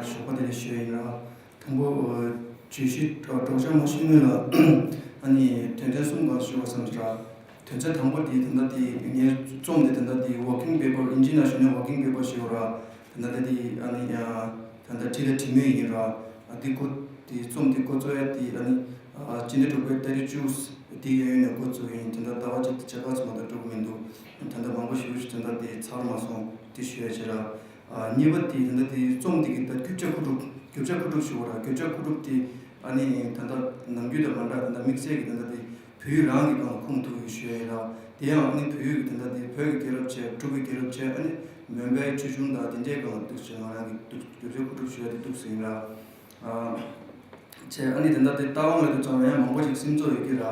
ཞོགས་པ་བདེ་ལེགས་ཞུ་ཡ་ཡིན་ལ། དང་པོ་བརྗོད་གཞི་སྒྲོག་སྦྱང་མ་ཞུས་སྔོན་ལ་ཨ་ནི་དོན་ཚན་གསུམ་སྒང་ཞུ་བ་བསམ་ཟེར། དོན་ཚན་དང་པོ་དེ་ད་ལྟ་དེ་ངའི་རྩོམ་དེ་ད་ལྟ་དེ་working paper ཨིན་ཇི་ནང་ཞུས་ན་working paper ཞེས་པ་ར། ད་ལྟ་དེ་ཨ་ནི་ད་ལྟ་བྲིས་ལ་བྲིས་མུས་ཡིན་ར། ཨ་དེ་ཁོ་དེ་རྩོམ་དེ་འགོ་བཙུགས་ཡ་དེ་ཨ་ནི་སྤྱི་ཟླ་དྲུག་པའི་ཏ་རིག་བཅུ་དེ་གཡས་གཡོན་ནས་འགོ་བཙུགས་ཡིན། ད་ལྟ་ཟླ་བ་གཅིག་དེ་ཆ་ཚང་ཙམ་མ་གཏོགས་འགྲོ་གི་མི་འདུག་ད་ལྟ་མང་པོ་ཞེ་པོ་ཞིག་ད་ལྟ་དེ་ཚར་མ་སོང་། དེ་ཞུ་ཡ་བྱེད་ར། ཨ་གཉིས་པ་དེ་ད་ལྟ་དེ་རྩོམ་དེ་གི་ད་རྒྱུ་ཆ་མཁོ་སྒྲུབ་རྒྱུ་ཆ་མཁོ་སྒྲུབ་ཞུ་བ་ར། རྒྱུ་ཆ་མཁོ་སྒྲུབ་དེ་ཨ་ནི་ད་ལྟ་ནམ་རྒྱུན་དང་མ་འདྲ་ད་ལྟ་དམིགས་བསལ་གྱི་ད་ལྟ་དེ་བོད་ཡིག་རང་གི་སྒང་ལ་ཁུངས་ཐུག་ཡོད་ཞུ་ཡ་ཡིན་ར། དེ་ཡང་ཨ་ནི་བོད་ཡིག་གི་ད་ལྟ་དེ་བོད་ཀྱི་རྒྱལ་རབས་བྱས། འབྲུག་གི་རྒྱལ་རབས་བྱས། ཨ་ནི་མོན་པའི་ཆོས་འབྱུང་དང་དེ་འདྲའི་སྒང་ལ་འདུག་ཞེས་ང་རང་གི་འདུག་རྒྱུ་ཆ་མཁོ་སྒྲུབ་ཞུ་ཡ་དེ་འདུག་ཟིན་ར། ཨ་བྱས་ཨ་ནི་དེ་འདྲ་དེ་རྟ་དབང་ལ་དུ་ཙམ་ཡང་མང་པོ་ཞིག་སིམ་འཛུལ་ཡོད་ཀྱི་ར།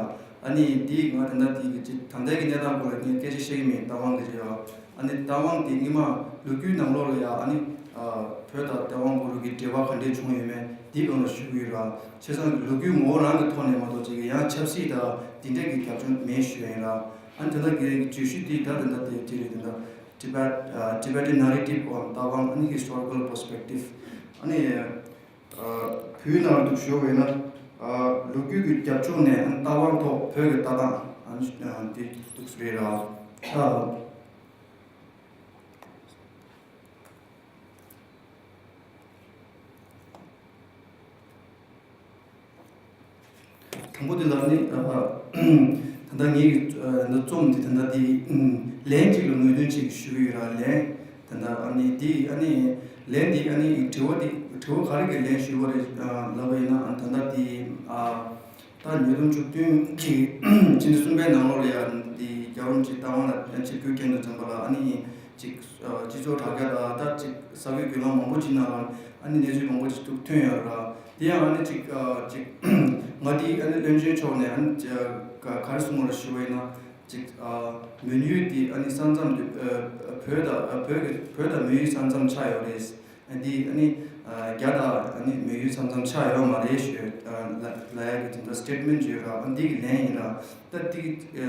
ཨ་ནི་དེ་ང་དེ་འདྲ་དེ་གི་ཅིག་ད་ལྟའི་གི་གནས་སྟངས་སྐོར་ལ་ངས་སྐད་ཆ་བཤད་ཀྱི་མེད། རྟ་དབང་གི་རེད་བ། ཨ་ནི་རྟ་དབང་དེ་སྔོན་མ་ལོ་རྒྱུས་ནང་ལོགས་ལ་ཡང་ཨ་ནི་ཨ་བོད་དང་རྟ་དབང་གུ་རུ་གི་འབྲེལ་བ་ག་འདྲས་བྱུང་ཡོད་མེད་དེའི་སྒང་ལ་ཞུ་གི་ཡོད་ར། བྱས་ཙང་ལོ་རྒྱུས་ངོ་བོ་རང་གི་ཐོག་ནས་མ་གཏོགས་ཅིག་ཡང་ཆབ་སྲིད་དང་དེ་འདྲས་ཀྱི་རྒྱབ་ལྗོངས་མེད་ཞུ་ཡ་ཡིན་ར། ཨ་ནི་དེ་འདྲ་གི་བརྗོད་གཞི་དེ་ད་དེ་འདྲ་དེ་དེ་རེད། དེ་འདྲ་Tibet ཨ་Tibetan narrative on Tabang and historical perspective ཨ་ནི། ཨ་བོད་ནང་དུ་ཞུ་བས་ན། ཨ་ལོ་རྒྱུས་ཀྱི་རྒྱབ་ལྗོངས་ནས་རྟ་དབང་ཐོག་བོད་ཀྱི་ལྟ་སྟངས་ཨ་ནི་དེ་འདུག་སེ་རེད་ར། ཨ་དང་པོ་དེ་ལ་ནི་ཨ་ད་ལྟ་ངེད་ཀྱི་ཨ་ད་རྩོམ་དེ་ད་ལྟ་དེ་ལན་གཅིག་ལ་ངོས་འཛིན་ཅིག་ཞུ་གི་ཡོད་ར། ལན། ད་ལྟ་ཨ་ནི་དེ་ཨ་ནི་ལན་དེ་ཨ་ནི་དྲི་བ་དེ་དྲི་བ་ག་རེ་གི་ལན་ཞུས་པ་རེད་ལབ་པ་ཡིན་ན། ཨ་ད་ལྟ་དེ་ཨ་ད་ཉིས་སྟོང་བཅུ་བདུན་གི་ཕྱི་ཟླ་གསུམ་པའི་ནང་ལོགས་ལ་ཡང་དེ་རྒྱལ་བ་རིན་པོ་ཆེ་རྟ་དབང་ལ་ཆིབས་བསྒྱུར་མཁན་དུ་འཛོམས་པ་ལ་ཨ་ནི་ཅིག་སྤྱི་ཚོགས་དྲ་རྒྱ་ལ་ད་ཅིག་གསར་འགོད་བརྒྱུད་ལམ་མང་པོ་ཅིག་ནང་ལ་ཨ་ནི་གནས་ཚུལ་མང་པོ་ཅིག་ཐུག་ཐོན་ཡོད་ར། དེ་ཡང་ཨ་ནི་ཅིག་ཅིག་ང་དེ་ཨ་ནི་བློན་ཆེན་མཆོག་ནས་ཨ་ནི་ག་རེ་གསུངས་པ་རེད་ཞུ་བ་ཡིན་ན། ཅིག་ཨ་མོན་ཡུལ་འདི་ཨ་ནི་ས་མཚམས་དེ་ཨ་བོད་དང་ཨ་བོད་ཀྱི་བོད་དང་མོན་ཡུལ་ས་མཚམས་ཆགས་ཡོད་རེད། ཨ་འདི་ཨ་ནི་ཨ་རྒྱ་དང་ཨ་ནི་མོན་ཡུལ་ས་མཚམས་ཆགས་ཡོད་མ་རེད་ཞུས་ཨ་ལ་ལ་ཡ་གི་དེ་འདྲ་སི་ཊེཊ་མེན་ཊི་ཅིག་ཡོད་ར། ཨ་འདི་གི་ལན་ཡིན་ར། ད་འདི་གི་ཨ་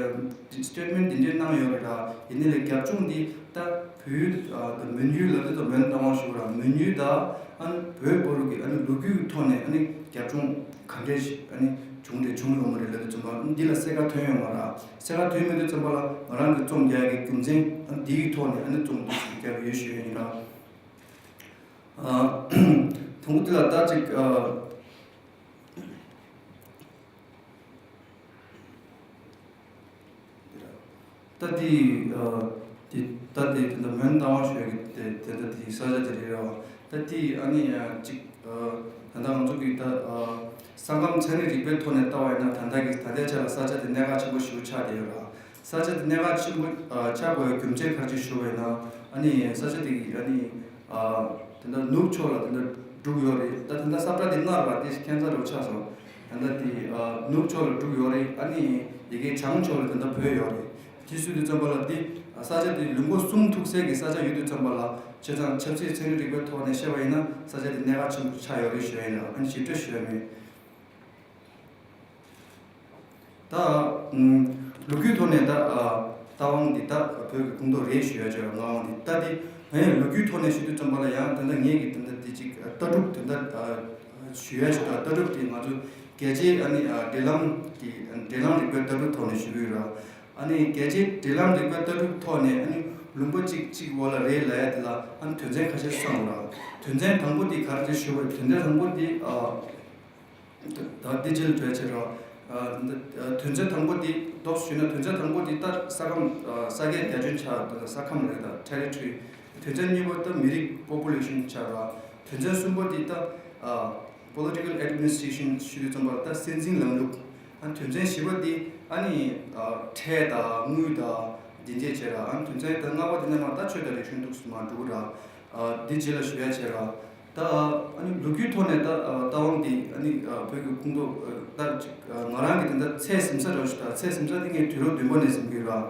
སི་ཊེཊ་མེན་ཊི་འདི་འདྲ་གནང་ཡོད་རེད་ར། ཡིན་ནའི་ལས་རྒྱབ་ལྗོངས་འདི་ད་བོད་ཡུལ་ཨ་དང་མོན་ཡུལ་ལ་དེ་ཚོ་མོན་རྟ་དབང་ཞུ་ར། མོན་ཡུལ་དང་ཨ་ནི་བོད་བར་གྱི་ཨ་ནི་ལོ་རྒྱུས་ཀྱི་ཐོག་ནས་ཨ་ནི་རྒྱབ་ལྗོངས་ག་འདྲས་ཤིག་ཨ་ནི་བྱུང་འདྲ་བྱུང་ཡོད་མ་རེད་ལབ་དུས་ཙམ་པ་འདི་ལ་གསལ་ཁ་ཐོན་ཡོད་མ་རེད། གསལ་ཁ་ཐོན་མེད་དུས་ཙམ་པ་ལ་ང་རང་གི་རྩོམ་རྒྱག་ཡ་གི་རྒྱུ་མཚན་ཨ་ནི་འདི་གི་ཐོག་ནས་ཨ་ནི་རྩོམ་འདི་ཞིག་རྒྱག་གི་ཡོད་ཞུ་ཡ་ཡིན་ར། ཨ་དང་པོ་འདི་ལ་ད་ཅིག་ཨ་ད་དེ་ཨ་དེ་ད་དེ་དེ་འདྲ་མོན་རྟ་དབང་ཞུ་ཡ་གི་དེ་དེ་འདྲ་དེ་ས་ཆ་དེ་རེད་ར། ད་དེ་ཨ་ནི་ཨ་ཅིག་ཨ་ད་ལྟ་ང་ཚོ་གི་ད་ཨ་ས་ཁམས་ཚན་རིག་རིག་པའི་ཐོག་ནས་ལྟ་བ་ཡིན་ན་ད་ལྟ་གི་ད་ལྟའི་ཆ་ལ་ས་ཆ་དེ་གནད་འགག་ཆེན་པོ་ཞེ་པོ་ཆགས་བསྡད་ཡོད་ར། ས་ཆ་དེ་གནད་འགག་ཆེན་པོ་ཨ་ཆགས་དགོས་པའི་རྒྱུ་མཚན་ག་རེ་ཞུ་བ་ཡིན་ན། ཨ་ནི་ས་ཆ་དེ་གི་ཨ་ནི་ཨ་དེ་འདྲ་ནུབ་ཕྱོགས་ལ་དེ་འདྲ་འབྲུག་ཡོད་རེད། ད་དེ་འདྲ་ས་བཀྲ་དེ་སྔར་བ་དེ་ཁྱད་མཚར་རུ་ཆགས་སོང་། ད་ལྟ་དེ་ཨ་ནུབ་ཕྱོགས་ལ་འབྲུག་ཡོད་རེད། ཨ་ནི་ཡ་གིའི་བྱང་ཕྱོགས་ལ་དེ་འདྲ་བོད་ཡོད་རེད། དེ་སུས་དུས་ཙམ་པ་ལ་དེ་ས་ཆ་དེ་ལུང་པ་གསུམ་ཐུག་སའི་གི་ས་ཆ་ཡོད་དུས་ཙམ་པ་ལ་བྱས་ཙང་ཆབ་སྲིད་ཚན་རིག་རིག་པའི་ཐོག་ནས་བཤད་པ་ཡིན་ན་ས་ཆ་དེ་གནད་འགག་ཆེན་པོ་ཆགས་ཡོད་རེད་ཞུ་ཡ་ཡིན་ལ། ཨ་ནི་ཞིབ་ཕྲ་ཞུ་ཡ་མེད། ད་ཨུམ་ལོ་རྒྱུས་ཐོག་ནས་ད་ཨ་རྟ་དབང་འདི་ད་བོད་ཀྱི་ཁོངས་གཏོགས་རེད་ཞུ་ཡ་ཅིག་ཡོད། ང་དབང་འདི་ད་འདི་ངས་ལོ་རྒྱུས་ཐོག་ནས་ཞུ་དུས་ཙམ་པ་ལ་ཡང་ད་ལྟ་ངས་ཀྱི་ད་ལྟ་འདི་ཅིག་ལྟ་གྲུབ་དེ་འདྲ་ཨ་ཞུ་ཡ་ཞིག་དང་། ལྟ་གྲུབ་དེ་ང་ཚོ་རྒྱལ་སྤྱིའི་ཨ་ནི་ཨ་འབྲེལ་ལམ་གྱི་འབྲེལ་ལམ་རིག་པའི་ལྟ་གྲུབ་ཐོག་ནས་ཞུ་གི་ཡོད་ར། ཨ་ནི་རྒྱལ་སྤྱིའི་འབྲེལ་ལམ་རིག་པའི་ལྟ་གྲུབ་ཐོག་ནས་ཨ་ནི་ལུང་པ་གཅིག་གཅིག་འོག་ལ་རེད་ལབ་ཡ་དེ་ལ་ཨ་ནི་དོན་ཚན་ཁ་ཤས་གསུངས་ར། དོན་ཚན་དང་པོ་དེ་ག་རེ་རེད་ཞུ་བ་རེད། དོན་ཚན་དང་པོ་དེ་ཨ། ད་འདི་རྗེས་ལ་བྲོས་བྱེད་རོགས། ཨ་འདི་ཨ་དོན་ཚན་དང་པོ་འདི་ལྡོག་ཞུས་ན། དོན་ཚན་དང་པོ་འདི་ད་ས་ཁམས་ཨ་ས་ཁའི་རྒྱ་ཁྱོན་ཆགས། ད་ས་ཁམས་རེད། ད་territory། དོན་ཚན་གཉིས་པ་ད་མི་རིགས་population ཆགས་རོགས། དོན་ཚན་གསུམ་པ་འདི་ད་ཨ་political administration ཞུ་དུས་ཙམ་པ་ད་སྲིད་འཛིན་ལམ་ལུགས། ཨ་དོན་ཚན་བཞི་པ་འདི་ཨ་ནི་ཨ་ཁྲལ་དང་དངུལ་དང་འདི་འདྲས་བྱེད་རོགས། ཨ་དོན་ཚན་ད་ལྔ་པ་འདི་ནས་མར་ད་ཆོས་དང་རིག་གཞུང་འདུག་སེ་མར་འགྲོ་གི་རོགས། ཨ་འདི་རྗེས་ལ་ཞུ་ཡ་བྱེད་རོགས། ད་ཨ་ནི་ལོ་རྒྱུས་ཐོག་ནས་ད་ཨ་རྟ་དབང་འདི་ཨ་ནི་ཨ་བོད་ཀྱི་ཁོངས་གཏོགས་ཨ་ད་ཅིག་ཨ་ང་རང་གི་དེ་འདྲ་ཚད་ཟིན་ས་འདྲ་ཞིག་དང་། ཚད་ཟིན་ས་དེ་ངས་དུས་རབས་བདུན་པ་ནས་ཟིན་གྱི་ཡོད་ར།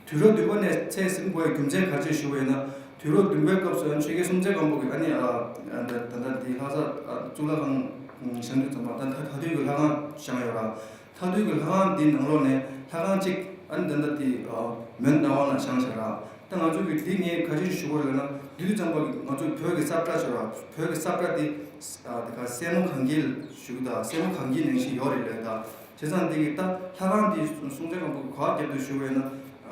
དུས་རབས་བདུན་པ་ནས་ཚད་ཟིན་དགོས་པའི་རྒྱུ་མཚན་ག་རེ་ཞུ་བ་ཡིན་ན། དུས་རབས་བདུན་པའི་སྐབས་སུ་ཨ་ནི་ཆོས་རྒྱལ་སྲོང་བཙན་སྒམ་པོ་གིས་ཨ་ནི་ཨ་ཨ་ད་ད་ལྟ་འདི་ལྷ་ས་ཨ་གཙུག་ལག་ཁང་བཞེངས་དུས་ཙམ་པ་ད་ད་ད་དུས་ཀྱི་ལྷ་ཁང་བཞེངས་ཡོད་ར། མཐའ་འདུལ་གྱི་ལྷ་ཁང་འདིའི་ནང་ལོགས་ནས་ལྷ་ཁང་གཅིག་ཨ་ནི་ད་ལྟ་དེ་ཨ་མོན་རྟ་དབང་ལ་བཞེངས་བཞག་ར། ད་ང་ཚོ་གིས་འདི་ངས་ག་ཅི་ཞུ་དགོས་རེད་ལབ་ན། འདི་དུས་ཙམ་པ་གི་ང་ཚོ་བོད་ཀྱི་ས་བཀྲ་ཞུ་ར། བོད་ཀྱི་ས་བཀྲ་དེ་ཨ་དེ་ག་སྲས་མོ་གངས་རྒྱལ་ཞུ་གི་ད། སྲས་མོ་གངས་རྒྱལ་ནང་བཞིན་ཡོད་རེད་ལབ་ད། བྱས་ཙང་འདི་གི་ད་ལྷ་ཁང་འདི་སྲོང་བཙན་སྒམ་པོ་ག་བརྒྱབ་འདུག་ཞུ་བས་ན།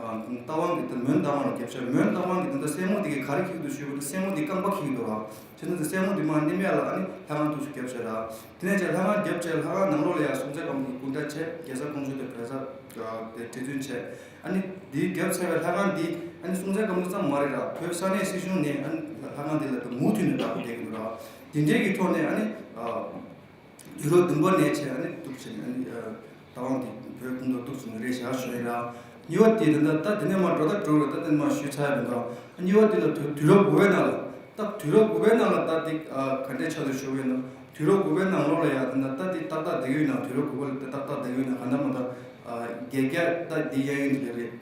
རྟ་དབང་གི་ད་མོན་རྟ་དབང་ལ་བརྒྱབ་ཤག་མོན་རྟ་དབང་གི་ད་ལྟ་སྲས་མོ་འདི་གི་ག་རེ་འཁྱེར་འདུག་ཞུ་བས་ན། སྲས་མོ་འདི་རྐང་པ་འཁྱེར་འདུག་ར། བྱས་ན་ད་སྲས་མོ་འདི་མར་གནམ་ཡར་ལ་ཨ་ནི་ལྷ་ཁང་འདུག་སུ་བརྒྱབ་ཤག་ར། དེ་ནས་ཅིག་ལྷ་ཁང་བརྒྱབ་བྱས་ལྷ་ཁང་ནང་ལོགས་ལ་ཡང་སྲོང་བཙན་སྒམ་པོ་གི་སྐུ་འདྲ་བྱས། རྒྱལ་ས་ཁོངས་ཆུང་དེ་བོད་ས་དེ་བྲིས་རྫུན་བྱས། ཨ་ནི་འདི་བརྒྱབ་ཚར་བའི་ལྷ་ཁང་འདི་ཨ་ནི་སྲོང་བཙན་སྒམ་པོ་ཙམ་མ་རེད་ར། བོད་ས་གནས་སྲིད་གཞུང་ནས་ཨ་ནི་ལྷ་ཁང་འདི་ལ་ད་མུ་མཐུད་ནས་བདག་པོ་བསྡད་ཀྱི་འདུག་ར། དེ་འདྲའི་གི་ཐོག་ནས་ཨ་ནི་དུས་རབས་བདུན་པ་ནས་བྱས་ཨ་ནི་འདུག་བྱས་ནས་ཨ་ནི་རྟ་དབང་འདི་བོད་ཁོངས་གཏོགས་འདུག་བྱས་ནས་རེད་བཞག་ཞུ་ཡིན་ར། གཉིས་པ་དེ་ད་ལྟ་ད་དེ་ནས་མར་འགྲོ་ད་འགྲོ་རེད། ད་དེ་ནས་མར་ཞུས་ཚར་ཡ་མི་འདུག་གཉིས་པ་དེ་ལ་དུས་དུས་རབས་དགུ་པའི་ནང་ལ་ད་དུས་རབས་དགུ་པའི་ནང་ལ་ད་དེ་ག་འདྲའི་ཆགས་འདུག་ཞུ་གི་ཡིན་ན། དུས་རབས་དགུ་པའི་ནང་ལོགས་ལ་ཡ་ད་ད་དེ་ཏག་ཏག་བསྡད་ཀྱི་ཡོད་ན། དུས་རབས་དགུ་པ་ལ་ད་ཏག་ཏག་བསྡད་ཀྱི་ཡོད་ན་ག་འདྲ་མ་ད་རྒྱལ་རྒྱ་ད་དེ་གཡས་གཡོན་དེ་རེད།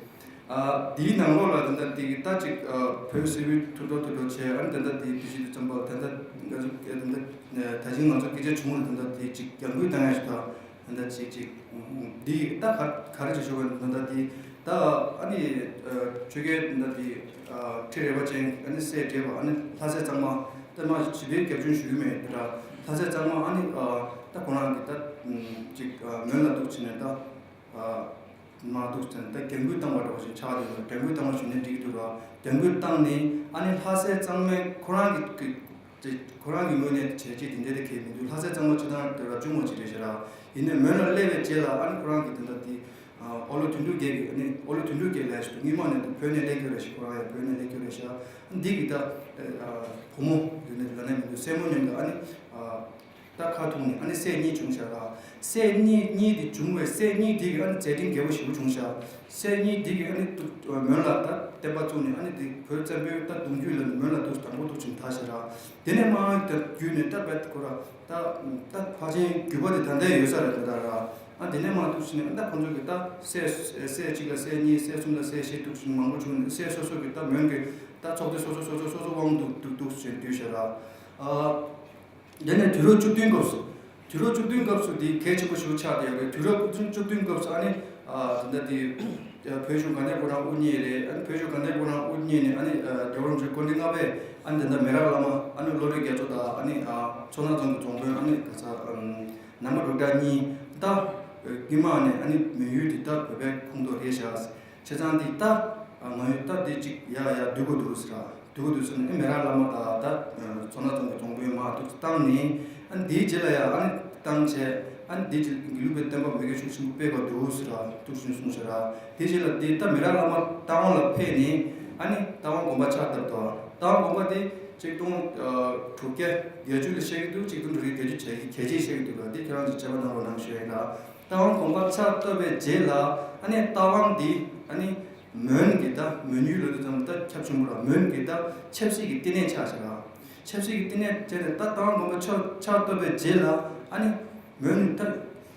དེའི་ནང་ལོགས་ལ་ད་ལྟ་དེ་གི་ད་ཅིག་བོད་སིལ་བུའི་ཐུགས་སྤྲོ་ཐུགས་སྤྲོ་བྱས། ཨ་ནི་ད་ལྟ་དེ་དུས་ཤིག་ཏུ་བརྩམས་པ་ད་ལྟ་ང་ཚོ་ད་ལྟ་ད་ཅིག་ང་ཚོ་སྐད་ཆ་བྱུང་བ་ད་ལྟ་དེ་ཅིག་རྒྱང་འབུད་བཏང་ཡ་ཞིག་ད་ད་ལྟ་ཅིག་ཅིག་འདི་ད་ག་ག་རེ་ཅིག་ཞུ་བ་ད་ལྟ་དེ་ད་ཨ་ནི་ཆོས་རྒྱལ་ད་ལྟ་དེ་ཁྲི་རལ་པ་ཅན་ཨ་ནི་སྲས་བགྲེས་པ་ཨ་ནི་ལྷ་སྲས་གཙང་མ་ད་མ་ཞི་བདེའི་རྒྱབ་ལྗོངས་ཞུ་གི་མེད་ད་ར། ལྷ་སྲས་གཙང་མ་ཨ་ནི་ད་ཁོ་རང་གི་ད་ཅིག་མོན་ལ་འདུག་བྱས་ནས་ད། མ་འདུག་ཟེར་ནས་ད་རྒྱང་འབུད་བཏང་བ་འདྲ་བོ་ཞིག་ཆགས་ཡོད་རེད། རྒྱང་འབུད་བཏང་བ་ཞུ་ནས་འགྲིག་འདུག་ར། རྒྱང་འབུད་བཏང་ནས་ཨ་ནི་ལྷ་སྲས་གཙང་མའི་ཁོ་རང་གི་གི་ཁོ་རང་གི་ངོས་ནས་བྱས་རྗེས་དེ་འདྲ་དེ་གས་མི་འདུག་ལྷ་སྲས་གཙང་མ་སྤྱིར་བཏང་དེ་རབ་བྱུང་བ་ཅིག་རེད་ཤག་ར། ཡིན་ནའི་མོན་ལ་སླེབས་པའི་རྗེས་ལ་ཨ་ནི་ཁོ་རང་གི་དེ་འདྲ་དེ་ཨོ་ལོ་དོན་གྲུབ་རྒྱལ་གྱི་ཨ་ནི་ཨོ་ལོ་དོན་གྲུབ་རྒྱལ་ལབ་ཞིག་འདུག་སྔོན་མ་ནས་འདུག་བོད་ནས་སླེབས་ཀྱི་རེད་ཤག་ཁོ་རང་ཡང་བོད་ནས་སླེབས་ཀྱི་རེད་ཤག་འདི་གི་ད་བུ་མོ་དེ་ནས་ལ་ནས་མི་འདུག་སྲས་མོ་མཉམ་དུ་ཨ་ནི། ད་ཁ་ཐུག་ནས་ཨ་ནི་སྲས་གཉིས་བྱུང་ཤག་ར། སྲས་གཉིས་གཉིས་དེ་བྱུང་བས་སྲས་གཉིས་དེ་གི་ཨ་ནི་མཛད་འཕྲིན་རྒྱས་པོ་ཞེ་པོ་བྱུང་ཤག་སྲས་གཉིས་དེ་གི་ཨ་ནི་ཏུ་མོན་ལ་ད་བསྟན་པ་བཙུགས་ནས་ཨ་ནི་དེ་བོད་བཙན་པོའི་ད་གདུང་རྒྱུད་ལ་ནི་མོན་ལ་ཏུ་དང་པོ་ཏུ་ཕྱིན་ད་ཤག་ར། དེ་ནས་མ་ཨ་ནི་ད་བརྒྱུད་ནས་ད་བད་ཁོ་ར་ད་ད་ཕལ་ཆེར་བརྒྱུད་པ་དེ་ད་ལྟ་ཡོད་ས་རེད་ད་ར། ཨ་དེ་ནས་མ་ཏུ་ཕྱིན་ནས་ད་ཁོང་ཚོ་གི་ད་སྲས་སྲས་གཅིག་ལ་སྲས་གཉིས་སྲས་གསུམ་ལ་སྲས་བཞི་ཏུ་ཕྱིན་མང་པོ་བྱུང་ནས་སྲས་སོ་སོ་གི་ད་མོན་གི་ད་ཚོགས་སྡེ་སོ་སོ་སོ་སོ་སོ་སོ་དབང་དུ་ཏུ་ཏུ་ཕྱིན་དུས་ཤག་ར། ཨ། དེ་ནས་དུས་རབས་བཅུ་བདུན་སྐབས་སུ། དུས་རབས་བཅུ་བདུན་སྐབས་སུ་དེ་གལ་ཆེན་པོ་ཞིག་ཆགས་བསྡད་ཡོད་རེད། དུས་རབས་བཅུ་བཅུ་བདུན་སྐབས་སུ་ཨ་ནི། ཨ་ད་ལྟ་དེ། བོད་གཞུང་དགའ་ལྡན་ཕོ་བྲང་དབུ་བརྙེས་རེད། ཨ་ནི་བོད་གཞུང་དགའ་ལྡན་ཕོ་བྲང་དབུ་བརྙེས་ནས་ཨ་ནི། རྒྱལ་བ་རིན་པོ་ཆེ་སྐུ་ཕྲེང་ལྔ་པས་ཨ་ནི་ད་ལྟ་མེ་རག་བླ་མ་ཨ་ནི་བློ་གྲོས་རྒྱ་མཚོ་དང་ཨ་ནི། མཚོ་སྣ་རྫོང་གི་རྫོང་དཔོན་ཨ་ནི་ག་ས། ནང་པ་འབྲུག་གྲགས་གཉིས་ད། སྔོན་མ་ནས་ཨ་ནི་མོན་ཡུལ་དེ་ད་བོད་པའི་ཁོངས་གཏོགས་རེད་ཤག་བྱས་ཙང་འདི་ལྟ། ང་ཡོད་ལྟ་འདི་གཅིག་ཡ་ཡ་སྡུག་གོ་འདུག་ཟེར་ར། སྡུག་གོ་འདུག་ཟེར་ནས་ཨེ་མེ་རག་བླ་མ་དང་ད་མཚོ་སྣ་རྫོང་གི་རྫོང་དཔོན་མ་འདུག་བཏང་ནས་ཨ་ནི་འདིའི་རྗེས་ལ་ཡ་ཨ་ནི་བཏང་བྱས་ཨ་ནི་འདིའི་རྗེས་དགེ་ལུགས་པའི་བསྟན་པ་མི་དགེ་ཤུགས་ཆེན་པོ་སྤེལ་དགོས་འདུག་ཟེར་ར་འདུག་ཞུས་གསུངས་ཟེར་ར། དེའི་རྗེས་ལ་འདི་ལྟ་མེ་རག་བླ་མ་རྟ་དབང་ལ་ཕེབས་ནས་ཨ་ནི་རྟ་དབང་དགོན་པ་ཕྱག་བཏབ་དོ། རྟ་དབང་དགོན་པ་དེ་ཆིག་སྟོང་དྲུག་བརྒྱ་བརྒྱད་ཅུ་ལ་བཤད་ཀྱི་འདུག་ཆིག་སྟོང་དྲུག་བརྒྱ་བརྒྱད་ཅུ་གྱ་གྱ་གྱ་བཤད་ཀྱི་འདུག་ལ་འདི་ཁྱེད་རང་ཚོ་དཔྱད་པ་གནང་རོགས་གནང་ཞུ་ཡ་ཡིན་ལ། རྟ་དབང་དགོན་པ་ཕྱག་བཏབ་པའི་རྗེས་ལ་ཨ་ནི་རྟ་དབང་འདི་ཨ་ནི་མོན་གྱི་ད་མོན་ཡུལ་ལ་དུ་ཙམ་ད་ཁྱབ་ཆེན་པོ་ལ་མོན་གྱི་ད་ཆབ་སྲིད་ཀྱི་བསྟི་གནས་ཆགས་ཤག་ར། ཆབ་སྲིད་ཀྱི་བསྟི་གནས་བྱས་ནས་ད་རྟ་དབང་དགོན་པ་ཕྱག་ཕྱག་བཏབ་པའི་རྗེས་ལ་ཨ་ནི་མོན་ད་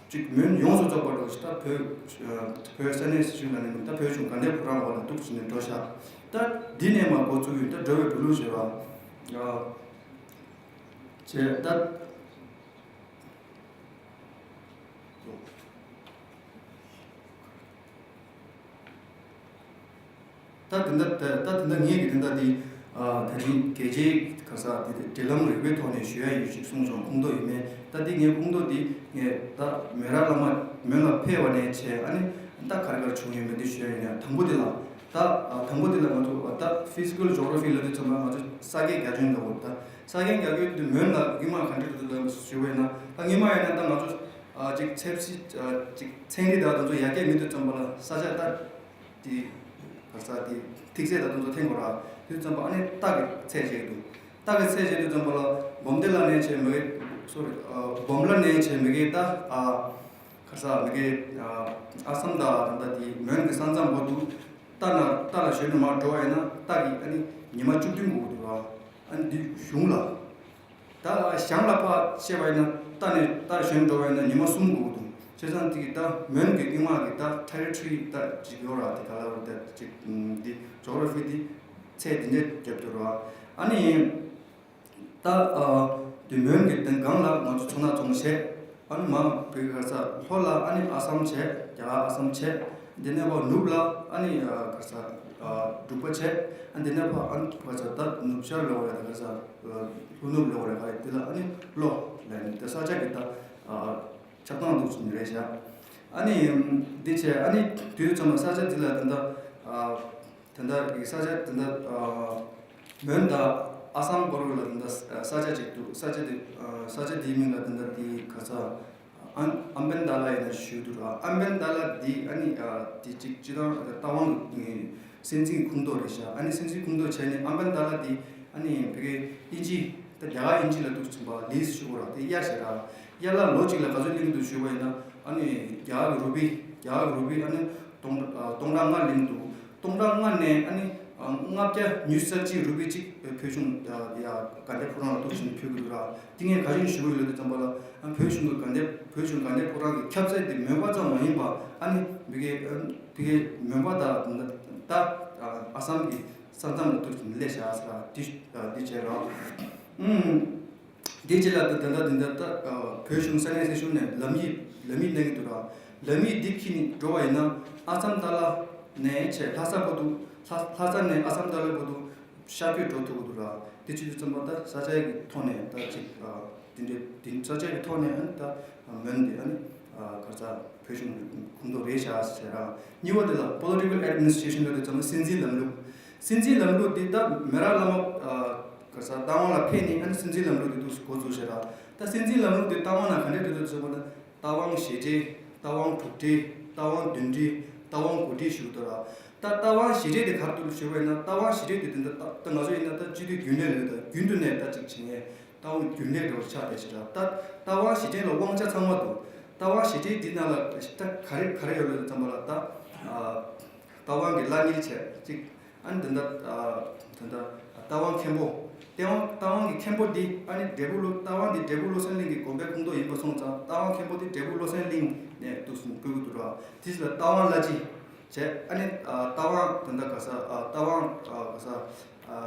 ཅིག་མོན་ཡོངས་སུ་རྫོགས་པ་འགྲོ་ཞིག་ད་བོད་བོད་ས་གནས་སྲིད་གཞུང་ལ་ནི་ད་བོད་གཞུང་དགའ་ལྡན་ཕོ་བྲང་འོག་ལ་གཏུགས་བྱས་ནས་འགྲོ་ཤག་ད་འདི་ནས་མ་འགོ་བཙུགས་ཡོད་ད་འགྲོ་བའི་འགྲོ་ལུགས་བྱས་པ་བྱས་ད། ད་དེ་འདྲ་ད་ད་དེ་འདྲ་ངས་ཀྱི་དེ་འདྲ་དེ་ད་རིང་རྒྱལ་སྤྱིའི་ག་ས་དེ་འབྲེལ་ལམ་རིག་པའི་ཐོག་ནས་ཞུ་ཡ་ཡོད་ཞིག་གསུངས་སོང་། ཁུངས་གཏོགས་ཡིན་མིན་ད་དེ་ངས་ཁུངས་གཏོགས་དེ་ངས་ད་མེ་རག་བླ་མ་མོན་ལ་ཕེབས་པ་ནས་བྱས་ཨ་ནི་ད་ག་རེ་ག་རེ་བྱུང་ཡོད་མེད་དེ་ཞུ་ཡ་ཡིན་ཡ། དང་པོ་དེ་ལ་ད་དང་པོ་དེ་ལ་ང་ཚོ་ད་ཕི་སི་ཀལ་ཇོ་གྷ་ར་ཕི་ལབ་དུས་ཙམ་པ་ང་ཚོ་ས་དགེ་རྒྱ་ཆེན་འདྲ་བོ་ད་ས་དགེ་རྒྱ་ཆེན་དེ་མོན་ལ་སྔོན་མ་ག་འདྲ་འདུག་ལབ་ཞུ་བས་ན་ད་སྔོན་མ་ཡིན་ན་ད་ང་ཚོ་ཅིག་ཆབ་སྲིད་ཅིག་ཚན་རིག་དང་དེ་ཚོ་ཡར་རྒྱས་མི་འདུག་ཙམ་པ་ལ་ས་ཆ་ད། དེ་ག་ས་དེ་ཐིག་ཚད་དང་དེ་ཚོ་འཐེན་དགོས་ར། དེ་ཙམ་པ་ཨ་ནི་རྟ་གི་ཚད་བྱེད་ཀྱི་འདུག་རྟ་གི་ཚད་བྱེད་དུས་ཙམ་པ་ལ་སྦོམ་སྡེ་ལ་ནས་བྱས་མི་གི་སོ་རི་སྦོམ་ལ་ནས་བྱས་མི་གི་ད་ཨ་ག་ས་མི་གི་ཨ་སམ་ད་ད་དེ་མོན་གི་ས་མཚམས་བར་དུ་རྟ་ན་རྟ་ལ་ཞོན་ནས་མར་འགྲོ་བ་ཡིན་ན་རྟ་གི་ཨ་ནི་ཉི་མ་བཅུ་བདུན་དགོས་ཀྱི་འདུག་ར། ཨ་ནི་འདི་གཞུང་ལ། ད་ཞང་ལ་ཕར་བཤད་པ་ཡིན་ན་རྟ་ནས་རྟ་ཞོན་འགྲོ་བ་ཡིན་ན་ཉི་མ་གསུམ་འགོར་གི་འདུག་བྱས་ཙང་དེ་གི་ད་མོན་གི་རྙིང་མ་གི་ད་ཊེ་རི་ཊོ་རི་ད་ཅིག་ཡོད་ར། དེ་ག་ལ་བར་ད་ཅིག་འདི་ཇོ་གྷ་ར་ཕི་འདི་ཚད་འདི་འདྲ་རྒྱབ་འགྲོ་ར། ཨ་ནི་ད་ཨ་དེ་མོན་གི་དེ་སྒང་ལ་ང་ཚོ་མཚོ་སྣ་རྫོང་བྱས། ཨ་ནི་མ་བོད་ག་ས་ལྷོ་ལ་ཨ་ནི་ཨ་སམ་བྱས། རྒྱ་གར་ཨ་སམ་བྱས། འདི་ནས་ཕར་ནུབ་ལ་ཨ་ནི་ག་ས་འབྲུག་པ་བྱས། ཨ་འདི་ནས་ཕར་ཨ་ནི་ག་ས་ད་ནུབ་ཤར་ལོག་རེད། ག་ས་ལྷོ་ནུབ་ལོག་རེད། ག་རེ་འདི་ལ་ཨ་ནི་ལྷོ་ལ་ནི་ད་ས་ཆ་གི་ད་ཆགས་སྟངས་འདུག་ཟེར་ནི་རེད་བཞག་ཨ་ནི་འདི་བྱས། ཨ་ནི་དུས་ཚང་མ་ས་ཆ་འདི་ལ་ད་ལྟ་ཨ་ད་ལྟ་གི་ས་ཆ་ད་ལྟ་ཨ་མོན་དང་ཨ་སམ་བར་དུ་ལ་ད་ལྟ་ས་ཆ་ཅིག་འདུག་ས་ཆ་དེ་ཨ་ས་ཆ་དེའི་མིང་ལ་ད་ལྟ་དེ་ག་ས་ཨམ་ཨམ་བན་ཏཱ་ལ་ཡིན་ན་ཞུ་འདུག་ཨམ་བན་ཏཱ་ལ་འདི་ཨ་ནི་ཨ་དེ་གཅིག་སྤྱི་བཏང་རྟ་དབང་གི་སྲིད་འཛིན་ཁོངས་གཏོགས་རེད་ཤག་ཨ་ནི་སྲིད་འཛིན་ཁོངས་གཏོགས་བྱས་ནས་ཨམ་བན་ཏཱ་ལ་འདི་ཨ་ནི་བོད་སྐད་དབྱིན་ཇི་ད་རྒྱ་གར་དབྱིན་ཇི་ལ་གཏུག་ཕྱིན་པ་ལིས་ཞུ་དགོས་ར། དེ་གཡར་བཞག་ར། གཡར་ལ་ལོ་གཅིག་ལ་ག་ཚོད་གླིང་འདུག་ཞུས་པ་ཡིན་ན། ཨ་ནི་རྒྱ་གར་གྱི་རུ་པི་རྒྱ་གར་གྱི་རུ་པི་ཨ་ནི་སྟོང་ཨ་སྟོང་ཕྲག་ལྔ་གླིང་འདུག་སྟོང་ཕྲག་ལྔ་ནས་ཨ་ནི་ཨ་ལྔ་བརྒྱ་ཉི་ཤུ་རྩ་གཅིག་རུ་པི་གཅིག་བོད་གཞུང་ཨ་ཡ་དགའ་ལྡན་ཕོ་བྲང་ལ་གཏུག་ཕྱིན་ཕུལ་གྱི་འདུག་ར། དེ་ངས་ག་རེ་ཞུ་གི་ཡོད་ལབ་དུས་ཙམ་པ་ལ། ཨ་བོད་གཞུང་གི་དགའ་ལྡན་བོད་གཞུང་དགའ་ལྡན་ཕོ་བྲང་གི་ཁྱབ་ཚད་དེ་མོན་པ་ཙམ་མ་ཡིན་པ། ཨ་ནི་མི་གའི་ཨ་དེ་གའི་མོན་པ་དང་ད་ད་ཨ་སམ་གྱི་ས་མཚམས་ལ་གཏུག་ཕྱིན་སླེབས་བཞག་ཟེར་ར། དེ་ཨ་དེ་བྱས་ར། ཨུམ། དེ་རྗེས་ལ་ད་ད་ད་ད་ད་བོད་གཞུང་ས་གནས་སྲིད་གཞུང་ནས་ལམ་ཡིག་ལམ་ཡིག་གནང་གི་འདུག་ར། ལམ་ཡིག་འདི་འཁྱེར་ནས་འགྲོ་བ་ཡིན་ན་ཨ་སམ་ཏཱ་ལ་ནས་བྱས་ལྷ་ས་བར་དུ། ལྷ་ལྷ་ས་ནས་ཨ་སམ་ཏཱ་ལ་བར་དུ་ཤར་བསྐྱོད་འགྲོ་ཐུབ་ཀྱི་འདུག་ར། དེ་བྱེད་དུས་ཙམ་པ་ད་ས་ཆ་གི་ཐོག་ནས་ད་ཅིག་ཨ་དེ་འདྲའི་དེ་ས་ཆ་གི་ཐོག་ནས་ཨ་ནི་ད་མོན་དེ་ཨ་ནི་ཨ་ག་རེ་ཟ་བོད་གཞུང་གི་ཁོངས་གཏོགས་རེད་ཤག་ཟེར་ར། གཉིས་པ་དེ་ལ་པོ་ལི་ཊི་ཀལ་ཨེཌ་མི་ནི་སི་ཊེ་ཤན་ལབ་དུས་ཙམ་པ་སྲིད་འཛིན་ལམ་ལུགས། སྲིད་འཛིན་ལམ་ལུགས་འདི་ད་མེ་རག་བླ་མ་ཨ་ག་རེ་ཟ་རྟ་དབང་ལ་ཕེབས་ནས་ཨ་ནི་སྲིད་འཛིན་ལམ་ལུགས་འདི་འདུག་སེ་འགོ་བཙུགས་བྱས་ར། ད་སྲིད་འཛིན་ལམ་ལུགས་འདི་རྟ་དབང་ནང་ག་འདྲས་འགྲོ་འདུག་ཟེར་བ་ན། རྟ་དབང་ཞི་བདེ། རྟ་དབང་དྲུག་སྒྲིལ། རྟ་དབང་བདུན་སྒྲིལ། རྟ་དབང་དགུ་སྒྲིལ་ཞུ་གི་འདུག་ར། ད་རྟ་དབང་ཞི་བདེ་དེ་ག་རེ་འདུག་ཞུས་པ་ཡིན་ན། རྟ་དབང་ཞི་བདེ་དེ་དེ་འདྲ་ད་ད་ང་ཚོ་ཡིན་ན་ད་སྤྱི་འཐུས་རྒྱུན་ལས་ལོས་ད་རྒྱུན་དུ་ནས་ད་ཅིག་བྱེད་མཁན་རྟ་དབང་རྒྱུན་ལས་འདྲ་བོ་ཆགས་བསྡད་ཤག་ར། ད་རྟ་དབང་ཞི་བདེ་ལ་དབང་ཆ་ཚང་མ་འདུག་རྟ་དབང་ཞི་བདེ་འདི་ནང་ལ་ད་ག་རེ་ག་རེ་ཡོད་ལབ་ཙམ་པ་ལ་ད་ཨ་རྟ་དབང་གི་བླ་གཉེར་བྱས་ཅིག་ཨ་ནི་ད་ལྟ་ཨ་ད་ལྟ་རྟ་དབང་མཁན་པོ། རྟ་དབང་རྟ་དབང་གི་མཁན་པོ་འདི་ཨ་ནི་འབྲས་སྤུངས་བློ་རྟ་དབང་འདི་འབྲས་སྤུངས་བློ་གསལ་གླིང་གི་དགོན་པའི་ཁོངས་གཏོགས་ཡིན་པ་སོང་ཙང་། རྟ་དབང་མཁན་པོ་འདི་འབྲས་སྤུངས་བློ་གསལ་གླིང་ནས་འདུག་སེ་བསྐོ་གི་འདུག་ར། དེ་ལ་རྟ་དབང་བླ་སྤྱི་བྱས། ཨ་ནི་ཨ་རྟ་དབང་ད་ལྟ་ག་ས་ཨ་རྟ་དབང་ཨ་ག་ས་ཨ་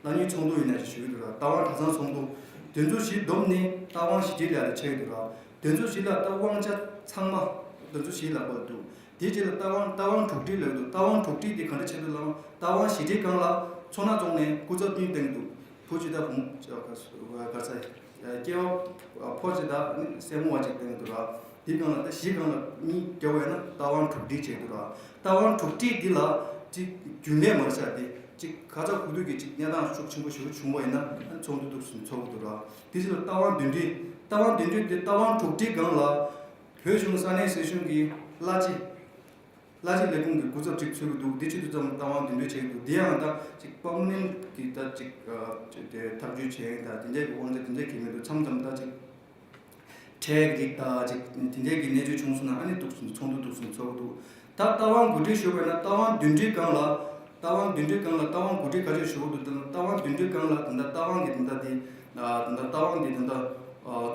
བླ་གཉེར་ཚོགས་འདུ་ཡིན་ན་ཞིག་ཞུ་གི་འདུག་ར། རྟ་དབང་གྲྭ་ཚང་ཚོགས་འདུ། དེ་ཚོ་བཞི་བསྡོམས་ནས་རྟ་དབང་ཞི་བདེ་ལབ་ཡ་ཆགས་ཀྱི་འདུག་ར། དེ་ཚོ་བཞི་ལ་ད་དབང་ཆ་ཚང་མ་དེ་ཚོ་བཞི་ལ་བཀོད་འདུག་དེའི་རྗེས་ལ་རྟ་དབང་རྟ་དབང་དྲུག་སྒྲིལ་ལབ་འདུག་རྟ་དབང་དྲུག་སྒྲིལ་དེ་ག་འདྲ་ཆགས་འདུག་ལབ་ན། རྟ་དབང་ཞི་བདེའི་སྒང་ལ་མཚོ་སྣ་རྫོང་ནས་སྐུ་ཚབ་གཉིས་བཏང་གི་འདུག་བུ་གཅིག་དང་བུ་མོ་ག་ས་སྐྱེས་པ་ཕོ་གཅིག་དང་སྲས་མོ་བ་གཅིག་བཏང་གི་འདུག་ར། དེའི་སྒང་ལ་ད་བཞི་སྒང་ལ་གཉིས་བརྒྱབ་པ་ཡིན་ན་རྟ་དབང་དྲུག་སྒྲིལ་བྱས་འདུག་ར། རྟ་དབང་དྲུག་སྒྲིལ་འདི་ལ་ཅིག་རྒྱུན་ལས་མ་རེད་ཤག་དེ་ཅིག་ག་ཚོད་གོ་དུས་ཀྱི་ཅིག་གནས་སྟངས་ཤུགས་ཆེན་པོ་ཞིག་བྱུང་བ་ཡིན་ན་ཚོགས་འདུ་འདུག་སེ་ཚོགས་ཀྱི་འདུག་ར། དེ་ཕྱིར་རྟ་དབང་བདུན་སྒྲིལ། རྟ་དབང་བདུན་སྒྲིལ་དེ་རྟ་དབང་དྲུག་སྒྲིལ་སྒང་ལ་བོད་གཞུང་ས་གནས་སྲིད་གཞུང་གི་བླ་སྤྱི། བླ་སྤྱི་ལས་ཁུངས་ཀྱི་སྐུ་ཚབ་ཅིག་ཚུད་ཀྱི་འདུག་འདི་བྱེད་དུས་ཙམ་རྟ་དབང་བདུན་སྒྲིལ་བྱེད་ཀྱི་འདུག་འདི་ཡང་ད་ཅིག་པར་མ་ནེན་ཊི་གི་ད་ཅིག་ཨ་ཅིག་དེ་ཐག་གཅོད་བྱེད་ཡིན་ད་དེ་འདྲའི་གི་དབང་ཆ་དེ་འདྲའི་གི་མི་འདུག་མཚམས་མཚམས་ད་ཅིག་ཁྲལ་གྱི་རིགས་ད་ཅིག་དེ་འདྲའི་གི་གནས་ཚུལ་བྱུང་སོང་ན་ཨ་ནི་འདུག་སེ་ཚོགས་འདུ་འདུག་སེ་ཚོགས་ཀྱི་འདུག་ད་རྟ་དབང་དགུ་སྒྲིལ་ཞུ་བས་ན་རྟ་དབང་བདུན་སྒྲིལ་སྒང་ལ། རྟ་དབང་བདུན་སྒྲིལ་སྒང་ལ་རྟ་དབང་དགུ་སྒྲིལ་ག་ཚོད་ཞུ་དགོས་འདུག་ད་རྟ་དབང་བདུན་སྒྲིལ་སྒང་ལ་ད་ལྟ་རྟ་དབང་གི་ད་ལྟ་དེ་ད་ལྟ་རྟ་དབང་དེ་ད་ལྟ་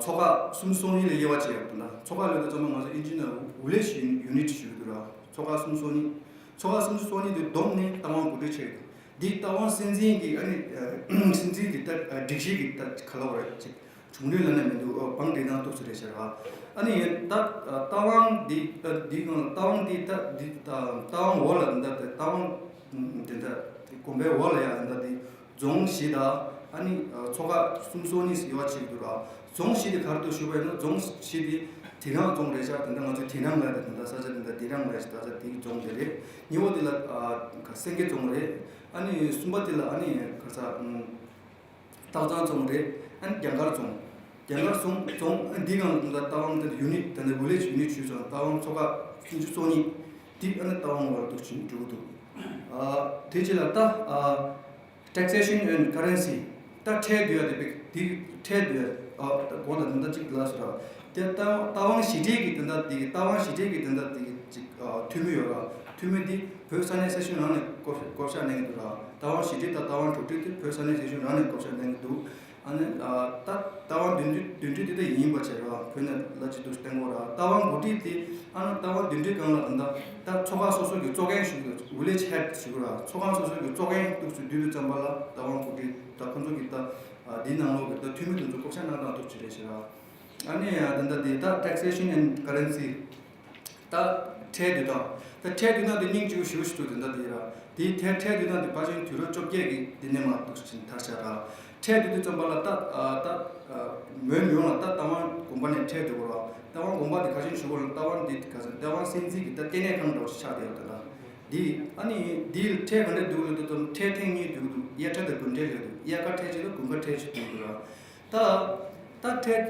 ཚོགས་ཁག་སུམ་ཅུ་སོ་གཉིས་ལ་དབྱེ་བ་ཕྱེ་ཡོད་ད་ལྟ་ཚོགས་ཁག་ལོས་ད་ཚང་མ་ང་ཚོ་ཨིན་ཇི་ནང་ཝི་ལེ་ཇི་ཡུ་ནི་ཊི་ཞུ་གི་འདུག་ར། ཚོགས་ཁག་སུམ་ཅུ་སོ་གཉིས། ཚོགས་ཁག་སུམ་ཅུ་སོ་གཉིས་དེ་བསྡོམས་ནས་རྟ་དབང་དགུ་སྒྲིལ་ཕྱེ་གི་འདུག་འདི་རྟ་དབང་སྲིད་འཛིན་གྱི་ཨ་ནི་སྲིད་འཛིན་གྱི་ད་སྒྲིག་གཞི་གི་ད་ག་ལབ་དགོས་རེད་ཅིག་བྱུང་རིམ་ལབ་ན་མི་འདུག་ཨོ་བང་སྒྲིག་སྟངས་འདུག་སེ་རེད་ཤག་ར། ཨ་ནི་ད་རྟ་དབང་འདི་ད་འདི་གང་ལ་རྟ་དབང་འདི་ད་འདི་ད་རྟ་དབང་འོག་ལ་འདི་ད་རྟ་དབང་འདི་ད་དགོན་པའི་འོག་ལ་ཡ་འདི་ད་འདི་རྫོང་བཞི་དང་ཨ་ནི་ཚོགས་ཁག་སུམ་ཅུ་སོ་གཉིས་སུ་དབྱེ་བ་ཕྱེ་གི་འདུག་ར། རྫོང་བཞི་དེ་ག་རེ་འདུག་ཞུ་བ་ཡིན་ན་རྫོང་བཞི་དེ་དྷི་རན་རྫོང་རེད་ཤག་དེ་འདྲ་ང་ཚོའི་དྷི་རན་ལབ་དེ་འདྲ་ས་ཆ་དེ་འདྲ་དྷི་རན་ལབ་ཤག་ད་ཆ་དེའི་རྫོང་དེ་རེད། གཉིས་པ་དེ་ལ་སེང་གེ་རྫོང་རེད། ཨ་ནི་གསུམ་པ་དེ་ལ་ཨ་ནི་ག་རེ་ཟ་སྟག་ཚང་རྫོང་རེད། ཨ་ནི་རྒྱ་མཁར་རྫོང་། རྒྱ་མཁར་རྫོང་རྫོང་ཨ་འདི་གང་ལ་ད་ལྟ་རྟ་དབང་དེ་ཡུ་ནི་ཊི་དེ་འདྲ་ཝི་ལེ་ཇི་ཡུ་ནི་ཊི་ཞུས་ཙང་རྟ་དབང་ཚོགས་ཁག་སུམ་ཅུ་སོ་གཉིས་དེ་ཨ་ནི་རྟ་དབང་འོག་ལ་འདུག་ཅིང་འགྲོ་གི་འདུག་ཨ་དེ་རྗེས་ལ་ད་ཨ་Taxation and Currency ད་ཁྲལ་བསྡུ་ཡ་དེ་བེད་དེ་ཁྲལ་བསྡུ་ཡ་ཨ་ད་གོང་ལ་ད་ལྟ་གཅིག་ལ་ཟེར་ར། དེ་རྟ་རྟ་དབང་ཞི་བདེ་གི་དེ་འདྲ་དེ་གི་རྟ་དབང་ཞི་བདེ་གི་དེ་འདྲ་དེ་གི་གཅིག་ཨ་འཐུས་མི་ཡོད་ར། འཐུས་མི་དེ་བོད་ས་གནས་སྲིད་གཞུང་རང་ནས་བསྐོ་བསྐོ་བཞག་གནང་གི་འདུག་ར། རྟ་དབང་ཞི་བདེ་དང་རྟ་དབང་དྲུག་སྒྲིལ་དེ་བོད་ས་གནས་སྲིད་གཞུང་རང་ནས་བསྐོ་བཞག་གནང་གི་འདུག་ཨ་ནི་ཨ་ད་རྟ་དབང་བདུན་སྒྲིལ་བདུན་སྒྲིལ་དེ་ད་ཡིན་པ་བྱས་ར་བོད་ནས་ལ་ཅི་འདུག་བསྟན་གོ་ར། རྟ་དབང་དགུ་སྒྲིལ་དེ་ཨ་ནི་རྟ་དབང་བདུན་སྒྲིལ་སྒང་ལ་ད་ད་ད་ཚོགས་ཁག་སོ་སོ་གི་གཙོ་འགན་ཞུ་གི་འདུག་ཝི་ལེ་ཇི་ཧེཌ་ཞུ་གི་ར། ཚོགས་ཁང་སོ་སོ་གི་གཙོ་འགན་འདུག་སུ་བསྡུས་དུས་ཙམ་པ་ལ་རྟ་དབང་དགུ་སྒྲིལ་ད་ཁོ་ཚོ་གི་ད་ཨ་འདིའི་ནང་ལོགས་ཀྱི་ད་འཐུས་མི་དེ་ཚོ་བསྐོ་བཞག་གནང་སྟངས་འདུག་ཅི་རེད་ཞེ་ར། ཨ་ནི་ཡ་ད་ད་དེ་ད་Taxation and Currency ད་ཁྲལ་བསྡུ་སྟངས། ད་ཁྲལ་བསྡུ་སྟངས་དེ་སྙིང་རྗེ་པོ་ཞེ་པོ་ཞིག་འདུག་ད་ད་དེ་ར། དེའི་ཁྲལ་ཁྲལ་བསྡུ་སྟངས་དེ་ཕལ་ཆེར་དུས་རབས་བཅོ་བརྒྱད་ཀྱི་དེ་ནས་མར་འདུག་ཕྱིན་མཐར་ཆགས་ར། ཁྲལ་བསྡུ་དུས་ཙམ་པ་ལ་ད་ད་མོན་ཡོངས་ལ་ད་རྟ་དབང་དགོན་པ་ནས་ཁྲལ་བསྡུ་དགོས་ར། རྟ་དབང་དགོན་པ་དེ་ག་ཅིག་ཞུ་དགོས་ལ། རྟ་དབང་འདི་ག་ཟེར། རྟ་དབང་སྲིད་འཛིན་གྱི་ད་ལྟེ་གནས་ཁང་འདྲ་བོ་ཞིག་ཆགས་བསྡད་ཡོད་ད། འདི་ཨ་ནི་འདི་ཁྲལ་ག་འདྲ་བསྡུ་དགོས་ལ་དུས་ཙམ་ཁྲལ་ཐེངས་གཉིས་བསྡུ་གི་འདུག་དབྱར་ཁྲལ་དང་དགུན་ཁྲལ་ལ་འདུག་དབྱར་ཁ་ཁྲལ་གཅིག་དང་དགུན་ཁ་ཁྲལ་གཅིག་བསྡུ་གི་འདུག་ར། ད་ད་ཁྲལ་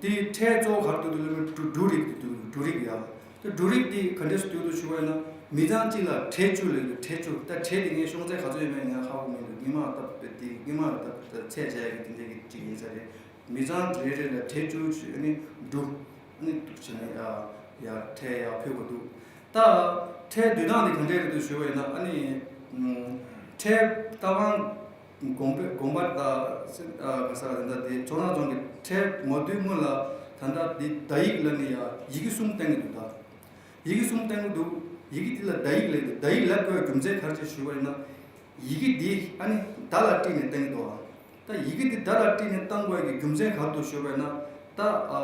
འདི་ཁྲལ་གཙོ་བོ་ག་རེ་བསྡུ་འདུག་ལ་འབྲུ་རིགས་འདི་འདུག་འབྲུ་རིགས་ཡ། ད་འབྲུ་རིགས་འདི་ག་འདྲས་སུ་བསྡུ་འདུག་ཞུ་བ་ཡིན་ན། མི་ཚང་གཅིག་ལ་ཁྲལ་བཅུ་ལ་འདུག་ཁྲལ་བཅུ། ད་ཁྲལ་འདི་ངས་ཤོང་ཚད་ག་ཚོད་ཡོད་མེད་ངས་ཧ་གོ་མི་འདུག་སྔོན་མ་ད་འདི་སྔོན་མ་ད་ཚད་བྱས་ཡག་གི་དེ་འདྲས་ཀྱི་གཅིག་ཡིན་ས་རེད། མི་ཚང་རེ་རེ་ལ་ཁྲལ་བཅུ་ཞུ། ཨ་ནི་འབྲུ་ཨ་ནི་འདུག་བྱས་ནས་ཡ་ཡ་ཁྲལ་ཡ་ཕུལ་དགོས་འདུག་ད་ཁྲལ་བསྡུ་སྟངས་དེ་ག་འདྲས་རེད་འདུག་ཞུ་བ་ཡིན་ན། ཨ་ནི་ཁྲལ་རྟ་དབང་དགོན་པ་དགོན་པ་ད་ག་ས་ད་ལྟ་དེ་ཚོ་ན་རྫོང་གི་ཁྲལ་མ་བསྡུ་སྔོན་ལ་ད་ལྟ་དེ་བརྡ་ཡིག་ལ་ནི་ཡ་ཡི་གེ་གསུམ་བཏང་གི་འདུག་ད་ཡི་གེ་གསུམ་བཏང་གི་འདུག་ཡི་གེ་དེ་ལ་བརྡ་ཡིག་ལབ་ཀྱི་འདུག་བརྡ་ཡིག་ལབ་དགོས་རྒྱུ་མཚན་ག་རེ་བྱས་ཞུ་བ་ཡིན་ན། ཡི་གེ་འདི་ཨ་ནི་བརྡ་ལ་བྲིས་ནས་བཏང་གི་འདུག་ད་ཡི་གེ་འདི་བརྡ་ལ་བྲིས་ནས་བཏང་དགོས་ཀྱི་རྒྱུ་མཚན་ག་རེ་འདུག་ཞུ་བ་ཡིན་ན། ད་ཨ་ཨ་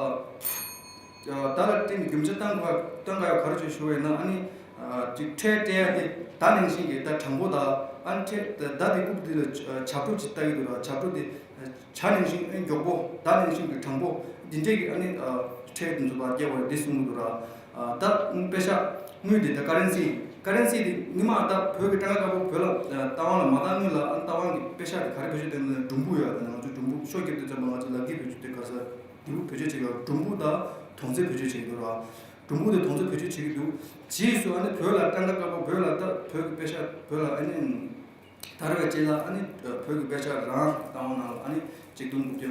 བརྡ་ལ་བྲིས་ནས་རྒྱུ་མཚན་བཏང་དགོས་བཏང་དགོས་ཡ་ག་རེ་བྱས་ཞུ་བ་ཡིན་ན། ཨ་ནི་ཨ་ཅིག་ཁྲལ་སྤྲད་ཡ་དེ་བརྡ་ནང་བཞིན་གྱི་ད་དྲང་པོ་དང་། ཨ་ནི་ཁྲལ་བརྡ་དེ་རྐུབ་འདི་ལ་ཨ་ཞབས་བྲོ་ཅིག་ལྟ་གི་འདུག་ར། ཞབས་བྲོ་དེ་བྱ་ནང་བཞིན་ཨ་མགྱོགས་པོ། བརྡ་ནང་བཞིན་གྱི་དྲང་པོ། འདི་འདྲས་ཀྱི་ཨ་ནི་ཨ་ཁྲལ་དེ་ཚོ་ཕར་སྐྱེལ་དགོས་རེད་འདི་གསུང་གི་འདུག་ར། ཨ་ད་པེ་ཤག་དངུལ་དེ་ད་ཀ་རན་སི། ཀ་རན་སི་དེ་སྔོན་མ་ད་བོད་ཀྱི་ཊ་ཀ་དཀར་པོ་བོད་ལ་ཨ་རྟ་དབང་ལ་མ་བཏང་སྔོན་ལ། ཨ་རྟ་དབང་གི་པེ་ཤག་དེ་ག་རེ་བེད་སྤྱོད་བཏང་ནས་འབྲུམ་བུ་ཡ། ད་ང་ཚོ་འབྲུམ་བུ་ཤོ་རྒྱབ་དུས་ཙམ་པ་ང་ཚོ་ལག་གིས་བེད་སྤྱོད་དེ་ག་ས་འབྲུམ་བུ་བེད་སྤྱོད་བྱེད་ཀྱི་འབྲུམ་བུ་དང་དོང་ཙེ་བེད་སྤྱོད་བྱེད་ཀྱི་འདུག་ར། འབྲུམ་བུ་དང་དོང་ཙེ་བེད་སྤྱོད་བྱེད་ཀྱི་འདུག་རྗེས་སུ་ཨ་ནི་བོད་ལ་ཊ་ཀ་དཀར་པོ་བོད་ལ་ད་བོད་ཀྱི་པེ་ཤག་བོད་ལ་ཨ་ནི། དར་བའི་རྗེས་ལ་ཨ་ནི་བོད་ཀྱི་པེ་ཤག་རང་རྟ་དབང་ནང་ལ་ཨ་ནི་ཆིག་སྟོང་དགུ་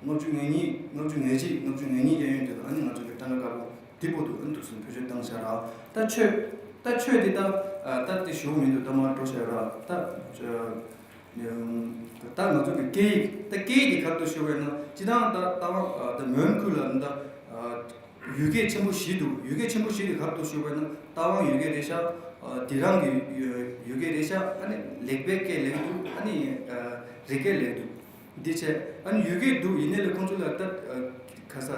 བརྒྱ་ལྔ་བཅུ་ང་གཉིས། ལྔ་བཅུ་ང་གཅིག་ལྔ་བཅུ་ང་གཉིས་གཡས་གཡོན་དེ་ལ་ཨ་ནི་ང་ཚོ་གི་ཊ་ཀ་དཀར་པོ་འདི་པོ་འདུག་ཨ་ནི་འདུག་སེ་བེད་སྤྱོད་བཏང་བཞག་ར། ད་ཆོས་ད་ཆོས་འདི་ད་ད་འདི་ཞུ་མི་འདུག་ད་མར་འགྲོ་བཞག་ར། ད་ད་ང་ཚོ་གི་སྐད་ཡིག་ད་སྐད་ཡིག་འདི་ག་རེ་འདུག་ཞུ་བས་ན། སྤྱིར་བཏང་ད་རྟ་དབང་ད་མོན་ཁུལ་ལ་ད། ཡུལ་སྐད་ཆེན་པོ་བཞི་འདུག་ཡུལ་སྐད་ཆེན་པོ་བཞི་དེ་ག་རེ་འདུག་ཞུ་བ་ན། རྟ་དབང་ཡུལ་སྐད་རེད་ཤག་ཨ་དེ་རང་གི་ཡུལ་ཡུལ་སྐད་རེད་ཤག་ཨ་ནི་ལེགས་པའི་སྐད་ལབ་ཀྱི་འདུག་ཨ་ནི་ཨ་རི་སྐད་ལབ་ཀྱི་འདུག་འདི་བྱས་ཨ་ནི་ཡུལ་སྐད་འདུག་ཡིན་ནའི་ལས་ཁོང་ཚོ་ལ་ད་ཨ་ག་ས་ཨ་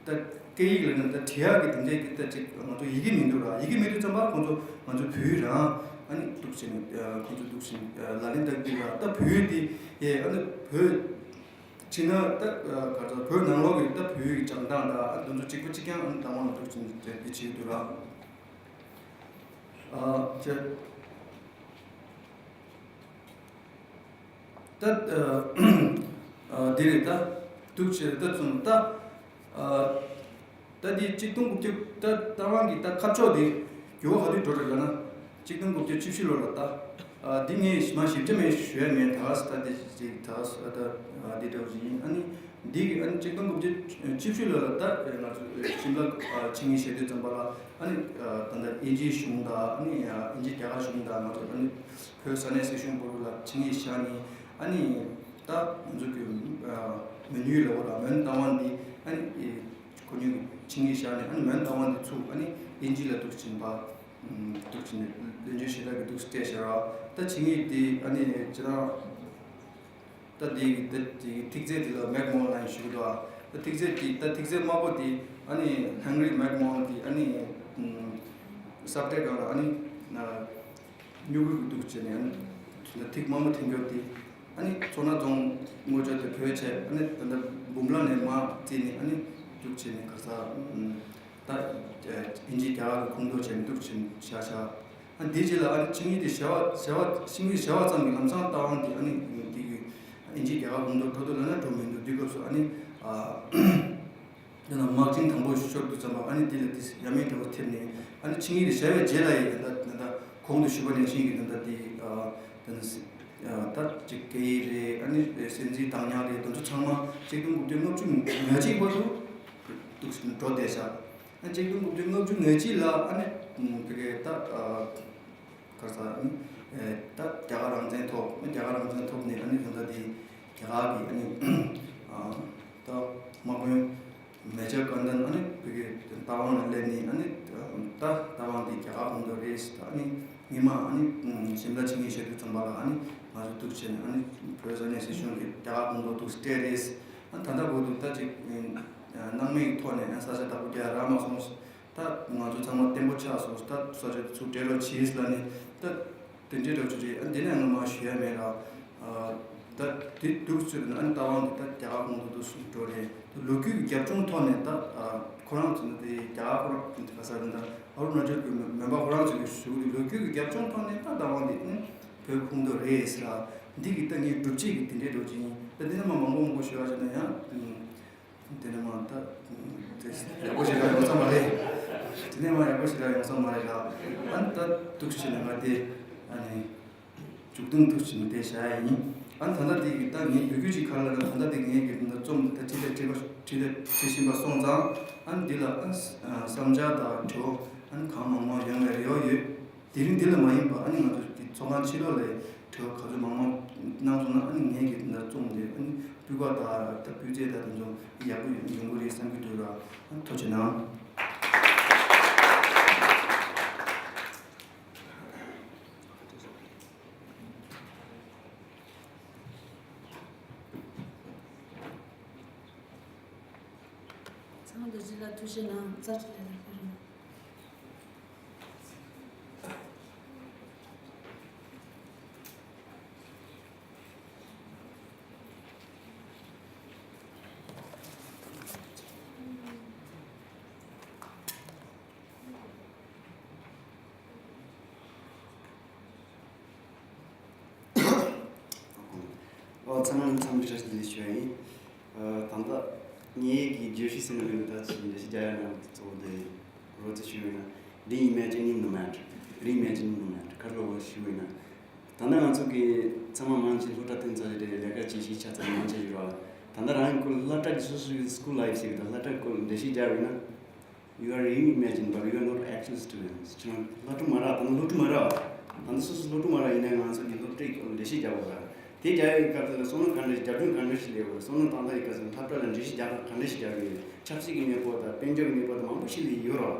ད་སྐད་ཡིག་ལབ་ན་ད་བྲིས་ཡག་གི་དེ་འདྲས་ཀྱི་ད་ཅིག་ང་ཚོ་ཡི་གེ་མི་འདུག་ར། ཡི་གེ་མི་འདུག་ཙམ་པ་ཁོང་ཚོ་ང་ཚོ་བོད་ཡིག་རང་ཨ་ནི་འདུག་བྱས་ནས་ཨ་ཁོང་ཚོ་འདུག་བྱས་ནས་ཨ་ལག་ལེན་བསྟར་གྱི་འདུག་ར། ད་བོད་ཡིག་འདི་ཡས་ཨ་ནི་བོད། བྱས་ན་ད་ག་ཚོད་བོད་ནང་ལོགས་ཀྱི་ད་བོད་ཡིག་སྦྱང་སྟངས་དང་ཨ་དེ་ཚོ་གཅིག་པ་གཅིག་རྐྱང་ཨ་ནི་དང་པོ་ལ་འདུག་ཅིང་དེ་བྱེད་འདུག་ར། ཨ་ཅེ། ད་ཨ་འདི་རེད་ད། འདུག་བྱས་ད་ཚུན་ད་ཨ། ད་འདི་གཅིག་སྟོང་དགུ་བརྒྱ་ད་རྟ་དབང་གི་ད་ཁ་ཕྱོགས་འདི་འགྱུར་བ་ག་དུས་འགྲོ་རེད་ལབ་ན། གཅིག་སྟོང་དགུ་བརྒྱ་བཅུ་བཞི་ལོ་ལ་ད། ཨ་འདི་ངས་མ་ཞིབ་ཕྲ་མེད་ཞུ་ཡ་མེད་ད་ད་འདི་ཅིག་ད་ད་འདི་འདྲ་བོ་ཞིག་ཡིན། ཨ་ནི་འདི་གི་ཨ་ནི་གཅིག་སྟོང་དགུ་བརྒྱ་བཅུ་བཞི་ལོ་ལ་ད་ང་ཚོ་ཤིམ་ལ་ཆིངས་ཡིག་བཞེས་དུས་ཙམ་པ་ལ་ཨ་ནི་ད་ལྟ་དབྱིན་ཇིའི་གཞུང་དང་ཨ་ནི་དབྱིན་ཇི་རྒྱ་གར་གཞུང་དང་ང་ཚོ་ཨ་ནི་བོད་ས་གནས་སྲིད་གཞུང་བར་ལ་ཆིངས་ཡིག་བཞག་ནས་ཨ་ནི་ད་ང་ཚོ་གི་མོན་ཡུལ་ལ་འོ་ལ་མོན་རྟ་དབང་འདི་ཨ་ནི། ཁོ་གཉིས་ཀྱིས་ཆིངས་ཡིག་བཞག་ནས་ཨ་ནི་མོན་རྟ་དབང་འདི་ཚུར་ཨ་ནི་དབྱིན་ཇི་ལ་འདུག་ཕྱིན་པ། འདུག་ཕྱིན་ནས་ལོ་རྒྱུས་ཞེ་དྲག་གི་འདུག་སྤྲད་བཞག་ར། ད་ཆིངས་ཡིག་འདི་ཨ་ནི་ཅི་རང་། ད་འདི་གི་ད་འདི་གི་ཐིག་ཚད་འདི་ལ་མེག་མོ་ལན་ཞུ་གི་འདུག་ཨ་ད་ཐིག་ཚད་འདི་ད་ཐིག་ཚད་དམར་པོ་འདི་ཨ་ནི་ཧན་རི་མེག་མོ་ལན་འདི་ཨ་ནི་ས་བཀྲའི་སྒང་ལ་ཨ་ནི། སྨྱུ་གུ་གི་འདུག་བྱས་ནས་ཨ་ནི་ཐིག་དམར་མོ་འཐེན་རྒྱུ་དེ་ཨ་ནི་མཚོ་སྣ་རྫོང་ངོས་ཕྱོགས་དེ་བོད་བྱས་ཨ་ནི་ད་ལྟ་འབུམ་རམས་ནས་མར་བརྩིས་ནས་ཨ་ནི་འདུག་བྱས་ནས་ག་ས་ད་དབྱིན་ཇི་རྒྱ་གར་གྱི་ཁོངས་གཏོགས་བྱས་ནས་འདུག་བྱས་བཞག་བཞག་ཨ་འདིའི་རྗེས་ལ་ཨ་ནི་ཆིངས་ཡིག་དེ་བཞག་པ་བཞག་པ་ཆིངས་ཡིག་བཞག་པ་ཙམ་གྱིས་ལམ་སང་རྟ་དབང་དེ་ཨ་ནི་དེ་གི་དབྱིན་ཇི་རྒྱ་གར་གྱི་ཁོངས་གཏོགས་འགྲོ་འདུག་ལབ་ན་འགྲོ་མི་འདུག་དེ་སྐབས་སུ་ཨ་ནི་ཨ། དེ་ན་དམག་ཆེན་དང་པོ་ཤོར་དུས་ཙམ་པ་ཨ་ནི་དེ་ལ་དེ་ཡ་མེད་འདྲ་བོ་ཐེབས་ནས་ཨ་ནི་ཆིངས་ཡིག་དེ་བཞག་པའི་རྗེས་ལ་ཡི་ད་ད་ད་གོང་དུ་ཞུས་པ་ནང་བཞིན་གྱི་ད་ད་དེ་ཨ་ད་ད་ཅིག་སྐད་ཡིག་རེད། ཨ་ནི་སྲིད་འཛིན་བདག་ཉར་རེད། དེ་ཚོ་ཚང་མ་ཆིག་སྟོང་དགུ་བརྒྱ་ལྔ་བཅུ་ང་གཅིག་བར་དུ་འདུག་འགྲོ་བསྡད་བཞག་ཨ་ཆིག་སྟོང་དགུ་བརྒྱ་ལྔ་བཅུ་ང་གཅིག་ལ་ཨ་ནི་བོད་སྐད་ད་ཨ། ག་རེ་ཟེར་ཨ་ནི། ད་རྒྱ་གར་རང་བཙན་ཐོབ་རྒྱ་གར་རང་བཙན་ཐོབ་ནས་ཨ་ནི་ད་ལྟ་དེ་རྒྱ་གར་གྱི་ཨ་ནི། ད་དམག་དཔོན་མེ་ཇར་ཀར་ནལ་ཨ་ནི་བོད་ཀྱི་རྟ་དབང་ལ་སླེབས་ནས་ཨ་ནི། ད་རྟ་དབང་དེ་རྒྱ་གར་གྱི་ཁོངས་གཏོགས་རེད། ད་ཨ་ནི་སྔོན་མ་ཨ་ནི་ཤིམ་ལ་ཆིངས་ཡིག་བཞག་དུས་ཙམ་པ་ལ་ཨ་ནི་ང་ཚོ་འདུག་བྱས་ནས་ཨ་ནི་བོད་ས་གནས་སྲིད་གཞུང་གིས་རྒྱ་གར་གྱི་ཁོངས་གཏོགས་འདུག་སྤྲད་རེད། ཨ་ད་ལྟ་བར་དུ་ད་ཅིག་སྣང་མེད་ཀྱི་ཐོག་ནས་ཨ་ས་ཆ་བདག་པོ་རྒྱག་རག་མ་སོང་། ད་ང་ཚོ་ཚང་མ་བརྟན་པོ་ཆགས་སོང་། ད་ས་ཆ་ཚུར་སྤྲད་རོགས་བྱེད་ལབ་ནས་ད་དེ་འདྲའི་འདྲ་བོ་ཅིག་རེད། ཨ་འདི་ནས་ང་མར་ཞུ་ཡ་མེད་ལ། ཨ་ ད་དེ་འདུག་ཚུལ་ན་ཨ་ནི་རྟ་དབང་འདི་ད་རྒྱ་གར་གོང་དུ་འདུག་སུ་འགྲོ་རེད། ད་ལོ་རྒྱུས་ཀྱི་རྒྱབ་ལྗོངས་ཐོག་ནས་ད་ཁོ་རང་ཚོ་ནི་དེ་རྒྱ་གར་ཁོ་རང་ག་ས་རེད། ད་ཨ་རུ་ན་ཅལ་གྱི་མོན་པ་ཁོ་རང་ཚོ་གི་གཞུག་གི་ལོ་རྒྱུས་ཀྱི་རྒྱབ་ལྗོངས་ཐོག་ནས་ད་རྟ་དབང་འདི་ནི་བོད་ཁོངས་གཏོགས་རེད་ཟེར་ལ། འདི་གི་ད་ངའི་སྒྲུབ་བྱེད་ཀྱི་དེ་འདྲའི་འགྲོ་ཅིང་ད་འདི་ནས་མ་མང་པོ་མང་པོ་ཞུ་བ་བྱས་ན་ཡང་དེ་ནས་མ་ད་དེ་ཡག་པོ་ཞིག་ལ་ཡོང་ས་མ་རེད། དེ་ནས་མ་ཡག་པོ་ཞིག་ལ་ཡོང་ས་མ་རེད་ལ། ཨ་ནི་ད་འདུག་བྱས་ནས་ང་དེ་ཨ་ནི། མཇུག་སྡོམ་དུ་ཕྱིན་ཏེ་བཞག་ཡ་ཡིན། ཨ་ནི་ད་ལྟ་དེ་གི་ད་ངས་ཡོད་རྒྱུ་ཅིག་ག་རེ་ལབ་ན། ད་ལྟ་དེ་ངས་གི་ད་རྩོམ་དེ་ད་ཅི་ལ་བྲིས་པ་བྲིས་ཏེ་བྲིས་བཞིན་པ་སོང་ཙང་། ཨ་ནི་འདི་ལ་ཨ་བསམ་འཆར་དང་དྲི་བ་ཨ་ནི་གང་མང་མང་ཡོང་བའི་རེ་བ་ཡོད། དེ་རིང་འདི་ལ་མ་ཡིན་པ་ཨ་ནི་ང་ཚོ་གི་ཚོགས་ཁང་ཕྱི་ལོགས་ལ་དྲི་བ་ག་ཚོད་མང་མང་གནང་སོང་ན། ཨ་ནི་ངས་གི་ད་རྩོམ་དེ་ཨ་ནི་སྤུས་ཀ་དང་ད་སྤུས་ཚད་དང་དེ་ཚོ་ཡག་པོ་ཡོང་གི་རེད་བསམ་གྱི་འདུག་ལ། ཨ་ནི་ཐུགས་རྗེ་གནང་། ཚང་མ་རྗེས་ལ་ཐུགས་རྗེ་གནང་། རྩ་ཆེ་ལས་ལ་ཕེབས་རོགས། ཨོ་ཚང་མ་འཚམས་འདྲི་བཀྲ་ཤིས་བདེ་ལེགས་ཞུ་ཡ་ཡིན། ཨ་ད་ལྟ་ངེད་ཀྱི་བརྗོད་གཞི་ཟེར་ན་མི་འདུག་ད་ཅི་འགྲེལ་བཤད་རྒྱག་ཡ་ན་གཙོ་བོ་དེ་རོ་ཙི་ཞུ་ཡོད་ན། Reimagining the Mind, Reimagining the Mind ག་རེ་ལབ་ཞུ་ཡོད་ན། ད་ལྟ་ང་ཚོ་གི་ཚང་མ་མང་ཆེ་སློབ་གྲྭ་ཐོན་ཚར་རེད། ལས་ཀ་བྱེད་ཤེས་ཆ་ཚང་མང་ཆེ་ཡོད་ར། ད་ལྟ་རང་གི་སློབ་གྲྭ་གི་སོ་སོའི་school life ཟེར་གི་ད་སློབ་གྲྭ་སྐོར་འགྲེལ་བཤད་རྒྱག་ཡོད་ན། You are reimagined, but you are not actual students. ཁྱོད་རང་སློབ་ཕྲུག་མ་རེད། ད་ནི་སློབ་ཕྲུག་མ་རེད། ད་ནི་སོ་སོ་སློབ་ཕྲུག་མ་རེད། ཡིན་ནའི་ང་ཚོ་གི་སློབ་ཁྲིད་འགྲེལ་བཤད་རྒྱག་དགོས་ར། དེ་རྒྱག་ཡའི་སྐབས་དེ་ལ་བསམ་བློ་ག་འདྲ་ཞིག་རྒྱབ་ལྗོངས་ག་འདྲ་ཞིག་སླེབས་དགོས་རེད། བསམ་བློ་བཏང་སྟངས་ཡི་སྐབས་སུ་སློབ་གྲྭ་ལ་འགྲེལ་བཤད་རྒྱག་སྟངས་ག་འདྲ་ཞིག་རྒྱག་དགོས་རེད། ཆབ་སྲིད་ཀྱི་གནས་བབ་དང་དཔལ་འབྱོར་གྱི་གནས་བབ་དང་མང་པོ་ཞིག་ལ་ཡོད་ར།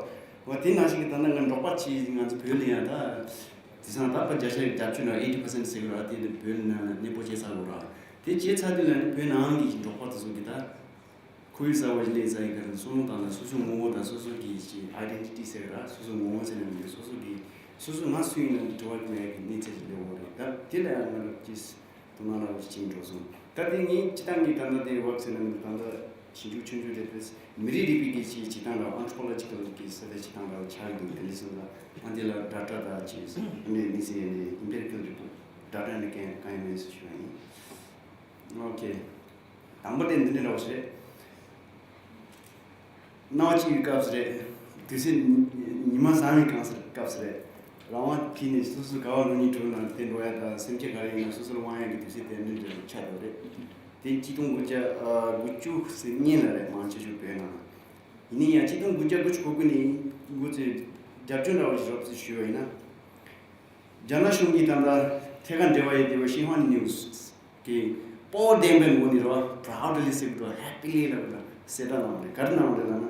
འོ་དེ་ནང་བཞིན་གྱི་ད་ལྟ་ང་འབྲོག་པ་ཅིག་ང་ཚོ་བོད་ལ་ཡང་ད་དེང་སང་ད་ཕར་བརྒྱ་ཆ་རྒྱབ་ཆོག་ན་eighty percent ཟེར་གི་ར། དེ་བོད་ནང་ལ་གནས་སྤོ་བྱས་ཚར་དགོས་ར། དེ་བྱས་ཚར་དུས་ལ་ནི་བོད་ནང་གི་འབྲོག་པ་དེ་ཚོ་གི་ད། ཁོར་ཡུག་གསར་པ་ཞིག་སླེབས་ཚར་ཡིན་ཁར་སོ་ནོ་དང་ལ་སོ་སོའི་ངོ་བོ་དང་སོ་སོ་གི་ཅིག་identity ཟེར་ར། སོ་སོའི་ངོ་བོ་ཟེར་ན་མི་འདུག་སོ་སོ་གི་སོ་སོ་ང་སུ་ཡིན་ན་འདྲི་བ་མེད་ཀྱི་གནས་ཚད་ཅིག་སླེབས་ཡོད་རེད། ད་དེ་ལ་ཡང་ང་རང་ཅིག་དོ་སྣང་ར་བ་ཞིག་ཕྱིན་འགྲོ་སོང་། ད་དེ་ངའི་སྤྱི་བཏང་གི་ད་ལྟ་དེ་work ཟེར་ན་མི་འདུག་ད་ལྟ་ཞིབ་འཇུག་ཆུང་ཆུང་རེད་དེ། མི་རིགས་རིག་པའི་གི་ཅིག་སྤྱི་བཏང་ར་anthropological གི་ས་དེ་སྤྱི་བཏང་ར་ཆགས་ཀྱི་འདུག་དེ་འདྲ་སོང་ཙང་ཨ་འདི་ལ་data དང་ཅིག་ཨ་ནི་དམིགས་བསལ་ནི་empirical report data ནི་གང་གང་ཡང་མེད་ཟེར་ཞུ་བ་ཡིན། Okay. དང་པོ་དེ་འདི་འདྲ་འདྲ་བོ་ཞིག་རེད། སྣང་བ་སྐྱིད་པའི་སྐབས་སུ་རེད། དུས་ཚོད་ཉི་མ་བཟང་བའི་སྐབས་སུ་རེད། རང་དབང་གིས་ནས་སོ་སོའི་དགའ་བ་ལོ་གཉིས་དྲུག་ནང་དེ་འགྲོ་ཡ་དང་སེམས་ཅན་ག་རེ་ཡིན་ན་སོ་སོར་དབང་ཡ་གི་དུས་ཚོད་དེ་འདྲ་འདྲ་ཆགས་འདུག་རེད། དེ་གཅིག་སྟོང་དགུ་བརྒྱ་དགུ་བཅུ་གཉིས་ལ་རེད། མང་ཆེ་ཤོས་བོད་ནང་། ཡིན་ན་ཡང་གཅིག་སྟོང་དགུ་བརྒྱ་དགུ་བཅུ་གོ་དགུ་ནས་འགོ་བཙུགས་རྒྱབ་ལྗོངས་འདྲ་བ་ཞིག་རོབ་ཙམ་ཞུས་པ་ཡིན་ན། རྒྱ་ནག་གཞུང་གིས་ད་ལྟ་ཐད་ཀར་འབྲེལ་བ་ཡོད་བསྡད་པའི་ཤིན་ཧྭ་ནིའུ་སི་གི་སྤོབས་པ་ལྡན་པའི་ངོ་ནས་རོ་proudly ཟེར་གི་འདུག happily ལབ་གི་འདུག་གསལ་བསྒྲགས་གནང་བ་རེད། ག་རེ་གནང་བ་རེད་ལབ་ན།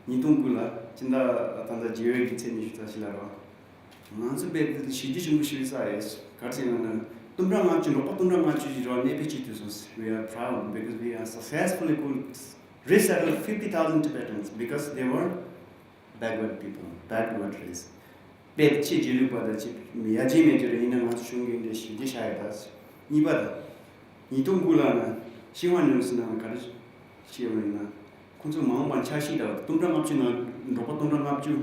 ཉིས་སྟོང་དགུ་ལ་སྤྱི་ཟླ་ད་ལྟ་རྒྱལ་བའི་གི་ཚེས་ཉི་ཤུ་རྩ་བཞི་ལ་རོ། ང་ཚོ་དཔེ་དེ་གཞི་རྒྱ་ཆེན་པོ་ཞིག་ཡོད་ས་རེད། ག་རེ་ཟེར་ན་ན་སྟོང་ཕྲག་ལྔ་བཅུ་འབྲོག་པ་སྟོང་ཕྲག་ལྔ་བཅུ་ཞིག་རོ་གནས་སྤོ་བྱེད་ཐུབ་སོང་། We are proud because we are successfully could resettle fifty thousand Tibetans because they were backward people, backward race. དཔེ་ཆེས་རྗེས་ལུས་པ་དང་ཆེས་ཡ་མཚན་མེད་ཀྱི་རེད། ཡིན་ན་ང་ཚོ་གཞུང་གིས་འདྲ་ཞིབ་རྒྱས་བྱ་ཡོད་ད། གཉིས་པ་དང་། ཉིས་སྟོང་དགུ་ལ་ན་ཤིན་ཧྭ་ནིའུ་སི་ནང་ག་རེ་བཤད་པ་ཡིན་ན། ཁོང་ཚོ་མ་འོངས་པར་འཆར་གཞི་འདྲ་བ་སྟོང་ཕྲག་ལྔ་བཅུ་ནང་འབྲོག་པ་སྟོང་ཕྲག་ལྔ་བཅུ་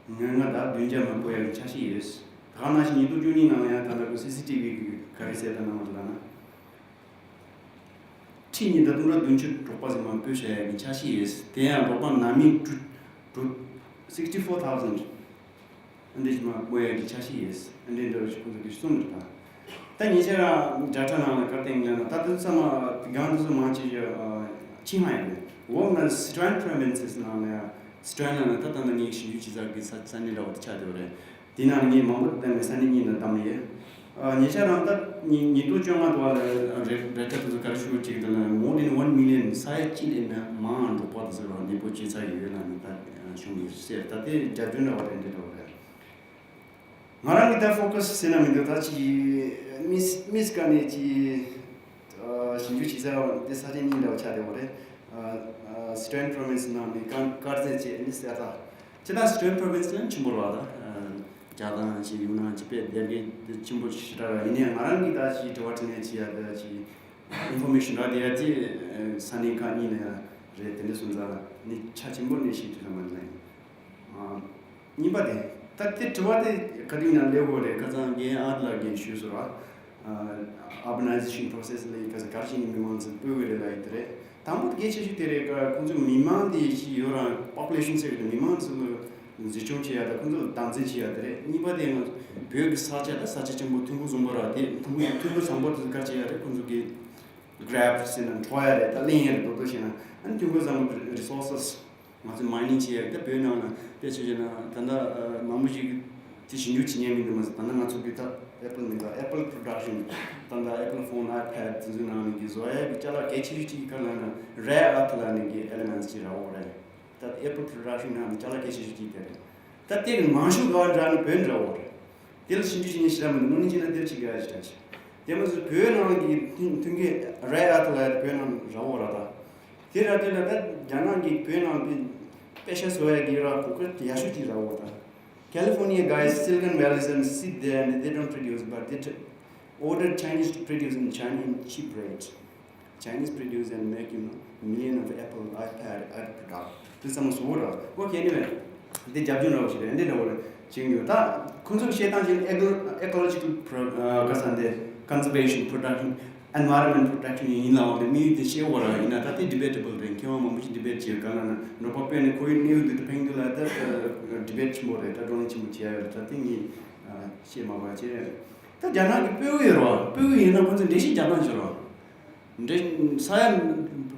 ང་ལྔ་དང་བདུན་བརྒྱ་མ་སྤོ་ཡག་གི་འཆར་གཞི་ཡོད། ད་ག་ནང་བཞིན་ཉིས་སྟོང་བཅུ་གཉིས་ནང་ལ་ཡང་ད་ལྟ་ཁོ་སི་སི་ཊི་བི་གི་ག་རེ་ཟེར་ད་ནང་བ་ལ་ན། ཁྲི་གཉིས་དང་སྟོང་ཕྲག་བདུན་ཅུ་འབྲོག་པ་ཟིན་མ་སྤོས་བྱ་ཡག་གི་འཆར་གཞི་ཡོད། དེ་ཡང་འབྲོག་པ་ནང་མི་དྲུག་དྲུག sixty four thousand ཨ་འདྲ་ཞིག་མ་སྤོ་ཡག་གི་འཆར་གཞི་ཡོད། ཨ་འདྲ་འདྲ་བ་ཞིག་ཁོང་ཚོ་གིས་གསུངས་འདུག་ད་ད་ཉེ་ཆར་རང་བརྒྱ་ཕྲག་ནང་ལ་ག་རེ་བསྟན་ཡོད་ན། ད་དུང་ཚང་མ་སྒང་དུ་སུ་མང་ཆེ་ཡོད་ཆིང་ཧྭ་ཡིན་པས། འོག་ན་Sichuan provinces ནང་ལ་ཡང་Sichuan ནང་ལ་ད་ད་ལྟ་ངས་ཞིབ་འཇུག་བྱེད་ས་གི་ས་ས་གནས་འདྲ་བོ་དེ་ཆགས་བསྡད་ཡོད་རེད། དེ་ནང་ངས་མང་པོ་བསྟན་པའི་ས་གནས་གཉིས་ལ་བདམས་ཡོད། ཨ་ཉེ་ཆར་རང་ད་ཉིས་ཉིས་སྟོང་བཅོ་ལྔ་དུ་བ་ལ་རེ་རེ་ཆ་དུ་ག་རེ་ཞུ་ཅིག་དུ་ལ་more than one million ས་ཡ་གཅིག་ལས་མ་མང་འབྲོག་པ་དུ་ཟེར་བ་གནས་སྤོ་བྱེད་ས་ཡོད་ལ་ནི་ད་གཞུང་གིས་ཟེར། ད་དེ་རྒྱབ་སྐྱོར་འདྲ་བ་རེད། འདི་འདྲ་བ་རེད། ང་རང་གི་ད་focus ཟེར་ན་མི་འདུག་ད་ཅི་མིས་མིས་ཀ་ནས་ཅི་ཞིབ་འཇུག་བྱེད་ས་དེ་ས་ཆ་གཉིས་འདྲ་བ་ཆགས་བསྡད་པ་རེད། Sichuan province ནང་ནས་གང་དཀར་མཛེས་བྱས་ནི་ཟེར་ད། ཅི་ད་Sichuan province ནི་ཆེན་པོ་རེད་བ། ད་རྒྱ་ནག་ཅི་ཡུན་ནན་ཅི་དཔེ་སྡེ་དགེ་དེ་ཆེན་པོ་ཞེ་དྲག་རེད། ཡིན་ནའི་ང་རང་གི་ད་ཅི་དྲི་བ་དྲིས་ལན་བྱེད་ཡ་ད་ཅི་ ཨིན་ཕོར་མེ་ཤན་རག་བསྡད་ཡ་དེ་ས་གནས་ཁག་གཉིས་ལ་ཡ་རེད། དེ་འདྲ་སོང་ཙང་ནི་ཆ་ཆེན་པོ་ནས་ཤེས་ཐུབ་ས་མ་རེད། གཉིས་པ་དེ། ད་དེ་དྲི་བ་དེ་ག་དུས་ཡིན་ན་སླེབས་ཡོད་རེད། ཁ་སང་རྒན་ཨ་ལགས་ཀྱིས་ཞུས་སོང་ར། Urbanization process ལ་ཡི་ག་ས་གར་ཞིག་ནས་མི་མང་ཚོ་སྤོས་ཀྱི་རེད་ལབ་ཡི་དེ་རེད། དང་པོ་དེ་གལ་ཆེ་ཤོས་དེ་རེད། ཁོང་ཚོ་མི་མང་དེ་ཞིག་ཡོད་ར། པོ་པུ་ལེ་ཤན་ཟེར་གི་མི་མང་ཚོ་ལ་འཛིན་སྐྱོང་བྱེད་ཡ་དང་ཁོང་ཚོ་ལ་བདག་འཛིན་བྱེད་ཡ་དེ་རེད། གཉིས་པ་དེ་ང་བོད་ཀྱི་ས་ཆ་ད་ས་ཆ་ཆེན་པོ་ཐོན་ཁུངས་བཟང་པོ་ར། དེ་ཐོན་ཁུངས་ཐོན་ཁུངས་བཟང་པོ་དེ་གར་བྱེད་ཡ་རེད། ཁོང་ཚོ་གི་གྷ་རེབ་ཟེར་ན་འཕྲོག་ཡ་རེད། ད་ལེན་ཡ་རེད། རྡོག་རྡོག་བྱས་ན་ཨ་ནི་ཐོན་ཁུངས་བཟང་པོ་རི་སོར་སེ་སི། ང་ཚོ་མའི་ནིང་བྱེད་ཡག་ད་བོད་ནང་ལ་དཔེ་བྱས་ན་ད་ལྟ་མང་པོ་ཞིག་དེ་ཞིབ་འཇུག་བྱེད་མཁན་མི་འདུག་མ་ཟད། ད་ལྟ་ང་ཚོ་གི་ད་ཨེ་པལ་མི་ད་ཨེ་པལ་པོ་རོ་ཌག་ཤན། ད་ལྟ་ཨེ་པལ་ཕོན་ཨའི་པེ་ཌི་དེ་ཚོའི་ནང་ནས་གི་བཟོ་ཡག་གི་ཅ་ལག་གལ་ཆེ་ཤོས་གཅིག་ག་ལབ་ན་རེར་ཨར་ཐི་ལབ་ནས་གི་ཨེ་ལི་མེན་ཊི་ཅིག་རག་ཡོད་རེད། ད་ཨེ་པལ་པོ་རོ་ཌག་ཤན་ནང་ནས་ཅ་ལག་གལ་ཆེ་ཤོས་གཅིག་དེ་རེད། ད་དེ་གི་མང་ཤོས་ག་བ་འདྲ་ན་བོད་འདྲ་བོ་རེད། དེ་ལ་ཞིབ་འཇུག་བྱེད་མཁན་ཞེ་དྲག་མི་འདུག་དངོས་གནས་བྱས་ན་དེ་ལ་ཅིག་དགའ་ཞེ་དྲག་བྱེད། དེ་མ་ཟད་བོད་ནང་གི་ཐོན་ཐོན་སྐྱེད་རེར་ཨར་ཐི་ལབ་ཡ་དེ་བོད་ནང་རག་ཡོད་ར། ད་དེ་ར་དེ་ལ་ད་རྒྱ་ནག་གི་བོད་ནང་གི་དཔེ་ཤ་བཟོ་ཡ་གི་ར་གོ་སྐབས་ཡག་ཤོས་ཅིག་རག་ཡོད་ད། California guys, Silicon Valley and sit there and they don't produce, but they t- order Chinese to produce in China in cheap rate. Chinese produce and make, you know, million of Apple, iPad, other product. དེ་ཚང་མ་བཟོ་ར། Okay, anyway, འདི་རྒྱབ་ལྗོངས་ར་བ་ཞིག་རེད། འདི་འདྲ་བོ་རེད། བྱེད་ཀྱི་ཡོད། ད་ཁོང་ཚོ་བཤད་སྟངས་ཀྱི་ཨེ་ཀོ་ལོ་ཇི་ཀལ་པོ་རོ་ག་ས་འདི་conservation, protection, environment protection ཡིན་ལའང་དེ་དམིགས་ཡུལ་དེ་ཤེས་དགོས་ར། ཡིན་ན་ད་དེ་ཌི་བེ་ཊེ་བལ་རེད། མཁས་དབང་མང་པོ་ཞིག་ཌི་བེ་ཊི་བྱེད་ག་ལ་ན་འབྲོག་པ་དཔེ་ནི་ཁོ་ཡི་གནས་ཡུལ་དེ་དུ་ཕན་གི་ལ་ད་ཌི་བེ་ཊི་ཆེན་པོ་རེད། ད་བགྲོ་གླེང་ཆེན་པོ་བྱེད་ཡ་ཡོད་རེད། ད་དེ་ངས་བཤད་མ་དགོས་ཡ་ཅི་རེད། ད་རྒྱ་ནག་གི་སྤོ་བོ་ཡོད་ར། སྤོ་བོ་ཡིན་ན་ཁོ་ཚོ་འགྲེལ་བཤད་རྒྱག་སྟངས་ཅི་ར། འདྲེ། ས་ཡ།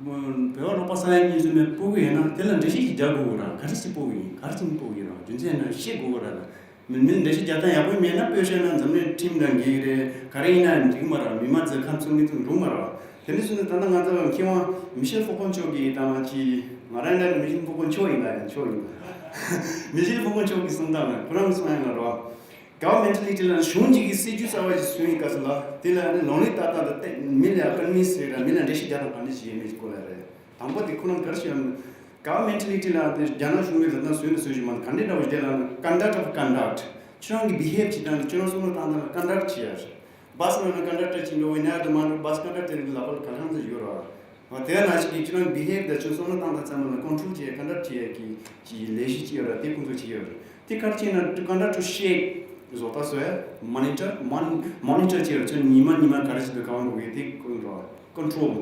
བོད་པ་རོགས་པ་ས་ཡ་གཉིས་གསུམ་པའི་སྤུ་གུ་ཡིན་ན་དེ་ལ་འགྲེལ་བཤད་ཅིག་རྒྱག་དགོས་ར། ག་རེ་ཞིག་སྤུ་གུ་ཡིན། ག་རེ་ཞིག་སྤུ་གུ་ཡིན་ར། རྒྱུ་མཚན་ན་ཤེས་དགོས་ར། མི་མིན་འགྲེལ་བཤད་རྒྱག་སྟངས་ཡག་པོ་མེད་ན་སྤོས་བཤད་ན་འཛམ་གླིང་ཁྲིམས་དང་འགལ་གི་རེད། ག་རེ་ཡིན་ན་ཡང་འགྲིག་མ་ར། མི་མ་ཚོས་ཁམས་གསུམ་གི་ཚོ་འགྲོ་མ་ར། དེ་འདྲ་སོང་ན་ད་ལྟ་ང་ཚོ་མཁས་དབང་མི་ཤེལ་ཧྥོ་ཀོན་མཆོག་གིས་ད་ང་ཅི་ང་རང་འདྲ་མི་ཤེལ་ཧྥོ་ཀོན་མཆོག་ཡིན་ད་ཡང་མཆོག་ཡིན། མི་ཤེལ་ཧྥོ་ཀོན་མཆོག་གིས་གསུངས་སྟངས་ལ་ཁོ་རང་གིས་གསུངས་ཡ་ལ་ར། Governmentality ལ་གཞུང་གཅིག་གིས་སྲིད་ཇུས་གསར་བ་ཞིག་བཟོ་ཡི་སྐབས་སུ་ལ་དེ་ལ་ནི་ལམ་ལུགས་ཏག་ཏག་དང་བལྟས་མི་ལ་ཀན་ཝིན་སི་རེད་ར། མི་ལ་འགྲེལ་བཤད་རྒྱག་སྟངས་ག་འདྲ་ཞིག་ཡོད་མེད་ཀྱི་སྐོར་ལ་རེད། དང་པོ་དེ་ཁོ་རང་ག་རེ་ཞིག་ཡོད་ན། Governmentality ལ་དེ་རྒྱ་ནག་གཞུང་གིས་ད་ལྟ་བཟོས་ནས་བཟོས་ཞིག་མ་ག་འདྲ་འདྲ་བོ་ཞིག་དེ་ལ་ནི་conduct of conduct ཁྱོད་རང་གི་behave བྱེད་སྟངས་དང་ཁྱོད་རང་བསམ་བློ་བཏང་སྟངས་ལ་conduct བྱེད་ཡ་རེད། བྷ་སི་ནང་ན་ཀན་ཌག་ཊར་གཅིག་འགྲོ་བའི་ནང་དུ་མ་འགྲོ། བྷ་སི་ཀན་ཌག་ཊར་གྱི་ལག་པ་ལ་ག་རེ་ཚོད་ཡོད་ར། འོ་དེ་ནང་བཞིན་གྱི་ཁྱོད་རང་བི་ཧེབ་དང་ཁྱོད་བསམ་བློ་བཏང་སྟངས་ཚང་མ་ལ་ཀོན་ཊོལ་བྱེད་ཀན་ཌག་ཊར་བྱེད་ཀྱི་ཀྱི་ལས་གཞི་ཅིག་ཡོད་ར། དེ་ཁོང་ཚོ་བྱེད་ཡོད་ར། དེ་ག་རེ་བྱས་ན་ཀན་ཌག་ཊར་ཤེད་བཟོ་ལྟ་བཟོ་ཡ། མོ་ནི་ཊར་མོ་ནི་མོ་ནི་ཊར་བྱེད་ར། ཁྱོད་ཉི་མ་ཉི་མ་ག་རེ་བྱེད་འདུག་གང་འགྲོ་གི་དེ་ཀོན་ཊོལ་ར། ཀོན་ཊོལ།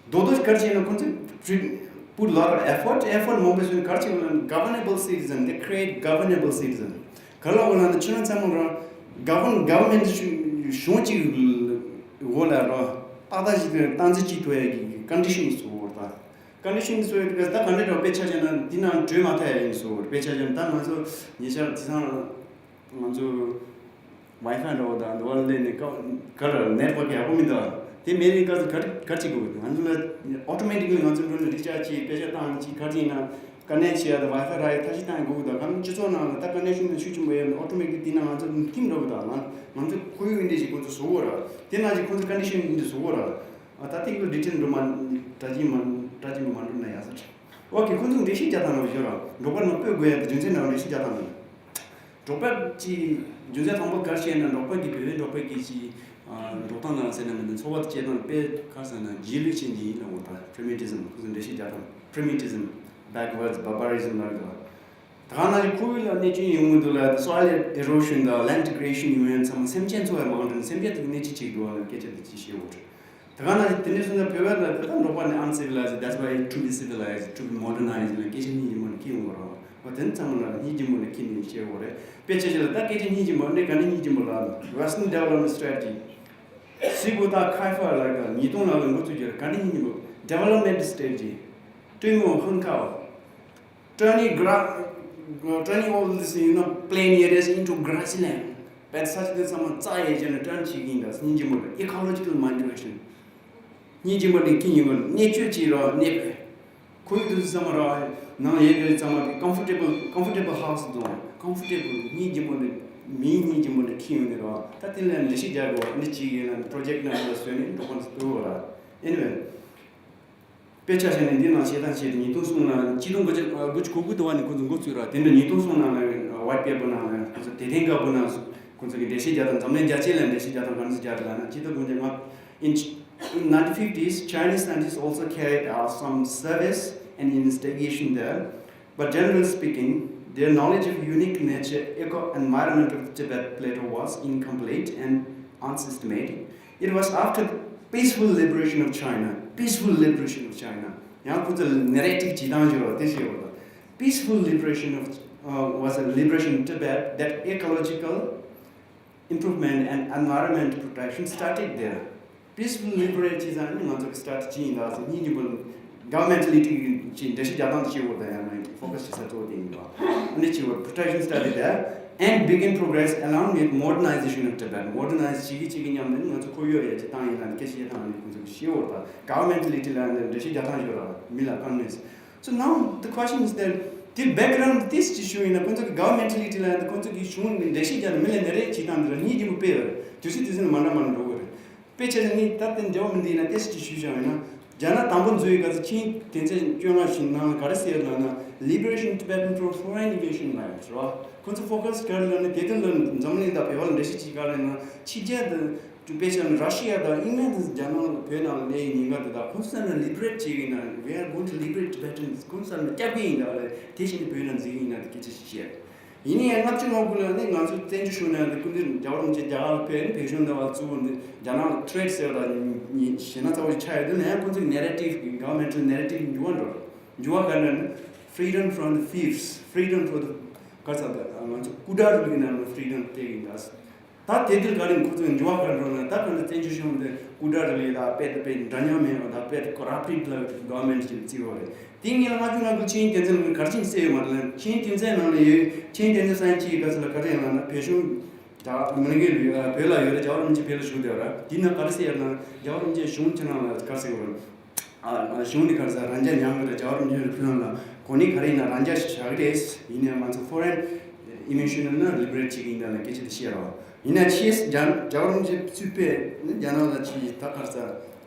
རྡོག་རྡོག་ག་རེ་བྱས་ན་ཁོང་ཚོས་put lot of effort, effort མང་པོ་བྱས་ནས་ག་རེ་བྱས་ན་governable citizen, they create governable citizen. ག་རེ་ལབ་དགོས་ལབ་ན་ཁྱོད་རང་ཚང་མ་རང་govern government གཞུང་གཅིག་འོག་ལ་རང་ཏག་ཏག་ཞིག་སྟངས་འཛིན་བྱེད་ཐུབ་ཡ་གི་ཀོན་ཌི་ཤན་བཟོ་དགོས་རེད་ད། ཀོན་ཌི་ཤན་བཟོ་ཡ་དེ་ད་ག་འདྲ་འདྲ་དཔེ་ཆ་བཞག་ན་འདི་ནང་བྲོས་མ་ཐག་ཡ་ཡིན་བཟོ་དགོས་རེད། དཔེ་ཆ་བཞག་ན་ད་ང་ཚོ་ཉེ་ཆར་དེང་སང་ང་ཚོ་ཝའི་ཕའི་འདྲ་བོ་དང་འདི་བ་སླེབས་ནས་ཀ་ག་ལ་ནེཊ་ཝརཀ་ཡག་པོ་མི་འདུག་དེ་མེད་པའི་སྐབས་སུ་ག་རེ་ག་རེ་བྱེད་དགོས་འདུག་ང་ཚོ་ལ་ཨོ་ཊོ་མེ་ཊིག་ལི་ང་ཚོ་འགྲོ་ནས་རི་ཅར་ཇི་བྱེད། དཔེ་ཆ་བཏང་ཅིག་ག་རེ་ཡིན་ན་ཀ་ནེག་བྱེད་ཡ་དང་ཝའི་ཕའི་རག་ཡ་ཐབས་ཤེས་བཏང་ཡ་དགོས་འདུག་གང་སྤྱི་ཚོགས་ནང་ལ་ད་ཀ་ནེག་ཤན་དང་ཤུགས་ཆེན་པོ་ཡོད་ནས་ཨོ་ཊོ་མེ་ཊིག་དེ་ན་ང་ཚོ་ཐིམ་འགྲོ་གི་འདུག་ང་ང་ཚོ་ཁོར་ཡུག་འདི་ཞིག་ཁོ་ཚོ་བཟོ་དགོས་ར། དེ་ནང་བཞིན་ཁོ་ཚོ་ཀོན་ཌི་ཤན་འདི་བཟོ་དགོས་ར། ཨ་ད་ཐིག་ལོ་ཌི་ཊེལ་འགྲོ་མ་དྲ་རྒྱའི་མ་དྲ་རྒྱའི་མ་འགྲོ་ན་ཡག་ས་རེད། ཨོ་ཁེ། ཁོ་ཚོ་འགྲེལ་བཤད་རྒྱག་སྟངས་ལ་བཞག་ར། འབྲོག་པ་རྣམས་སྤོ་དགོས་ཡ་དེ་རྒྱུ་མཚན་འདྲ་བོ་འགྲེལ་བཤད་རྒྱག་སྟངས་རེད། འབྲོག་པ་གྱི་རྒྱུ་མཚན་དང་པོ་ག་རེ་བཤད་ན་འབྲོག་པ་གི་བོད་པའི་འབྲོག་པ་གི་ཅི་འབྲོག་ཐང་ནང་ཟེར་ན་མི་འདུག་འཚོ་བ་དེ་སྐྱེལ་སྟངས་དཔེ་ག་རེ་ཟེར་ན་རྗེས་ལུས་ཅན་གྱི་ཡིན་ལ་འོ་ད་པི་རི་མི་ཊི་ཛིམ། ཁོ་ཚོ་འགྲེལ་བཤད་རྒྱག་སྟངས་པི་རི་མི་ཊི་ཛིམ། བེག་ཝརཌ་སི་བར་བ་རི་ཛིམ་ལབ་འདུག་ད་ག་ནང་བཞིན་ཁོར་ཡུག་ལ་གནོད་སྐྱོན་ཡོང་གི་འདུག་ལ། soil erosion དང་land degradation ཡོང་ཡ་ཚང་མ་སེམས་ཅན་འཚོ་བའི་མང་གྲོན། སེམས་ཅན་དེ་གནོད་སྐྱོན་བྱེད་ཀྱི་འདུག་ལ་སྐད་ཆ་དེ་ཅི་བཤད་འོ་རེད། ད་ག་ནང་བཞིན་དེ་འདྲ་སོང་ཙང་བོད་པ་ལ་དེ་ལྟར་འབྲོག་པ་ནི་uncivilized, that's why it to be civilized, to be modernized ལ་སྐད་ཆ་སྙིང་རྗེ་མོ་ནས་ཁྱེད་ཡོང་གི་རེད། འོ་དེ་ནི་ཚང་མ་ལ་སྙིང་རྗེ་མོ་ནས་ཁྱེད་ནས་བཤད་འོ་རེད། དཔེ་ཆ་ཞིག་ལ་ད་སྐད་ཆ་སྙིང་རྗེ་མོ་འདི་ག་ནས་སྙིང་རྗེ་མོ་ལ། Western Development Strategy སི་གོ་ད་ཁའི་ཧྥ་ལ་ག་ཉིས་སྟོང་ལ་ལ་འགོ་བཙུགས་རྒྱུ་རེད། ག་ནས་སྙིང་རྗེ་མོ། Development Strategy ཀྲུང་མོ་ཧང་ཁའོ། Turning gra- turning all this, you know, plain areas into grassy land. བས་ས་ཆ་དེ་ཚང་མ་རྩྭ་ཡས་བྱས་ནས་ཊརན་བྱེད་ཀྱི་ཡིན་ད། སྙིང་རྗེ་མོ་རེད། Ecological migration སྙིང་རྗེ་མོ་རེད། ཁྱེད་ཉིན་མོ་གནས་སྤྱོད་ཀྱི་ར་གནས་པས་ཁོར་ཡུག་དེ་ཚོ་ཚང་མ་ར་ནང་ཡས་དེ་ཚང་མ་comfortable, comfortable house དང་comfortable སྙིང་རྗེ་མོ་རེད། མིའི་སྙིང་རྗེ་མོ་རེད། ཁྱེད་ཡོང་ནས་ར་ད་དེ་ལ་འགྲེལ་བཤད་རྒྱག་དགོས། འདི་གཅིག་ཡིན་ན་པྲོ་ཇེག་ནང་ལ་བཟོས་ནས་འགྲོ་གང་སྤྲོ་བ་ར། Anyway དཔེ་ཆ་བཞག་ནས་འདི་ནང་བཤད་སྟངས་བྱས་ཏེ་ཉིས་སྟོང་གསུམ་ལ་ཆིག་སྟོང་དགུ་བརྒྱ་དགུ་བཅུ་གོ་དགུ་དུ་བ་ནས་ཁོ་ཚོ་འགོ་བཙུགས་ར། དེ་འདྲ་ཉིས་སྟོང་གསུམ་ནང་ལ་ཝའིཊ་པེ་པར་ནང་ལ་ཁོ་ཚོ་དེ་ཐེངས་སྐབས་བུ་ནང་ཁོ་ཚོ་གི་འགྲེལ་བཤད་རྒྱག་སྟངས། འཛམ་གླིང་རྒྱ་ཆེ་ལ་འགྲེལ་བཤད་རྒྱག་སྟངས་ག་འདྲ་ཞིག་རྒྱག་རེད་ལབ་ན། ཆིག་སྟོང་དགུ་བརྒྱ་ལྔ་ཨིན་ཅི། In nineteen fifties, Chinese scientists also carried out some surveys and investigation there. But generally speaking, their knowledge of unique nature, eco environment of the Tibet plateau was incomplete and unsystematic. It was after the peaceful liberation of China, peaceful liberation of China. ཡང་ཁོ་ཚོ་ནེ་རེ་ཊིབ་བྱེད་སྟངས་ཡོད་རེད་དེ་བཤད་ཡོད་རེད། Peaceful liberation of, uh, was a liberation of Tibet that ecological improvement and environment protection started there. Peaceful liberation ཅེས་ཟེར་ནི་ང་ཚོ་གི་སི་ཊེ་རེ་ཊི་ཇི་ཡིན་ད་ཟེར་གཉིས་གཉིས་པོ་governmentality གི་འགྲེལ་བཤད་རྒྱག་སྟངས་དེ་བྱེད་དགོས་ད་ཡང་ན་focus བྱེད་ས་གཙོ་བོ་དེ་ཡིན་པ། ཨ་ནི་བྱེད་དགོས་protection started there and begin progress along with modernization of Tibet. Modernize བྱེད་ཀྱི་བྱེད་ཀྱི་མཉམ་དུ་ང་ཚོ་ཁོར་ཡུག་ཡར་རྒྱས་བཏང་ཡིན་ན་སྐད་ཆ་བཤད་སྟངས་ནི་ཁོང་ཚོ་གི་ཤེས་དགོས་ད་governmentality ལ་འགྲེལ་བཤད་རྒྱག་སྟངས་ཡོད་ར་མི་ལ་ཀ་ནས། So now the question is that དེ་background དེ་ཅི་ཞུ་ཡིན་ན་ཁོང་ཚོ་གི་governmentality ལ་ཡང་ཁོང་ཚོ་གི་གཞུང་ནས་འགྲེལ་བཤད་རྒྱག་ནས་མི་ལ་ནེ་རེ་ཊིབ་བྱེད་སྟངས་འདི་ལ་གཉིས་ཀྱི་མུ་དཔེ་ཡོད་རེད། དུས་ཚོད་དུས་ཚོད་ནས་མ་འདྲ་མ་འདྲ་འགྲོ་གི་རེད། དཔེ་ཆ་ནི་ད་དེ་འདྲ་བ་མི་འདི་ཡིན་ན་ཏེ་ཅི་ཞུ་བྱ་ཡིན་ན། རྒྱ་ནག་དང་པོ་འཛུལ་ཡི་ག་ཚོད་ཕྱིན་དེ་ཚེ་བཅོ་ལྔ་བཞིན་ནང་ལ་ག་རེ་ཟེར་ལབ་ན་Liberation Tibetan from Foreign Invasion ལབ་ཡོད་རེད་བ། ཁོང་ཚོ་focus ག་རེ་ལབ་ན་དེ་དོན་ལ་འཛམ་གླིང་དང་བོད་པ་ལ་འགྲེལ་བཤད་ཅིག་ག་རེ་ན་ཕྱི་རྒྱལ་དུ། དཔེ་བཞག་ན་ར་ཤི་ཡ་དང་ཨིང་ལན་དང་རྒྱ་ནག་ལ་བོད་ནང་ལ་གནས་ཡི་ཉེན་ཁ་དེ་དག་ཁོང་ཚོ་ལ་liberate བྱེད་ཀྱི་ན། We are going to liberate Tibetans. ཁོང་ཚོ་ལ་སྐྱབས་ཀྱི་ཡིན་ད་ལས་དེ་བཞིན་དུ་བོད་ནང་འཛིན་གྱི་ཡིན་ན་དེ་སྐད་ཆ་ཞིག་བཤད། ཡིན་ནའི་ལྔ་བཅུ་ང་དགུ་ལ་ནི་ང་ཚོ་བཙན་བྱོལ་གཞུང་ནང་དེ་སྐུ་མདུན་རྒྱལ་བ་རིན་པོ་ཆེ་རྒྱ་གར་ལ་ཕེབས་ནས་བོད་གཞུང་ནང་བ་བཙུགས་ནས་རྒྱ་ནག་ལ་trade ཟེར་བ་ཞེ་ན་ཚ་བོ་ཞིག་ཆགས་ཡོད་དུས་ནས་ཁོང་ཚོ་གི་narrative གི་governmental narrative འགྱུར་བ་འགྲོ། འགྱུར་བ་ག་རེ་ན་freedom from the fiefs, freedom for the ག་ཚ་ད་ང་ཚོ་སྐུ་དྲག་རིགས་ནང་ལ་freedom སྟེར་གྱི་ཡིན་ད། ད་དེ་དུས་ག་རེ་ཁོ་ཚོས་འགྱུར་བ་ག་རེ་འགྲོ་ན་ད་ག་ནས་བཙན་བྱོལ་གཞུང་དེ་སྐུ་དྲག་རེ་ལས་ད་དཔེ་དེ་དཔེ་འདྲ་མཉམ་མེད་པ་ད་དཔེ་corrupted ལ་government ཅིག་བརྩི་བ་རེད། དེ་ངས་ལ་ང་ཚོ་ང་ཚོ་ཆིངས་དོན་ཚན་ག་རེ་ཅིག་གསལ་ཡོད་མ་རེད་ལ། ཆིངས་དོན་ཚན་ནང་ལ་ཡོད། ཆིངས་དོན་ཚན་སང་ཅིག་ག་ཚོད་ལ་ག་རེ་ཡང་ལ་ན་བོད་གཞུང་ད་མི་ལ་གི་བོད་ལ་ཡོད་རེད། རྒྱལ་བ་རིན་པོ་ཆེ་བོད་ལ་བཞུགས་བསྡད་ཡོད་ར། དེ་ན་ག་རེ་གསལ་ཡོད་ན་རྒྱལ་བ་རིན་པོ་ཆེ་གཞུང་ཁྱེད་རང་ལ་ག་རེ་གསལ་ཡོད་ར། ཨ་གཞུང་ནས་ག་རེ་ཟེར་རང་རྒྱལ་ཉམས་ཡོད་རེད། རྒྱལ་བ་རིན་པོ་ཆེ་ཕུལ་ལམ་ལ་གོ་གནས་ག་རེ་ཡིན་ན་རང་རྒྱལ་ཞིག་བཞག་གི་རེད། ཡིན་ནའང་ང་ཚོ་foreign invasion ནི་liberate བྱེད་ཀྱི་ཡིན་ད་ལ་སྐད་ཆ་དེ་བཤད་རོགས། ཡིན་ན་ཆེས་རྒྱ་རྒྱལ་བ་རིན་པོ་ཆེ་ཚུད་པས་ནི་རྒྱ་ནག་ལ་ཅིག་ད་ག་རེ་ཟེར་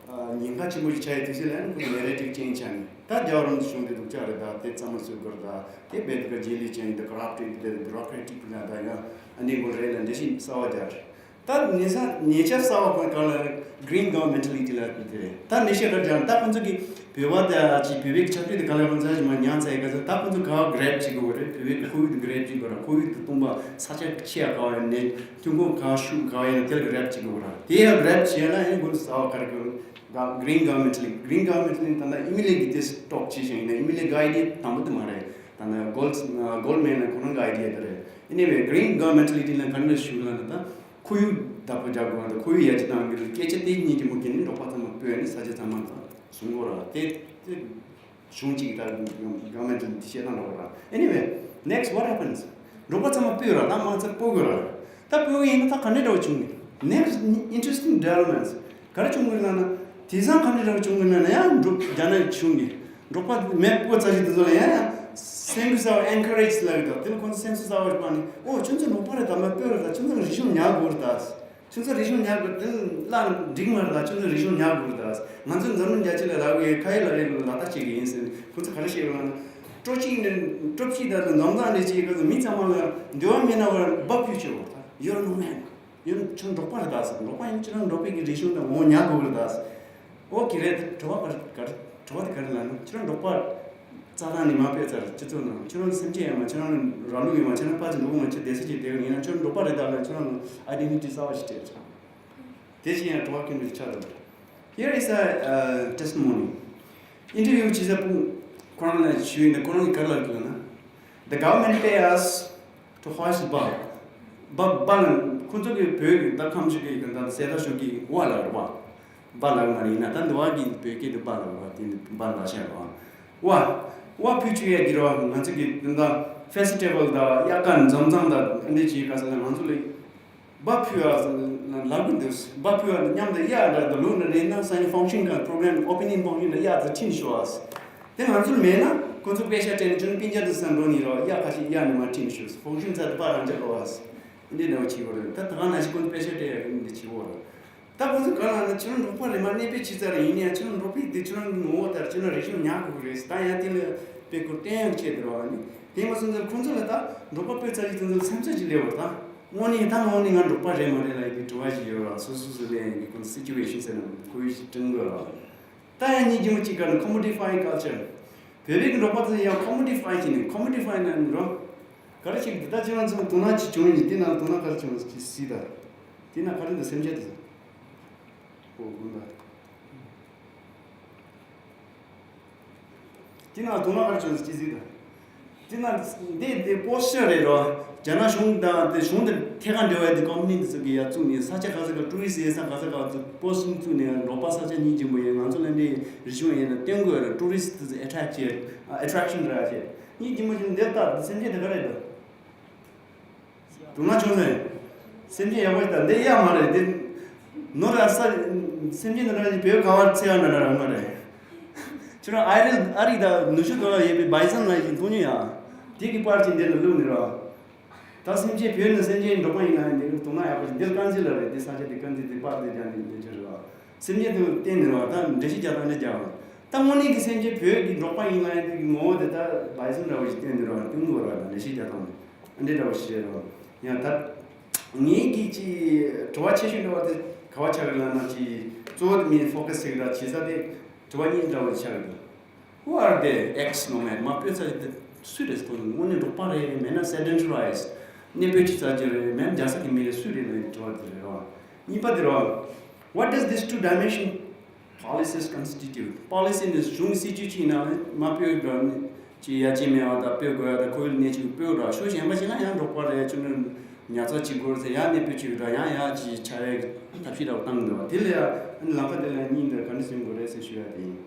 ཉེན་ཁ་ཆེན་པོ་ཞིག་ཆགས་ཡོད་དུས་ཚོད་ལ་ནི་ཁོ་narrative ཅན་ཆགས་ནས་ད་རྒྱལ་བ་རིན་པོ་ཆེ་གཞུང་དེ་སྡུག་ཅག་རེད། ད་དེ་རྩ་མ་བཟོ་དགོས་རེད། ད་དེ་རྦད་དེ་རྗེས་ལུས་ཅན་ཡིན་ད་corrupted དེ་bureaucratic ན་ད་ཡང་ཨ་ནི་མགོ་རེད་ལ་འགྲེལ་བཤད་གསར་བ་རྒྱག་རེད། ད་ཉེ་ས་ཉེ་ཆར་གསར་བ་ཁོ་གང་ལ་green governmentality ལ་དེ་རེད། ད་ནི་ཤེས་ཀ་ཀྱང་ད་ཁོང་ཚོ་གི་བོད་པ་དང་ཅིག་བོད་པའི་ཆབ་སྲིད་དེ་ག་ལ་ཁོང་ཚོ་ཞིག་མ་ཉམས་ཚར་ཡི་ག་ཚོད་ད་ཁོང་ཚོ་ག་grab བྱེད་དགོས་རེད། བོད་པའི་ཁོར་ཡུག་དེ་grab བྱེད་དགོས་ར། ཁོར་ཡུག་དེ་སྟོང་པ་ས་ཆ་ཆེ་ཡ་ག་བ་ཡིན་ནས་ཐོན་ཁུངས་ག་ཤུགས་ག་བ་ཡིན་ན་དེ་ལ་grab བྱེད་དགོས་ར། དེ་ཡང་grab བྱས་ན་ཡང་ཁོང་ཚོ་གསར་བ་ག་རེ་དགོས་green governmentality། green governmentality ད་ལྟ་ཨི་མི་ལེ་གི་དེ་talk བྱེད་བཞིན་ཡིན་ན་ཨི་མི་ལེ་གི་idea དང་པོ་དེ་མ་རེད། ད་ལྟ་Gold Goldman ལ་ཁོ་རང་གི་idea དེ་རེད། Anyway, green governmentality ལ་ག་འདྲ་ཞུ་ལ་ན་ད། ཁོར་ཡུག་བདག་པོ་རྒྱག་དགོས་པ་དང་ཁོར་ཡུག་ཡར་རྒྱས་གཏང་དགོས་པའི་སྐད་ཆ་དེ་གཉིས་ཀྱི་མུ་གེ་ནི་འབྲོག་པ་ཚང་མ་སྤོས་ནས་ས་ཆ་ཚང་མ་བཟུང་དགོས་ར། དེ་དེ་གཞུང་གཅིག་ད་government དེ་བཤད་སྟངས་འགྲོ་གི་ར། Anyway, next what happens? འབྲོག་པ་ཚང་མ་སྤོས་ར་ད་མ་ཚད་སྤོ་དགོས་ར། ད་སྤོ་གི་ཡིན་ན་ད་ག་འདྲ་འདྲ་བ་བྱུང་ནི། Next interesting developments ག་རེ་བྱུང་གི་ལབ་ན། དེང་སང་ག་འདྲ་འདྲ་བ་བྱུང་གི་ལབ་ན་ཡང་འབྲོག་རྒྱ་ནག་གི་གཞུང་གིས། འབྲོག་པ་མེ་སྤོ་ཚར་གྱི་དེ་ཚོ་ལ་ཡང་ཡང་སེམས་འགུལ་གསར་བ་encourage ལབ་ཀྱི་འདུག་དེ་ལ་ཁོང་ཚོ་སེམས་འགུལ་གསར་བ་ཞིག་སྤར་ནས་ཨོ་ཁྱོད་ཚོ་འབྲོག་པ་རེད་ད་མེ་སྤོས་རེད་ད་ཁྱོད་ཚོ་རིག་གཞུང་ཉར་དགོས་རེད་ད། ཁྱོད་ཚོ་རིག་གཞུང་ཉར་དགོས་དེ་བླ་འགྲིག་མ་རེད་ད་ཁྱོད་ཚོ་རིག་གཞུང་ཉར་དགོས་རེད་ད། ང་ཚོ་འཛམ་གླིང་རྒྱལ་སྤྱི་ལ་རག་གི་ཁ་ཡི་ལ་རེ་ལ་ལག་བསྟར་བྱེད་ཀྱི་ཡིན་ཟེར་ཁོང་ཚོ་ག་རེ་བཤད་ཡོད་ལབ་ན། སྤྲོ་སྐྱིད་ནས་སྤྲོ་སྐྱིད་དང་འཛོམས་མཛངས་ནས་ཅིག་ག་ཚོད་མི་ཚང་མ་ལ་འདོད་པ་མེད་ན་བར་འབབ་ཕུལ་ཆོག་ད་ཡོད་ནོ་མེད། ཡང་ཁྱོད་འབྲོག་པ་རེད་ད་ཟེར། འབྲོག་པ་ཡིན་ཁྱོད་རང་འབྲོག་པའི་གི་རིག་གཞུང་དང་ངོ་བོ་ཉར་དགོས་རེད་ད་ཟེར། ཨོ་ཁེ་རེད། དྲི་བ་ག་རེ་ག་རེ་དྲི་བ་དེ་ག་རེ་ལབ་ན་ཁྱོད་རང་འབྲོག་པ་རྩ་ཐང་ནས་མ་སྤོས་ཚར་སྤྱི་ཚོགས་ནང་ཁྱོད་རང་སེམས་ཅན་ཡང་མ་ཁྱོད་རང་ར་ལུག་ཡང་མ་ཁྱོད་རང་ཕ་ཚོ་འབྲོག་མ་ཁྱོད་སྡེ་སྲིད་ཀྱི་སྡེ་ཡིན་ན་ཁྱོད་རང་འབྲོག་པ་རེད་ད་ལབ་ཁྱོད་རང་ལ་identity གསར་བ་ཞིག་སྤྲད་ཆོག་དེ་བཞིན་ཡང་དྲི་བ་ཁྱོད་ཚོ་ཆགས་འདུག Here is a uh, testimony. Interview བྱེད་ས་པུ་ཁོ་རང་ལ་ཞུས་ནས་ཁོ་རང་གིས་ག་རེ་ལབ་ཀྱི་ལབ་ན། The government pay us to hoist bar. bar bar ལ་ཁོ་ཚོ་གི་བོད་ཀྱི་ད་ཁམས་ཤིག་གི་གི་ད་གསལ་ཐག་ཤོད་ཀྱི་ཝ་ལབ་རེད་པ། bar ལབ་མ་རེད་ཡིན་ན་ད་འདི་བ་གི་བོད་སྐད་དུ་bar ལབ་རེད་པ། དེ་འདི་bar ལབ་ཤག་རེད་པ། ཝ་ཝ་ཕུལ་ཆོག་ཡ་གི་རེད་པ། ང་ཚོ་གི་ད་festival ད་དབྱར་ཁ་འཛོམས་མཛངས་ད་འདི་བྱེད་ག་ས་ལ་ང་ཚོ་ལ། bar ཕུལ་བ་ལབ་གི་འདུག bar ཕུལ་བ་མཉམ་དུ་གཡག་འདྲ་དུ་ལུག་ན་རེད་ན་ས་ཡི་function ག་program opening function ལ་གཡག་དུ་ཁྲིད་ཤོག་ཨ། དེ་ང་ཚོར་མེད་ན་ཁོ་ཚོ་པེ་ཤ་སྤྲད་ནས་ཁྱོད་སྤུན་ཀྱག་དུ་ས་འགྲོ་ནི་རོགས་གཡག་ཁ་ཤས་གཡག་ནས་མ་ཁྲིད་ཤོག function ཚར་དུ་པར་རང་འཇགས་རོགས་ཨ། འདི་འདྲ་བ་བྱེད་དགོས་རེད། ད་ད་ག་ནང་བཞིན་ཁོ་ཚོ་པེ་ཤ་སྤྲད་ཡ་འདི་བྱེད་དགོས་རེད། ད་ཁོ་ཚོ་ག་ལ་ན་ཁྱོད་རང་འབྲོག་པ་རེད་མ་གནས་པའི་ཕྱི་ཚར་ཡིན་ཡང་ཁྱོད་རང་འབྲོག་པའི་དེ་ཁྱོད་རང་གི་ངོ་བོ་ལྟར་ཁྱོད་རང་རིག་གཞུང་ཉར་དགོས་ཀྱི་རེད། ད་ཡང་དེ་ལ་དཔེ་ཁོ་བསྟན་ཡག་ཆེད་དུ་རོགས་ཨ་ནི་དེ་མ་སོང་ཚར་ཁོ་ཚོ་ལ་ད་འབྲོག་པ་སྤོས་ཚར་གྱི་ཁོ་ཚོ་ལ་སེམས་ཚོད་ཅིག་སླེབས་པ་ད། དངོས་གནས་ད་དངོས་གནས་ང་འབྲོག་པ་རེད་མ་རེད་ལབ་ཡ་གི་དྲི་བ་ཞིག་ཡོད་ར། སོ་སོ་སོ་ལས་ཡིན་གི་ཁོང་སི་ཅུ་ཨེ་ཤན་ཟེར་ན་ཁོ་ཡི་ཞིག་དྲན་དགོས་ར། ད་ཡང་གཉིས་ཀྱི་མོ་གཅིག་ག་ནི་ཁོ་མོ་ཌི་ཕའི་ཀལ་ཅར། བོད་པའི་གི་འབྲོག་པ་ཚོ་ཡང་ཁོ་མོ་ཌི་ཕའི་བྱས་ནས་ཁོ་མོ་ཌི་ཕའི་ན་ནི་རོ། ག་རེ་ཞིག་འདི་ལྟ་ཅི་རང་ཚོ་དོ་སྣང་ཅིག་བྱུང་ཡིན་དེ་ན་དོ་སྣང་ག་རེ་བྱུང་ཞིག་སྲིད་ད། དེ་ན་ག་རེ་འདི་སེམས་ཅན་དེ་ཚོ། ཨོ་དགོན་པ། དེ་ན་དོ་སྣང་ག་རེ་བྱུང་ཞིག་སྲིད་ད། དེ་ན་འདི་འདི་པོ་སི་ཊར་རེད་རོ། རྒྱ་ནག་གཞུང་དང་དེ་གཞུང་དེ་ཐད་ཀར་འབྲེལ་བ་དེ་ཀོམ་པ་ནི་དེ་ཚོ་གི་ཡར་བཙུགས་ནས་ས་ཆ་ག་ས་ག་ཊུ་རི་སི་ཡིན་ས་ག་ས་ག་ཚོ་པོ་སི་ཊར་བཙུགས་ནས་འབྲོག་པ་ས་ཆ་སྙིང་རྗེ་མོ་ཡིན། ང་ཚོ་ལ་འདི་རི་ཆུ་ཡིན་ན་སྟོན་དགོས་རེད། ཊུ་རི་སི་དེ་ཚོ་ཨེ་ཊེག་བྱེད། ཨེ་ཊེག་ཤན་ར་བྱེད། སྙིང་རྗེ་མོ་ཞིག་འདིར་ལྟ་སེམས་ཅན་དེ་ག་རེད་ད། དུ་མ་བྱུང་ཟེར། སེམས་ཅན་ཡག་པོ་ཞིག་ད་འདི་ཡག་མ་རེད་དེ། ནོར་ར་ས། སེམས་ཅན་ནི་རང་གི་བོད་ཁ་བར་ཚེ་ཡང་འདྲ་འདྲ་རང་མ་རེད། ཁྱོད་རང་ཨ་རི་ཨ་རི་ད་ནུ་ཞོ་དོ་ལ་ཡོད་པའི་བའི་སན་ལ་ཞིག་མཐོང་མྱོང་ཡ། དེ་གི་པར་ཅིག་འདི་ལ་བླུགས་ནི་ར། ད་སེམས་ཅན་བོད་ནི་སེམས་ཅན་འབྲོག་པ་ཡིན་ན་ཡང་འདི་གི་དུ་མ་ཡག་པོ་ཞིག་འདིར་དཀར་མཛེས་ལ་རེད། འདི་ས་ཆ་འདི་དཀར་མཛེས་འདི་པར་འདི་རྒྱ་འདི་འདི་ཆོ་རེད་བ། སེམས་ཅན་དུ་བརྟེན་ནས་རོ། ད་འགྲེལ་བཤད་རྒྱག་སྟངས་འདི་རྒྱག་རོ། ད་དངོས་གནས་ཀྱི་སེམས་ཅན་བོད་ཀྱི་འབྲོག་པ་ཡིན་ལ་ཡང་དེ་གི་ངོ་བོ་དེ་ད་བའི་སན་འདྲ་བོ་ཞིག་བསྟན་འདི་རོ། སྟོན་དགོས་རོ། ད་འགྲེལ་བཤད་རྒྱག་སྟངས་འདི་འདྲ་བོ་ཞིག་རེད་རོ། ཡང་ད་ངེད་ཀྱི་ཅི་དྲི་བ་ཆེ་ཤོས་འདྲ་བ་དེ་ག་བ་ཆགས་ཀྱི་ལབ་ན་ཅི་གཙོ་བོ་དེ་མིན་ཕོ་ཀ་སི་ཞིག་ར་བྱེད་ས་དེ་དྲི་བ་གཉིས་འདྲ་བོ་ཆགས་ཀྱི་འདུག Who are they? Ex-nomad མ་སྤོས་ཚར་དེ་སུ་རེད་ཟེར་དུས་དངོས་གནས་འབྲོག་པ་རེད། མེད་ན་སེ་ཌེན་ཊ་རའི་ཛི་གནས་སྤོས་བྱེད་ཚར་གྱི་རེད། མེད་ན་རྒྱལ་ས་གི་མི་རེད་སུ་རེད་ལབ་དྲི་བ་དེ་རེད་རོ། གཉིས་པ་དེ་རོ། What does this two dimension policies constitute? པོ་ལི་སི་ནི་གཞུང་སྲིད་ཇུས་ཅིག་ནང་མ་སྤོས་འགྲོ་ནི་ཅི་ཡ་ཅི་མེད་པ་དང་སྤོས་དགོས་ཡ་དང་ཁོར་ཡུག་གནས་ཅིག་སྤོས་འགྲོ་ཤོག་གཞན་པ་ཞིག་ན་ཡང་འབྲོག་པ་རེད་ཅུང་ནི་ཉར་ཚགས་བྱེད་དགོས་ཟེར་ཡ་གནས་སྤོས་བྱེད་འགྲོ་ཡང་ཡ་ཅི་ཆ་རེ་ཐབས་ཤེས་འདྲ་བོ་བཏང་འདུག་བ། དེ་ལ་ཡ་ལམ་ཁ་དེ་ལ་གཉིས་འདི་ག་འདྲ་ཟིན་དགོས་རེད་ཟེར་ཞུ་ཡ་དེ་ཡིན།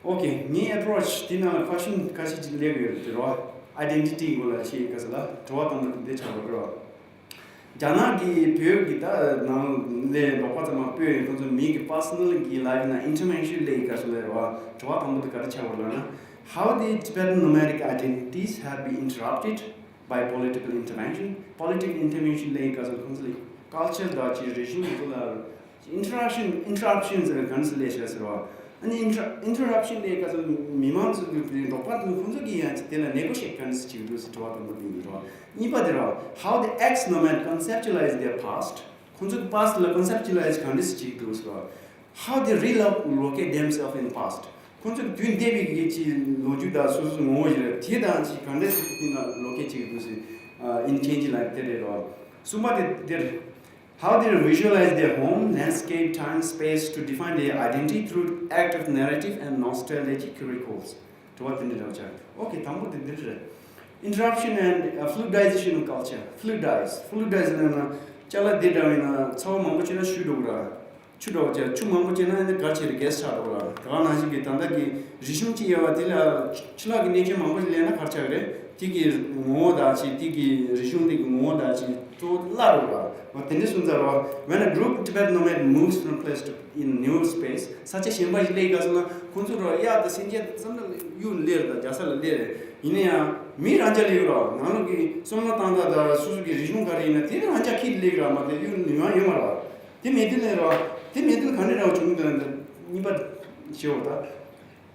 ཨོ་ཁེ། ངའི་ཨེ་པོ་རོ་ཆི་དེ་ནང་ལ་ཁ་ཤུན་ཁ་ཤས་ཅིག་སླེབས་ཡོད་རེད་དེ་རོ། ཨའི་ཌེན་ཊི་ཊི་སྐོར་ལ་ཤེས་ཡོད་ག་ས་ལ་དྲི་བ་དང་པོ་དེ་འདི་ཆགས་པ་རོ། རྒྱ་ནག་གི་བོད་ཀྱི་ད་ནང་ལས་འབྲོག་པ་ཚང་མ་སྤོས་ཡོད་ཁོང་ཚོ་མི་གི་པར་སོ་ནལ་གི་ལའིབ་ནང་ཨིན་ཊར་ཝེན་ཤན་སླེབས་ཡོད་ག་ས་ལ་རོ། དྲི་བ་དང་པོ་དེ་ག་རེ་ཆགས་པ་ལབ་ན། How the Tibetan nomadic identities have been interrupted by political intervention. Political intervention ལས་ཀ་ཚོ་ཁོང་ཚོ་ལས་ཀལ་ཅར་དང་ཅི་རི་ཇིམ་ཚོ་ལ་ཨིན་ཊར་རབ་ཤན། ཨིན་ཊར་རབ་ཤན་ཟེར་ག་ནས་ལས་བྱ་ཟེར་བ། ཨ་ནི་ཨིན་ཊར་ཨིན་ཊར་རབ་ཤན་ལས་ཀ་ཚོ་མི་མང་ཚོ་གི་འབྲོག་པ་དང་ཁོང་ཚོ་གི་ཡང་ཅི་དེ་ལ་ནེ་གོ་ཤི་ཡེཊ་ག་ནས་བྱེད་ཀྱི་འདུག་ཟེར་དྲི་བ་དང་པོ་དེ་ཡིན་རོ། གཉིས་པ་དེ་རོ། How the ex-nomad conceptualize their past. ཁོང་ཚོ་གི་པ་སི་ཊི་ལ་ཀོན་སེབ་ཅུ་ལའི་ཛི་ག་འདྲ་ཞིག་བྱེད་ཀྱི་འདུག་ཟེར་བ། How they relocate themselves in past. ཁོང་ཚོ་གི་དུས་འདས་པའི་གི་ཅི་ལོ་རྒྱུས་དང་སོ་སོའི་ངོ་བོ་ཞིག་རེད། དེ་དང་ཅི་ག་འདྲ་ཞིག་ཕིན་ན་ལོ་ཀེ་ཊི་བྱེད་ཀྱི་འདུག་ཟེར། ཨིན་ཆེན་ཇི་ལ་དེ་རེད་རོ། གསུམ་པ་དེ་དེར། How they visualize their home, landscape, time, space to define their identity through active narrative and nostalgic recalls. དྲི་བ་དེ་འདྲ་འདྲ་བོ་ཆགས། ཨོ་ཁེ། དང་པོ་དེ་འདི་རེད། Interruption and uh, fluidization of culture. Fluidize. Fluidize ལབ་ན་ཅ་ལག་འདི་འདྲ་བ་ཡིན་ན་ཚ་བ་མང་པོ་བྱས་ན་ཤུ་འགྲོ་གི་ར། ཆུ་འདྲ་བོ་བྱས་ཆུ་མང་པོ་བྱས་ན་ཨ་ནི་ག་ཆེ་རེ་གེ་སི་ཆགས་འགྲོ་གི་ར། དེ་ག་ནང་བཞིན་གྱི་ད་ལྟ་གི་རིག་གཞུང་ཅིག་ཡོད་པ་དེ་ལ་ཆུ་ལྷག་གི་གནས་ཆེན་མང་པོ་ཞིག་སླེབས་ན་ག་རེ་ཆགས་ཀྱི་རེད། དེ་གི་ངོ་བོ་དག་ཅིག་དེ་གི་རིག་གཞུང་དེ་གི་ངོ་བོ་དག་ཅིག་གཙོ་བོ་བརླག་འགྲོ་གི་ར། འོ་དེ་འདྲ་སོང་ཙང་ར། When a group of Tibetan nomad moves from place to in new space. ས་ཆ་གཞན་པ་ཞིག་སླེབས་ག་སོང་ན་ཁོང་ཚོ་ར་གཡག་དང་སེམས་ཅན་བསམ་ན་གཡུག་སླེབས་དང་རྒྱ་ས་ལ་སླེབས་རེད། ཡིན་ན་ཡང་མི་རང་རྐྱ་སླེབས་ར། ནང་ལོགས་ཀྱི་བསམ་བློ་བཏང་སྟངས་དང་སོ་སོ་གི་རིག་གཞུང་ག་རེ་ཡིན་ན་དེ་རང་རྐྱ་ཁྱེར་སླེབས་ར་མ་གཏོགས་གཡུག་ཡོང་ཡ་ཡོད་མ་རེད་བ། དེ་མེད་དུས་ལ་ར། དེ་མེད་དུས་ག་འདྲ་འདྲ་བ་བྱུང་འདུག་ན་འདི་གཉིས་པ་ཞེས་པ་ད།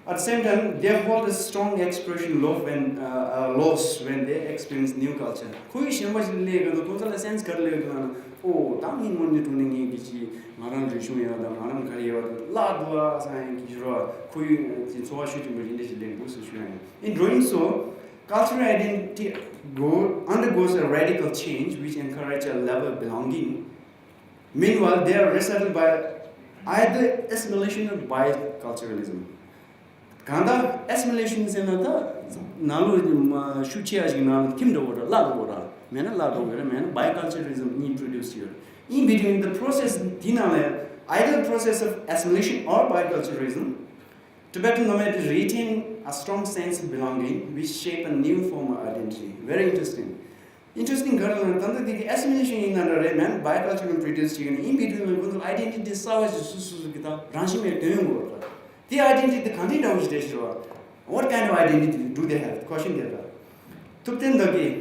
At the same time, they hold a strong expression loss when, uh, uh, loss when they experience new culture. ཁོར་ཡུག་གཞན་པ་ཞིག་སླེབས་ག་ན་ཁོང་ཚོ་ལ་སེན་སི་ག་རེ་སླེབས་འདུག་ན། ཨོ་ད་ངས་དངོས་གནས་དྲང་གནས་ངས་གི་ཅི་ང་རང་རིག་གཞུང་ཡོད་དང་ང་རང་ག་རེ་ཡོད་བླག་འདུག་ཨ་བསམ་ཡང་གི་ཞུ་རོགས། ཁོར་ཡུག་ཅིག་འཚོ་བ་ཤུགས་ཆེན་པོ་ཞིག་འདྲ་ཞིག་སླེབས་འདུག་ཟེར་ཞུ་ཡང་། In doing so, cultural identity go undergoes a radical change which encourage a level of belonging. Meanwhile, they are resettled by either assimilation or biculturalism. གང་ལྟར་ཨེ་སི་མི་ལེ་ཤན་ཟེར་ན་ད་ནང་ལོགས་མ་ཤུགས་ཆེ་ཡ་ཞིག་ནང་ལ་ཐིམ་འགྲོ་བ་ར་བརླག་འགྲོ་བ་ར། མེད་ན་བརླག་འགྲོ་བ་ར། མེད་ན་biculturalism ནི་introduce ཡོད། In between the process དེ་ནང་ལ་either process of assimilation or biculturalism, Tibetan nomads retain a strong sense of belonging, which shape a new form of identity. Very interesting. Interesting ག་རེ་ལབ་ན་ད་ལྟ་དེ་གི་ཨེ་སི་མི་ལེ་ཤན་ཡིན་ན་འདྲ་རེད། མེད་ན་bicultural introduce བྱེད་ཀྱི་ན་in between ལ་ཁོང་ཚོ་ལ་ཨའི་ཌེན་ཊི་ཊི་གསར་བ་ཞིག་སོ་སོ་སོ་གི་ད་རང་བཞིན་མེད་དོན་ཡོང་གི་རེད། དེ་ཨའི་ཌེན་ཊི་ཊི་དེ་ག་འདྲའི་འདྲ་བོ་ཞིག་རེད་ཟེར་བ། What kind of identity do they have? Question དེ་རེད། ཐུབ་བསྟན་བདག་གིས་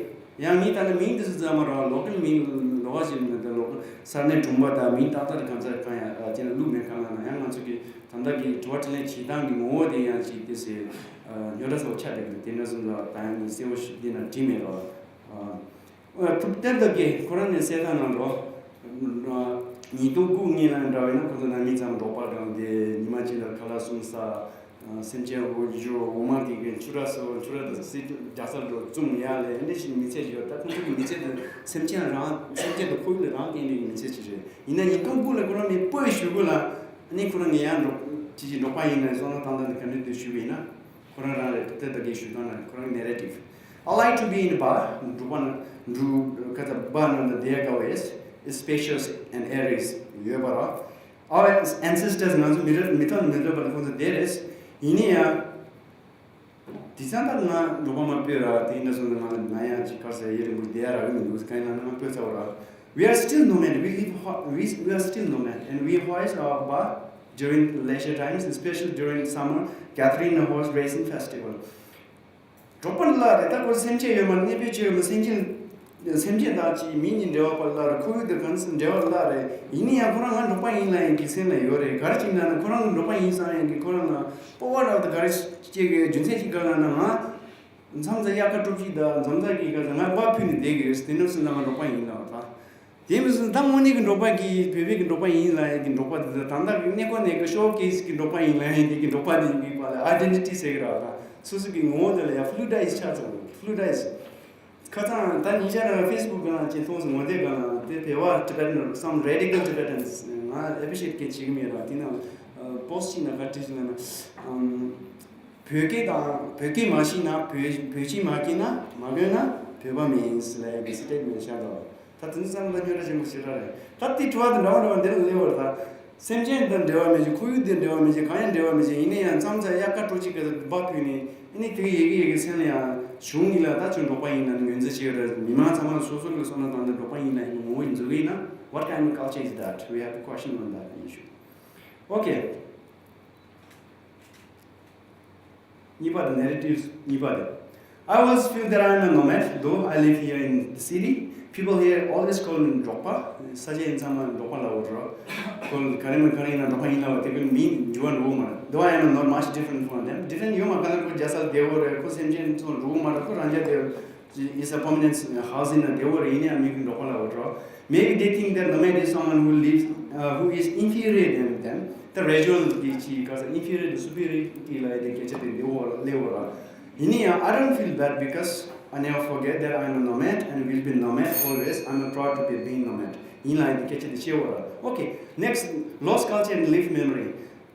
ཡང་མིང་ད་ནི་མིང་འདི་ཚོ་ཙམ་མ་རེད་བ། ལོ་ཀལ་མིང་ལོ་ག་ཞིག་མིན་ད་ལོ་ཀལ་ས་གནས་གྲོང་པ་དང་མིང་ཏག་ཏག་གང་ཚར་གང་ཡང་ཨ་ཅེ་ན་བླུགས་མེད་གང་ལ་ན་ཡང་ང་ཚོ་གི་ད་ལྟ་གི་དྲི་བ་དྲིས་ལན་བྱེད་སྟངས་ཀྱི་ངོ་བོ་དེ་ཡང་ཅིག་དེ་སེ་ཉོ་ད་སོགས་ཆ་དེ་གི་དེ་འདྲ་སོང་ཙང་ད་ཡང་ངས་གསལ་བོ་ཞིག་འདི་ན་བྲིས་མེད་རོགས། ཐུབ་བསྟན་དག་གིས་ཁོ་རང་ནས་གསལ་ཐང་གནང་འགྲོ། ཉིས་སྟོང་དགུ་གཉིས་ལ་འདྲ་བས་ན་ཁོ་ཚོ་ནང་མི་ཚང་མ་འབྲོག་པ་སྒང་དེ་ཉི་མ་གཅིག་ལ་ཁ་ལག་གསུམ་ཟ། སེམས་ཅན་འོ་ཇོ་འོ་མ་གི་གི་ཆུ་ར་སོ་ཆུ་ར་དང་སི་རྒྱ་ཚ་འགྲོ་བཙུམ་ཡ་ལས་འདི་ཞིག་མི་ཚེ་ཞིག་ཡོད། ད་ཁོང་ཚོ་གི་མི་ཚེ་དེ་སེམས་ཅན་རང་སེམས་ཅན་དང་ཁོར་ཡུག་ལ་རང་བརྟེན་ནས་མི་ཚེ་ཞིག་རེད། ཡིན་ན་ཉིས་སྟོང་དགུ་ལ་ཁོ་རང་མི་སྤོས་ཞུ་གུ་ལ་ནི་ཁོ་རང་ངས་ཡང་འགྲོ་ཅི་ཅི་འབྲོག་པ་ཡིན་ན་བསམ་བློ་བཏང་སྟངས་དེ་ག་འདྲ་འདུག་ཞུ་བ་ཡིན་ན། ཁོ་རང་རང་རེད་དེ་ད་གིན་ཞུས་དང་ན་ཁོ་རང་narrative. I like to be in bar. འབྲོག་པ་ན་འབྲོག་ཁ་ཚ་bar ནང་དུ་བསྡད་དཀའ་བས། It's spacious and airy. ཡོད་པ་ར། Our ancestors ང་ཚོ་མི་རབས་མི་ཐོག་མི་རབས་པ་ལ་ཁོང་ཚོ་བསྡད་རེད། ཡིན་ནའི་ཡང་དེང་སང་ད་ང་འབྲོག་པ་མ་སྤོས་ར་དེ་འདྲ་སོང་ན་ང་ལ་ན་ཡང་ཅིག་གར་ཟེར་ཡེ་རིང་པོ་བསྡད་ཡ་ར་ཡོད་མི་འདུག་གང་ཡིན་ན་ང་སྤོས་ཚར་བ་ར། We are still nomad. We live ho- we, we are still nomad and we hoist our bar during leisure times, especially during summer gathering and horse racing festival. འབྲོག་པ་ལ་རེད་ད་ཁོ་སེམས་ཅན་ཡོད་མ་གནས་སྤོས་ཅི་ཡོད་མ་སེམས་ཅན་སེམས་ཅན་དང་ཅི་མི་གཉིས་འབྲེལ་བ་པ་ལ་རེད། ཁོར་ཡུག་དེ་གང་སེམས་འབྲེལ་བ་ལ་རེད། ཡིན་ན་ཡང་ཁོ་རང་ང་འབྲོག་པ་ཡིན་ལ་ཡང་གི་སེམས་ལ་ཡོད་རེད། ག་རེ་ཅིག་ན་ན་ཁོ་རང་འབྲོག་པ་ཡིན་བསམ་ཡང་གི་ཁོ་རང་ལ་སྤོབས་པ་རག་ད་ག་རེ་ཅིག་གི་རྒྱུ་མཚན་ཅིག་ག་ལ་ན་ང་མཚམས་ཚ་དབྱར་ཁ་དཀྲུག་ཅིག་དང་མཚམས་ཚ་གི་ག་ཚ་ང་པ་ཕུད་ནས་བསྡད་གི་ཡོད་དེ་ནོར་སུ་ན་ང་འབྲོག་པ་ཡིན་ལ་བ་ད། དེ་མི་སྲིད་ད་དངོས་གནས་ཀྱི་འབྲོག་པ་གི་བོད་པའི་གི་འབྲོག་པ་ཡིན་ལ་ཡིན་གི་འབྲོག་པ་དེ་ཚོ་ད་ལྟ་གི་གནས་སྐོར་ནས་གི་ཤོ་ཀེ་སི་གི་འབྲོག་པ་ཡིན་ལ་ཡིན་དེ་གི་འབྲོག་པ་དེ་ཡིན་གི་པ་ལ་ཨའི་ཌེན་ཊི་ཊི་ཟེར་གི་ར་ད་སོ་སོ་གི་ངོ་བོ་དེ་ལ་ཡ་ཕུ་ལུ་ཌའི་ཛི་ཆགས་ཚར་ཕུ་ལུ་ཌའི་ཛི། ཁ་སང་ད་ཉིན་ཤར་ནང་ཕེ་སི་བུག་གི་ནང་ཅིག་མཐོང་སོང་ངོ་དེབ་གི་ནང་དེ་བོད་པ་ཊི་བེ་ཊན་སམ་རེ་ཌི་ཀལ་ཊི་བེ་ཊན་སི་ང་ཨེ་པི་རི་ཤི་ཨེ་ཊི་སྐད་བྱེད་གི་མེད་ར། དེ་ནང་པོ་སི་ཊི་ཅིག་ནང་ག་བྲིས་སོང་ལབ་ན། བོད་སྐད་དང་བོད་སྐད་མ་ཤེས་ན་བོད་བོད་ཆས་མ་གྱོན་ན་མ་གྱོན་ན་བོད་པ་མིན་ཟེར་ལབ་ཡ་གི་སི་ཊེ་ཊི་མེན་ཊི་ཤར་འགྲོ། ད་དེ་ཚོ་ཚང་མ་ད་སྨྱོ་འདྲ་ཆེན་པོ་ཞིག་ར་རེད། ད་དེ་དྲི་བ་དེ་འདྲ་བོ་འདྲ་བོ་འདིར་སླེབས་པར་ད་སེམས་ཅན་དང་འབྲེལ་བ་མེད་ཅིག་ཁོར་ཡུག་དང་འབྲེལ་བ་མེད་ཅིག་གང་ཡང་འབྲེལ་བ་མེད་ཅིག་ཡིན་ན་ཡང་མཚམས་མཚམས་དབྱར་ཁ་དཀྲུག་ཅིག་གི་སྦག་ཕུལ་ནས་ཨ་ནི་དེ་གི་ཡི་གེ་ཡི་གེ་སེམས་ལ་ཡང་གཞུང་གི་ལ་ད་ཁྱོད་འབྲོག་པ་ཡིན་ན་ངོས་འཛིན་བྱེད་ཡོད་རེད། མི་མང་ཚང་མ་སོ་སོ་གི་བསམ་བློ་བཏང་སྟེ་འབྲོག་པ་ཡིན་ན་ཡང་ངོ་བོ་ཡིན་འཛུགས་ཡིན་ན། What kind of culture is that? We have to question on that issue. Okay. གཉིས་པ་དེ་ནེ་རེ་ཊིབ་གཉིས་པ་དེ། I always feel that I am a nomad, though I live here in the city. People here always call me འབྲོག་པ། ས་ཆ་ཡིན་ཚང་མ་འབྲོག་པ་ལབ་ཡོད་རེད། ཁོ་ག་རེ་མིན་ག་རེ་ཡིན་ན་འབྲོག་པ་ཡིན་ལབ་པ་དེ་ཁོའི་མིང་འགྱུར་བ་འགྲོ་གི་མ་རེད། Though I am not much different from them. ཌི་ཕེ་རེན་ཊི་ཡོད་མ་རེད། ག་ལ་ཁོ་རྒྱལ་སར་བསྡད་ཡོད་རེད། ཁོ་སེམས་ཅན་ཚོ་འགྲོ་གི་མ་རེད། ཁོ་རང་རྒྱལ་དེ། It's a permanent housing ན་བསྡད་ཡོད་རེད། ཡིན་ན་ཡང་མི་གི་འབྲོག་པ་ལབ་ཡོད་རེད། Maybe they think that nomad is someone who lives, uh, who is inferior than them. ད་རེ་ཇི་ཡོ་ནལ་གྱི་ཅིག་ག་ས་ཨིན་ཕི་རི་ཡར་དང་སུ་པི་རི་ཡར་ཊི་ལབ་ཡ་དེ་སྐད་ཆ་དེ་འདི་འོག་ལ་སླེབས་ཡོད་རེད། ཡིན་ན་ཡང་I don't feel bad because I never forget that I am a nomad and will be nomad always. I am proud to be being nomad. ཡིན་ལབ་ཡ་དེ་སྐད་ཆ་དེ་བཤད་ཡོད་རེད། Okay, next, lost culture and live memory.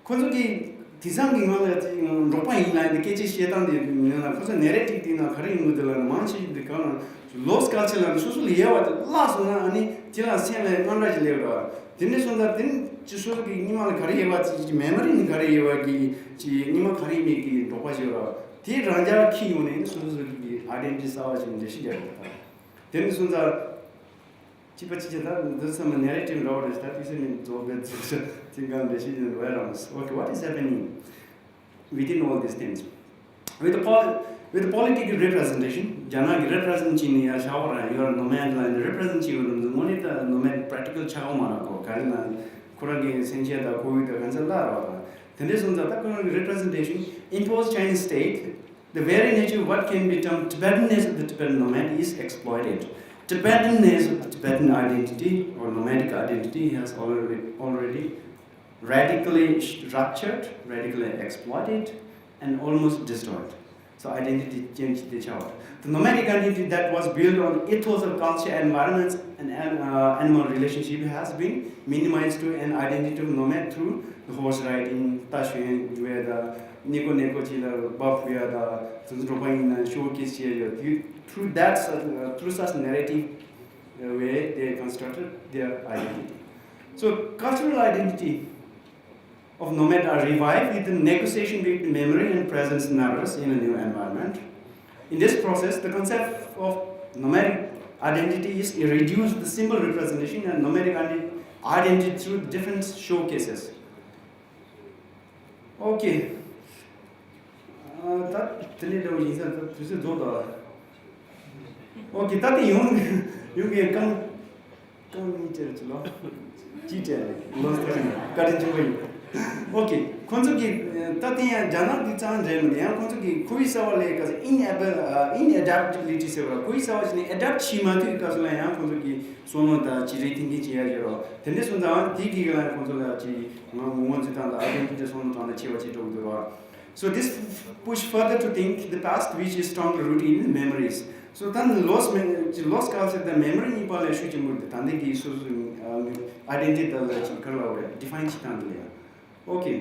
ཁོ་ཚོ་གིས་དེང་སང་གི་ང་ལ་ཅིག་འབྲོག་པ་ཡིན་ལབ་ཡ་དེ་སྐད་ཆ་བཤད་སྟངས་དེ་མིན་ལ། ཁོ་ཚོ་ནེ་རེ་ཊིབ་དེ་ནང་ག་རེ་ཡོང་གི་འདུག་ལབ་ན། མང་ཆེ་ཤོས་དེ་གང་ལ་ལོ་སི་ཀལ་ཅར་ལབ་ན་སོ་སོ་ལ་ཡོད་པ་དེ་བརླག་སོང་ན་ཨ་ནི་དེ་ལ་སེམས་ལ་དངངས་སྐྲག་ཅིག་སླེབས་ར། དེ་འདྲ་སོང་ཙང་དེ་ནི་ཅིག་སོ་སོ་གི་སྔོན་མ་ལ་ག་རེ་ཡོད་པ་ཅིག་ཅིག་མེ་མོ་རི་ནི་ག་རེ་ཡོད་པ་གི་ཅིག་སྔོན་མ་ག་རེ་མེད་གི་འབྲོག་པ་ཅིག་ཡོད་ར། དེ་རང་རྐྱ་འཁྱེར་ཡོང་ནས་ནི་སོ་སོ་གི་ཨའི་ཌེན་ཊི་ཊི་གསར་པ་ཅིག་འགྲེལ་བཤད་རྒྱག་དགོས་ར། དེ་འདྲ་སོང་ཙང་། གཅིག་པ་གཅིག་རྐྱང་ད་འདི་ཚང་མ་ནེ་རེ་ཊིབ་འདྲ་བོ་རེད། ད་དུས་ཚོད་མི་རྫོགས་པའི་རྫོགས་ཚོད་ཅིག་གང་འདྲ་ཞིག་ཡིན་རེད་རམ། Okay, what is happening within all these things? With the pol- with the political representation, རྒྱ་ནག་གི་རེ་པི་རེ་ཟེན་ཊི་བྱས་ནས་ཡར་བཞག་པ་ར་ཡོད་ར། ནོ་མེཌ་ལ་ནི་རེ་པི་རེ་ཟེན་ཊི་བྱེད་དགོས་ར། དངོས་གནས་ད་ནོ་མེཌ་པེ་རེག་ཊི་ཀལ་ཆགས་ཡོད་མ་རེད་གོ། ག་རེ་ན་ཁོ་རང་གི་སེམས་ཅན་དང་ཁོར་ཡུག་དང་གང་ཚང་བརླག་ར་བ་དང་། དེ་འདྲ་སོང་ཙང་ད་ཁོ་རང་གི་representation imposed Chinese state. The very nature of what can be termed Tibetanness of the Tibetan nomad is exploited. Tibetanness of the Tibetan identity or nomadic identity has already, already radically ruptured, radically exploited, and almost destroyed. So identity change དེ་ཆགས་པ། The nomadic identity that was built on ethos of culture, environments, and an- uh, animal relationship has been minimized to an identity of nomad through the horse riding, ད་ཞོན་རྒྱུ་བས་ད་ནི་ཀོ་ནི་ཀོ་ཅི་ལ་བ་ཕུ་ཡ་ད་དུ་འགྲོ་པ་ཡིན་ན་ཤོ་ཀེ་སི་བྱས་ཡོད། Through that, uh, through such narrative, uh, way they constructed their identity. So cultural identity of nomad are revived with the negotiation between memory and presence narratives in a new environment. In this process, the concept of nomadic identity is reduced to simple representation and nomadic identi- identity through different showcases. Okay. ད་དེ་ནས་འདྲ་བོ་ཡིན་ས། ད་དུས་ཚོད་རྫོགས་ད། Okay, ད་དེ་ཡོང་ཡོང་གི་རྐང་རྐང་གཉིས་བཅད་ཅི་ལོ། ཅི་བཅད་ལོ་སྟོན་བཀའ་དྲིན་ཆེན་པོ་ཡིན། ཨོ་ཀེ། ཁོང་ཚོ་གི་ད་དེ་ཡང་རྒྱ་ནག་གི་རྩ་འགྲན་མི་འདུག་ཡང་ཁོང་ཚོ་གི་ཁོ་བོའི་རྩ་བ་ལས་ཀ་ཟེར་ཨིན་ཨེ་བལ་ཨིན་ཨེ་ཌབ་ཊི་བི་ལི་ཊི་ཟེར་བ་ལ་ཁོ་བོའི་རྩ་བ་ཞིག་ནས་ཨེ་ཌབ་ཊི་བྱེད་མ་ཐུབ་པའི་སྐབས་སུ་ལ་ཡང་ཁོང་ཚོ་གི་བསམ་བློ་དང་ཅི་རེ་ཐིང་ཀིང་བྱེད་ཡ་ཡོད་རོགས། དེ་འདྲ་སོང་ཙང་དེ་གི་ལ་ཁོང་ཚོ་ལ་ཅི་ང་ངོ་བོ་འཛིན་སྟངས་དང་ཨའི་ཌེན་ཊི་ཊི་བསམ་བློ་གཏོང་ལ་ཆེ་བ་ཅིག་འགྲོ་གི་འདུག་རོགས། So this push further to think the past, which is strongly rooted in memories. So then lost mem- lost culture the memory གཉིས་པ་ལ་ཤུགས་ཆེན་པོ་འདི་ད་ལྟ་གི་སོ་སོ་ཨའི་ཌེན་ཊི་ཊི་ལ་ཅིག་ག་རེ་ལབ་དགོས་རེད། ཌི་ཕ་ཡིན་བྱེད་སྟངས་འདི་ལ་ཡང་ཨོ་ཀེ།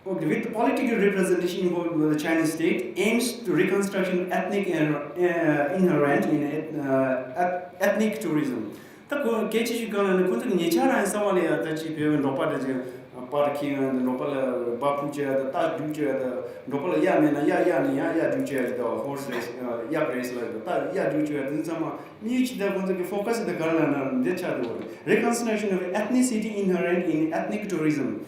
Okay, with political representation involved with the Chinese state aims to reconstruction ethnic and uh, inherent in uh, eth- ethnic tourism. ད་ཁོ་སྐད་ཆ་ཞིག་གང་ལ་ནི་ཁོ་ཚོ་ཉེ་ཆར་རང་གསར་བ་ལ་ཡ་ད་ཅིག་བོད་པའི་འབྲོག་པ་དེ་ཅིག་པར་ཁྱེར་ཡ་ད་འབྲོག་པ་ལ་འབའ་ཕུག་བཅོ་ཡ་ད་རྟ་རྒྱུག་བཅོ་ཡ་ད་འབྲོག་པ་ལ་གཡག་མེད་ན་གཡག་གཡར་ནས་ཡང་གཡག་རྒྱུག་བཅོ་ཡ་ཅིག་ད་ཧོར་སི་རེ་སི་གཡག་རེ་སི་ལ་ད་གཡག་རྒྱུག་བཅོ་ཡ་དེ་ཚང་མ་མིའི་ཅི་ད་ཁོ་ཚོ་གི་ཕོ་ཀ་སི་ད་ག་རེ་ལབ་ན་འདི་ཆགས་འདུག་རེད། Reconstruction of ethnicity inherent in ethnic tourism.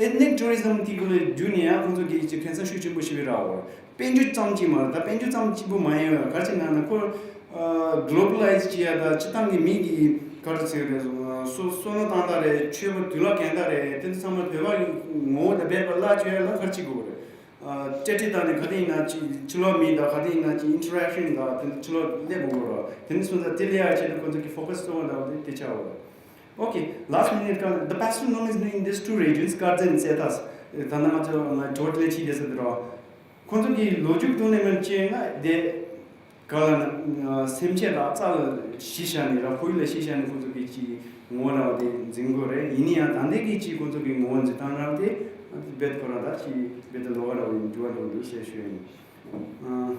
Ethnic tourism དེ་གུ་ལ་བརྒྱུད་ནས་ཡང་ཁོང་ཚོ་གིས་ཅིག་ཁེ་ས་ཤུགས་ཆེན་པོ་ཞིག་རག་འོ། དཔལ་འབྱོར་ཙམ་གཅིག་མ་རེད། ད་དཔལ་འབྱོར་ཙམ་གཅིག་པུ་མ་ཡིན་པ་ག་རེ་ཟེར་ན་ན་ཁོ་གོ་ལོ་བ་ལ་ཡིཛ་བྱེད་ཡ་ད་སྤྱི་བཏང་གི་མི་གི་ག་རེ་ཟེར་རེད་སོ་སོ་སོ་ནོ་བཏང་ད་རེད། ཆོས་པ་དུས་ལ་གན་ད་རེད། དེ་ཚོ་ཚང་མ་བོད་པ་གི་ངོ་བོ་དང་སྦད་པ་བརླག་བཅུག་ཡ་ལ་ག་རེ་བྱེད་དགོས་རེད། ཨ་སྤྲད་ཁྲིད་བཏང་ནས་ག་དེ་ཡིན་ན་ཅི་ཕྱི་ལོགས་མི་དང་ག་དེ་ཡིན་ན་ཅི་ཨིན་ཊ་རེག་ཤན་དང་དེ་ཚོ་ཕྱི་ལོགས་སླེབས་དགོས་རེད། དེ་ནི་སོང་ཙང་དེ་སླེབས་ཡ་བྱས་ན་ཁོ་ཚོ་གི་ཕོ་ཀ་སི་གཙོ་བོ་འདྲ་བོ་དེ་དེ་ཆགས་འོ་རེད། Okay, last minute ཀ the pastoral nomads in these two regions, Kardzen and Setas. ད་ནང་ང་ཚོ་ང་ཇོ་ཊི་ལ་ཕྱིན་བསྡད་ས་དེ་རོ། ཁོང་ཚོ་གི་ལོ་རྒྱུས་ཐོག་ནས་མར་བཤད་ན་དེ་ག་ལ་ན་སེམས་ཅན་ལ་རྩ་ལ་གཞི་བཞག་ནས་ར་ཁོར་ཡུག་ལ་གཞི་བཞག་ནས་ཁོང་ཚོ་གི་ཅི་ངོ་བོ་འདྲ་བོ་དེ་འཛིན་དགོས་རེད། ཡིན་ན་ཡང་ད་ལྟའི་གི་ཅི་ཁོང་ཚོ་གི་ངོ་བོ་འཛིན་སྟངས་རང་དེ་རྦད་ཁོ་རང་ད་ཅི་རྦད་དེ་ལོགས་ཀ་འདྲ་བོ་ཡིན་འགྱུར་བ་འགྲོ་གི་འདུག་ཟེར་ཞུ་ཡ་ཡིན།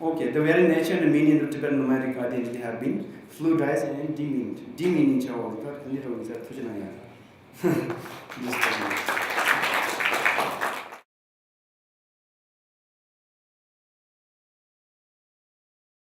Okay, the very nature and meaning of Tibetan nomadic identity have been fluidized and demeaned. Demeaning བྱ་བ་ད་དེ་འདྲ་འདྲ་བོ་ཡིན་ས་ཐུགས་རྗེ་གནང་ཡ། Just a minute.